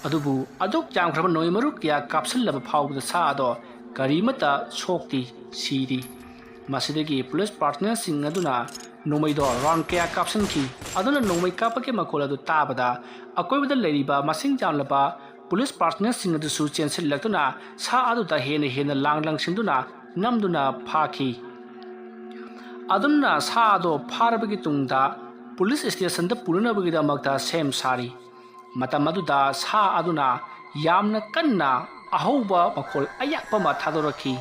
ꯑꯗꯨꯕꯨ ꯑꯗꯨꯛ ꯌꯥꯝꯈ꯭ꯔꯕ ꯅꯣꯡꯃꯩ ꯃꯔꯨ ꯀꯌꯥ ꯀꯥꯞꯁꯤꯜꯂꯕ ꯐꯥꯎꯕꯗ ꯁꯥ ꯑꯗꯣ ꯀꯔꯤꯃꯠꯇ ꯁꯣꯛꯇꯤ, ꯁꯤꯗꯤ꯫ ꯃꯁꯤꯗꯒꯤ ꯄꯨꯂꯤꯁ ꯄꯥꯔꯁꯅꯦꯜꯁꯤꯡ ꯑꯗꯨꯅ ꯅꯣꯡꯃꯩꯗꯣ ꯔꯥꯎꯟ ꯀꯌꯥ ꯀꯥꯞꯁꯤꯟꯈꯤ꯫ ꯑꯗꯨꯅ ꯅꯣꯡꯃꯩ ꯀꯥꯞꯄꯒꯤ ꯃꯈꯣꯜ ꯑꯗꯨ ꯇꯥꯕꯗ ꯑꯀꯣꯏꯕꯗ ꯂꯩꯔꯤꯕ ꯃꯁꯤꯡ ꯌꯥꯝꯂꯕ ꯄꯨꯂꯤꯁ ꯄꯥꯔꯁꯅꯦꯜꯁꯤꯡ ꯑꯗꯨꯁꯨ ꯆꯦꯟꯁꯤꯜꯂꯛꯇꯨꯅ ꯁꯥ ꯑꯗꯨꯗ ꯍꯦꯟꯅ ꯍꯦꯟꯅ ꯂꯥꯡ ꯂꯪꯁꯤꯟꯗꯨꯅ ꯅꯝꯗꯨꯅ ꯐꯥꯈꯤ꯫ ꯑꯗꯨꯝꯅ ꯁꯥ ꯑꯗꯣ ꯐꯥꯔꯕꯒꯤ ꯇꯨꯡꯗ ꯄꯨꯂꯤꯁ ꯁ꯭ꯇꯦꯁꯟꯗ ꯄꯨꯅꯅꯕꯒꯤꯗꯃꯛꯇ ꯁꯦꯝ ꯁꯥꯔꯤ꯫ ꯃꯇꯝ ꯑꯗꯨꯗ ꯁꯥ ꯑꯗꯨꯅ ꯌꯥꯝꯅ ꯀꯟꯅ ꯑꯍꯧꯕ ꯃꯈꯣꯜ ꯑꯌꯥꯛꯄ ꯑꯃ ꯊꯥꯗꯣꯔꯛꯈꯤ꯫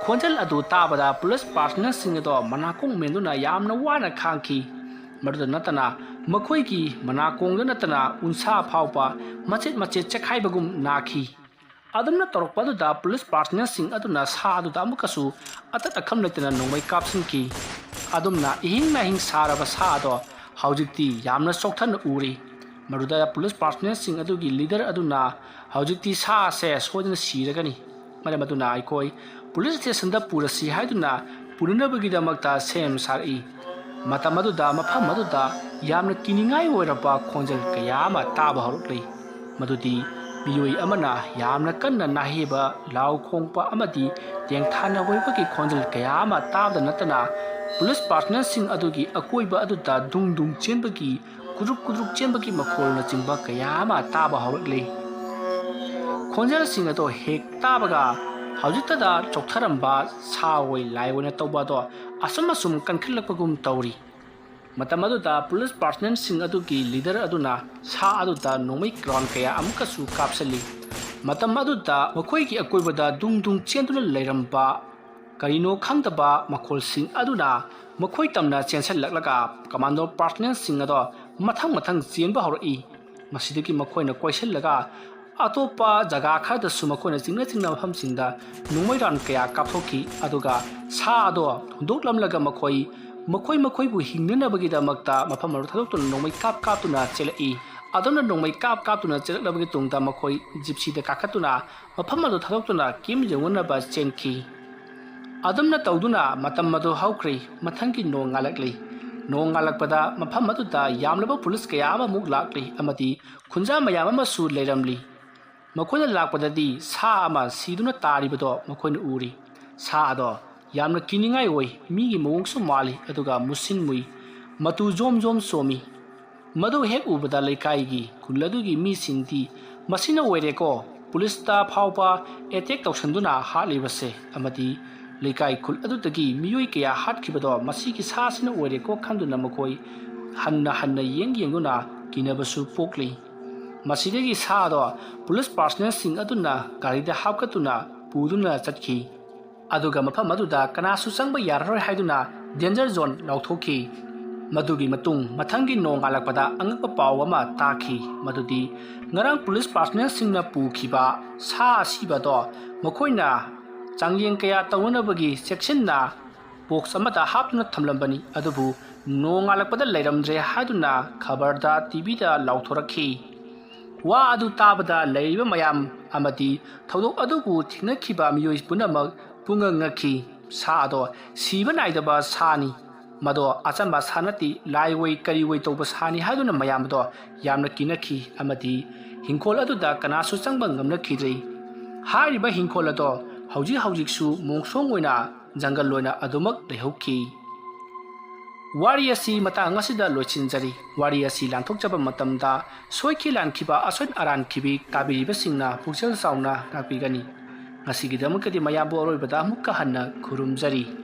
ꯈꯣꯟꯖꯦꯜ ꯑꯗꯨ ꯇꯥꯕꯗ ꯄꯨꯂꯤꯁ ꯄꯥꯔꯁꯅꯦꯜꯁꯤꯡ ꯑꯗꯣ ꯃꯅꯥꯀꯣꯡ ꯃꯦꯟꯗꯨꯅ ꯌꯥꯝꯅ ꯋꯥꯅ ꯈꯥꯡꯈꯤ꯫ ꯃꯗꯨꯗ ꯅꯠꯇꯅ ꯃꯈꯣꯏꯒꯤ ꯃꯅꯥꯀꯣꯡꯗ ꯅꯠꯇꯅ ꯎꯟꯁꯥ ꯐꯥꯎꯕ ꯃꯆꯦꯠ ꯃꯆꯦꯠ ꯆꯦꯛꯈꯥꯏꯕꯒꯨꯝ ꯅꯥꯈꯤ꯫ ꯑꯗꯨꯝꯅ ꯇꯧꯔꯛꯄ ꯑꯗꯨꯗ ꯄꯨꯂꯤꯁ ꯄꯥꯔꯁꯅꯦꯜꯁꯤꯡ ꯑꯗꯨꯅ ꯁꯥ ꯑꯗꯨꯗ ꯑꯃꯨꯛꯀꯁꯨ ꯑꯇꯠ ꯑꯈꯝ ꯂꯩꯇꯅ ꯅꯣꯡꯃꯩ ꯀꯥꯞꯁꯤꯟꯈꯤ꯫ ꯑꯗꯨꯝꯅ ꯏꯍꯤꯡ ꯅꯥꯍꯤꯡ ꯁꯥꯔꯕ ꯁꯥ ꯑꯗꯣ ꯍꯧꯖꯤꯛꯇꯤ ꯌꯥꯝꯅ ꯆꯣꯛꯊꯅ ꯎꯔꯤ꯫ ꯃꯗꯨꯗ ꯄꯨꯂꯤꯁ ꯄꯥꯔꯁꯅꯦꯜꯁꯤꯡ ꯑꯗꯨꯒꯤ ꯂꯤꯗꯔ ꯑꯗꯨꯅ ꯍꯧꯖꯤꯛꯇꯤ ꯁꯥ ꯑꯁꯦ ꯁꯣꯏꯗꯅ ꯁꯤꯔꯒꯅꯤ꯫ ꯃꯔꯝ ꯑꯗꯨꯅ ꯑꯩꯈꯣꯏ ꯄꯨꯂꯤꯁ ꯁ꯭ꯇꯦꯁꯟꯗ ꯄꯨꯔꯁꯤ ꯍꯥꯏꯗꯨꯅ ꯄꯨꯅꯅꯕꯒꯤꯗꯃꯛꯇ ꯁꯦꯝ ꯁꯥꯔꯛꯏ꯫ ꯃꯇꯝ ꯑꯗꯨꯗ ꯃꯐꯝ ꯑꯗꯨꯗ ꯌꯥꯝꯅ ꯀꯤꯅꯤꯡꯉꯥꯏ ꯑꯣꯏꯔꯕ ꯈꯣꯟꯖꯦꯜ ꯀꯌꯥ ꯑꯃ ꯇꯥꯕ ꯍꯧꯔꯛꯂꯤ꯫ ꯃꯗꯨꯗꯤ ꯃꯤꯑꯣꯏ ꯑꯃꯅ ꯌꯥꯝꯅ ꯀꯟꯅ ꯅꯥꯍꯦꯕ ꯂꯥꯎ ꯈꯣꯡꯄ ꯑꯃꯗꯤ ꯇꯦꯡꯊꯥꯅ ꯑꯣꯏꯕꯒꯤ ꯈꯣꯟꯖꯦꯜ ꯀꯌꯥ ꯑꯃ ꯇꯥꯕꯗ ꯅꯠꯇꯅ ꯄꯨꯂꯤꯁ ꯄꯥꯔꯁꯅꯦꯜꯁꯤꯡ ꯑꯗꯨꯒꯤ ꯑꯀꯣꯏꯕ ꯑꯗꯨꯗ ꯗꯨꯡ ꯗꯨꯡ ꯆꯦꯟꯕꯒꯤ, ꯀꯨꯗ꯭ꯔꯨꯛ ꯀꯨꯗ꯭ꯔꯨꯛ ꯆꯦꯟꯕꯒꯤ ꯃꯈꯣꯜꯅꯆꯤꯡꯕ ꯀꯌꯥ ꯑꯃ ꯇꯥꯕ ꯍꯧꯔꯛꯂꯤ꯫ ꯈꯣꯟꯖꯦꯜꯁꯤꯡ ꯑꯗꯣ ꯍꯦꯛ ꯇꯥꯕꯒ ꯍꯧꯖꯤꯛꯇꯗ ꯆꯣꯛꯊꯔꯝꯕ ꯁꯥ ꯑꯣꯏ ꯂꯥꯏ ꯑꯣꯏꯅ ꯇꯧꯕ ꯑꯗꯣ ꯑꯁꯨꯝ ꯑꯁꯨꯝ ꯀꯟꯈꯠꯂꯛꯄꯒꯨꯝ ꯇꯧꯔꯤ꯫ ꯃꯇꯝ ꯑꯗꯨꯗ ꯄꯨꯂꯤꯁ ꯄꯥꯔꯁꯅꯦꯜꯁꯤꯡ ꯑꯗꯨꯒꯤ ꯂꯤꯗꯔ ꯑꯗꯨꯅ ꯁꯥ ꯑꯗꯨꯗ ꯅꯣꯡꯃꯩ ꯔꯥꯎꯟ ꯀꯌꯥ ꯑꯃꯨꯛꯀꯁꯨ ꯀꯥꯞꯁꯤꯜꯂꯤ꯫ ꯃꯇꯝ ꯑꯗꯨꯗ ꯃꯈꯣꯏꯒꯤ ꯑꯀꯣꯏꯕꯗ ꯗꯨꯡ ꯗꯨꯡ ꯆꯦꯟꯗꯨꯅ ꯂꯩꯔꯝꯕ ꯀꯔꯤꯅꯣ ꯈꯪꯗꯕ ꯃꯈꯣꯜꯁꯤꯡ ꯑꯗꯨꯅ ꯃꯈꯣꯏ ꯇꯝꯅ ꯆꯦꯟꯁꯤꯜꯂꯛꯂꯒ ꯀꯃꯥꯟꯗꯣ ꯄꯥꯔꯁꯅꯦꯜꯁꯤꯡ ꯑꯗꯣ ꯃꯊꯪ ꯃꯊꯪ ꯆꯦꯟꯕ ꯍꯧꯔꯛꯏ꯫ ꯃꯁꯤꯗꯒꯤ ꯃꯈꯣꯏꯅ ꯀꯣꯏꯁꯤꯜꯂꯒ ꯑꯇꯣꯞꯄ ꯖꯒꯥ ꯈꯔꯗꯁꯨ ꯃꯈꯣꯏꯅ ꯆꯤꯡꯅ ꯆꯤꯡꯅꯕ ꯃꯐꯝꯁꯤꯡꯗ ꯅꯣꯡꯃꯩ ꯔꯥꯎꯟ ꯀꯌꯥ ꯀꯥꯞꯊꯣꯛꯈꯤ꯫ ꯑꯗꯨꯒ ꯁꯥ ꯑꯗꯣ ꯍꯨꯟꯗꯣꯛꯂꯝꯂꯒ ꯃꯈꯣꯏ, ꯃꯈꯣꯏ ꯃꯈꯣꯏꯕꯨ ꯍꯤꯡꯅꯅꯕꯒꯤꯗꯃꯛꯇ ꯃꯐꯝ ꯑꯗꯨ ꯊꯥꯗꯣꯛꯇꯨꯅ ꯅꯣꯡꯃꯩ ꯀꯥꯞ ꯀꯥꯞꯇꯨꯅ ꯆꯦꯜꯂꯛꯏ꯫ ꯑꯗꯨꯝꯅ ꯅꯣꯡꯃꯩ ꯀꯥꯞ ꯀꯥꯞꯇꯨꯅ ꯆꯦꯜꯂꯛꯂꯕꯒꯤ ꯇꯨꯡꯗ ꯃꯈꯣꯏ ꯖꯤꯞꯁꯤꯗ ꯀꯥꯈꯠꯇꯨꯅ ꯃꯐꯝ ꯑꯗꯨ ꯊꯥꯗꯣꯛꯇꯨꯅ ꯀꯦꯝ ꯌꯧꯅꯅꯕ ꯆꯦꯟꯈꯤ꯫ ꯑꯗꯨꯝꯅ ꯇꯧꯗꯨꯅ ꯃꯇꯝ ꯑꯗꯨ ꯍꯧꯈ꯭ꯔꯦ꯫ ꯃꯊꯪꯒꯤ ꯅꯣꯡ ꯉꯥꯜꯂꯛꯂꯤ꯫ ꯅꯣꯡ ꯉꯥꯜꯂꯛꯄꯗ ꯃꯐꯝ ꯑꯗꯨꯗ ꯌꯥꯝꯂꯕ ꯄꯨꯂꯤꯁ ꯀꯌꯥ ꯑꯃꯃꯨꯛ ꯂꯥꯛꯂꯤ ꯑꯃꯗꯤ ꯈꯨꯟꯖꯥ ꯃꯌꯥꯝ ꯑꯃꯁꯨ ꯂꯩꯔꯝꯂꯤ꯫ ꯃꯈꯣꯏꯅ ꯂꯥꯛꯄꯗꯗꯤ ꯁꯥ ꯑꯃ ꯁꯤꯗꯨꯅ ꯇꯥꯔꯤꯕꯗꯣ ꯃꯈꯣꯏꯅ ꯎꯔꯤ꯫ ꯁꯥ ꯑꯗꯣ ꯌꯥꯝꯅ ꯀꯤꯅꯤꯡꯉꯥꯏ ꯑꯣꯏ, ꯃꯤꯒꯤ ꯃꯑꯣꯡꯁꯨ ꯃꯥꯜꯂꯤ, ꯑꯗꯨꯒ ꯃꯨꯁꯤꯟ ꯃꯨꯏ, ꯃꯇꯨ ꯖꯣꯝ ꯖꯣꯝ ꯆꯣꯝꯃꯤ꯫ ꯃꯗꯨ ꯍꯦꯛ ꯎꯕꯗ ꯂꯩꯀꯥꯏꯒꯤ ꯈꯨꯜ ꯑꯗꯨꯒꯤ ꯃꯤꯁꯤꯡꯗꯤ "ꯃꯁꯤꯅ ꯑꯣꯏꯔꯦꯀꯣ ꯄꯨꯂꯤꯁꯇ ꯐꯥꯎꯕ ꯑꯦꯇꯦꯛ ꯇꯧꯁꯟꯗꯨꯅ ꯍꯥꯠꯂꯤꯕꯁꯦ" ꯑꯃꯗꯤ ꯂꯩꯀꯥꯏ ꯈꯨꯜ ꯑꯗꯨꯗꯒꯤ ꯃꯤꯑꯣꯏ ꯀꯌꯥ ꯍꯥꯠꯈꯤꯕꯗꯣ "ꯃꯁꯤꯒꯤ ꯁꯥꯁꯤꯅ ꯑꯣꯏꯔꯦꯀꯣ" ꯈꯟꯗꯨꯅ ꯃꯈꯣꯏ ꯍꯟꯅ ꯍꯟꯅ ꯌꯦꯡ ꯌꯦꯡꯗꯨꯅ ꯀꯤꯅꯕꯁꯨ ꯄꯣꯛꯂꯤ꯫ ꯃꯁꯤꯗꯒꯤ ꯁꯥ ꯑꯗꯣ ꯄꯨꯂꯤꯁ ꯄꯥꯔꯁꯅꯦꯜꯁꯤꯡ ꯑꯗꯨꯅ ꯒꯥꯔꯤꯗ ꯍꯥꯞꯀꯠꯇꯨꯅ ꯄꯨꯗꯨꯅ ꯆꯠꯈꯤ꯫ ꯑꯗꯨꯒ ꯃꯐꯝ ꯑꯗꯨꯗ ꯀꯅꯥꯁꯨ ꯆꯪꯕ ꯌꯥꯔꯔꯣꯏ ꯍꯥꯏꯗꯨꯅ ꯗꯦꯟꯖꯔ ꯖꯣꯟ ꯂꯥꯎꯊꯣꯛꯈꯤ꯫ ꯃꯗꯨꯒꯤ ꯃꯇꯨꯡ ꯃꯊꯪꯒꯤ ꯅꯣꯡꯉꯥꯜꯂꯛꯄꯗ ꯑꯉꯛꯄ ꯄꯥꯎ ꯑꯃ ꯇꯥꯈꯤ, ꯃꯗꯨꯗꯤ ꯉꯔꯥꯡ ꯄꯨꯂꯤꯁ ꯄꯥꯔꯁꯅꯦꯜꯁꯤꯡꯅ ꯄꯨꯈꯤꯕ ꯁꯥ ꯑꯁꯤꯕꯗꯣ ꯃꯈꯣꯏꯅ ꯆꯥꯡꯌꯦꯡ ꯀꯌꯥ ꯇꯧꯅꯅꯕꯒꯤ ꯆꯦꯛꯁꯤꯟꯅ ꯕꯣꯛꯁ ꯑꯃꯗ ꯍꯥꯞꯇꯨꯅ ꯊꯝꯂꯝꯕꯅꯤ, ꯑꯗꯨꯕꯨ ꯅꯣꯡꯉꯥꯜꯂꯛꯄꯗ ꯂꯩꯔꯝꯗ꯭ꯔꯦ ꯍꯥꯏꯗꯨꯅ ꯈꯕꯔꯗ, ꯇꯤꯚꯤꯗ ꯂꯥꯎꯊꯣꯔꯛꯈꯤ꯫ ꯋꯥ ꯑꯗꯨ ꯇꯥꯕꯗ ꯂꯩꯔꯤꯕ ꯃꯌꯥꯝ ꯑꯃꯗꯤ ꯊꯧꯗꯣꯛ ꯑꯗꯨꯕꯨ ꯊꯦꯡꯅꯈꯤꯕ ꯃꯤꯑꯣꯏ ꯄꯨꯝꯅꯃꯛ ꯄꯨꯡꯉꯛ ꯉꯛꯈꯤ꯫ ꯁꯥ ꯑꯗꯣ ꯁꯤꯕ ꯅꯥꯏꯗꯕ ꯁꯥꯅꯤ꯫ ꯃꯗꯣ ꯑꯆꯝꯕ ꯁꯥ ꯅꯠꯇꯦ, ꯂꯥꯏ ꯑꯣꯏ ꯀꯔꯤ ꯑꯣꯏ ꯇꯧꯕ ꯁꯥꯅꯤ ꯍꯥꯏꯗꯨꯅ ꯃꯌꯥꯝ ꯑꯗꯣ ꯌꯥꯝꯅ ꯀꯤꯅꯈꯤ ꯑꯃꯗꯤ ꯍꯤꯡꯈꯣꯜ ꯑꯗꯨꯗ ꯀꯅꯥꯁꯨ ꯆꯪꯕ ꯉꯝꯅꯈꯤꯗ꯭ꯔꯤ꯫ ꯍꯥꯏꯔꯤꯕ ꯍꯤꯡꯈꯣꯜ ꯑꯗꯣ ꯍꯧꯖꯤꯛ ꯍꯧꯖꯤꯛꯁꯨ ꯃꯣꯡꯁꯣꯡ ꯑꯣꯏꯅ ꯖꯪꯒꯜ ꯑꯣꯏꯅ ꯑꯗꯨꯃꯛ ꯂꯩꯍꯧꯈꯤ꯫ ꯋꯥꯔꯤ ꯑꯁꯤ ꯃꯇꯥꯡ ꯑꯁꯤꯗ ꯂꯣꯏꯁꯤꯟꯖꯔꯤ꯫ ꯋꯥꯔꯤ ꯑꯁꯤ ꯂꯥꯟꯊꯣꯛꯆꯕ ꯃꯇꯝꯗ ꯁꯣꯏꯈꯤ ꯂꯥꯟꯈꯤꯕ ꯑꯁꯣꯏ ꯑꯔꯥꯟꯈꯤꯕꯤ ꯇꯥꯕꯤꯔꯤꯕꯁꯤꯡꯅ ꯄꯨꯛꯆꯦꯜ ꯆꯥꯎꯅ ꯉꯥꯛꯄꯤꯒꯅꯤ꯫ ꯉꯁꯤꯒꯤꯗꯃꯛꯇꯗꯤ ꯃꯌꯥꯝꯕꯨ ꯑꯔꯣꯏꯕꯗ ꯑꯃꯨꯛꯀ ꯍꯟꯅ ꯈꯨꯔꯨꯝꯖꯔꯤ꯫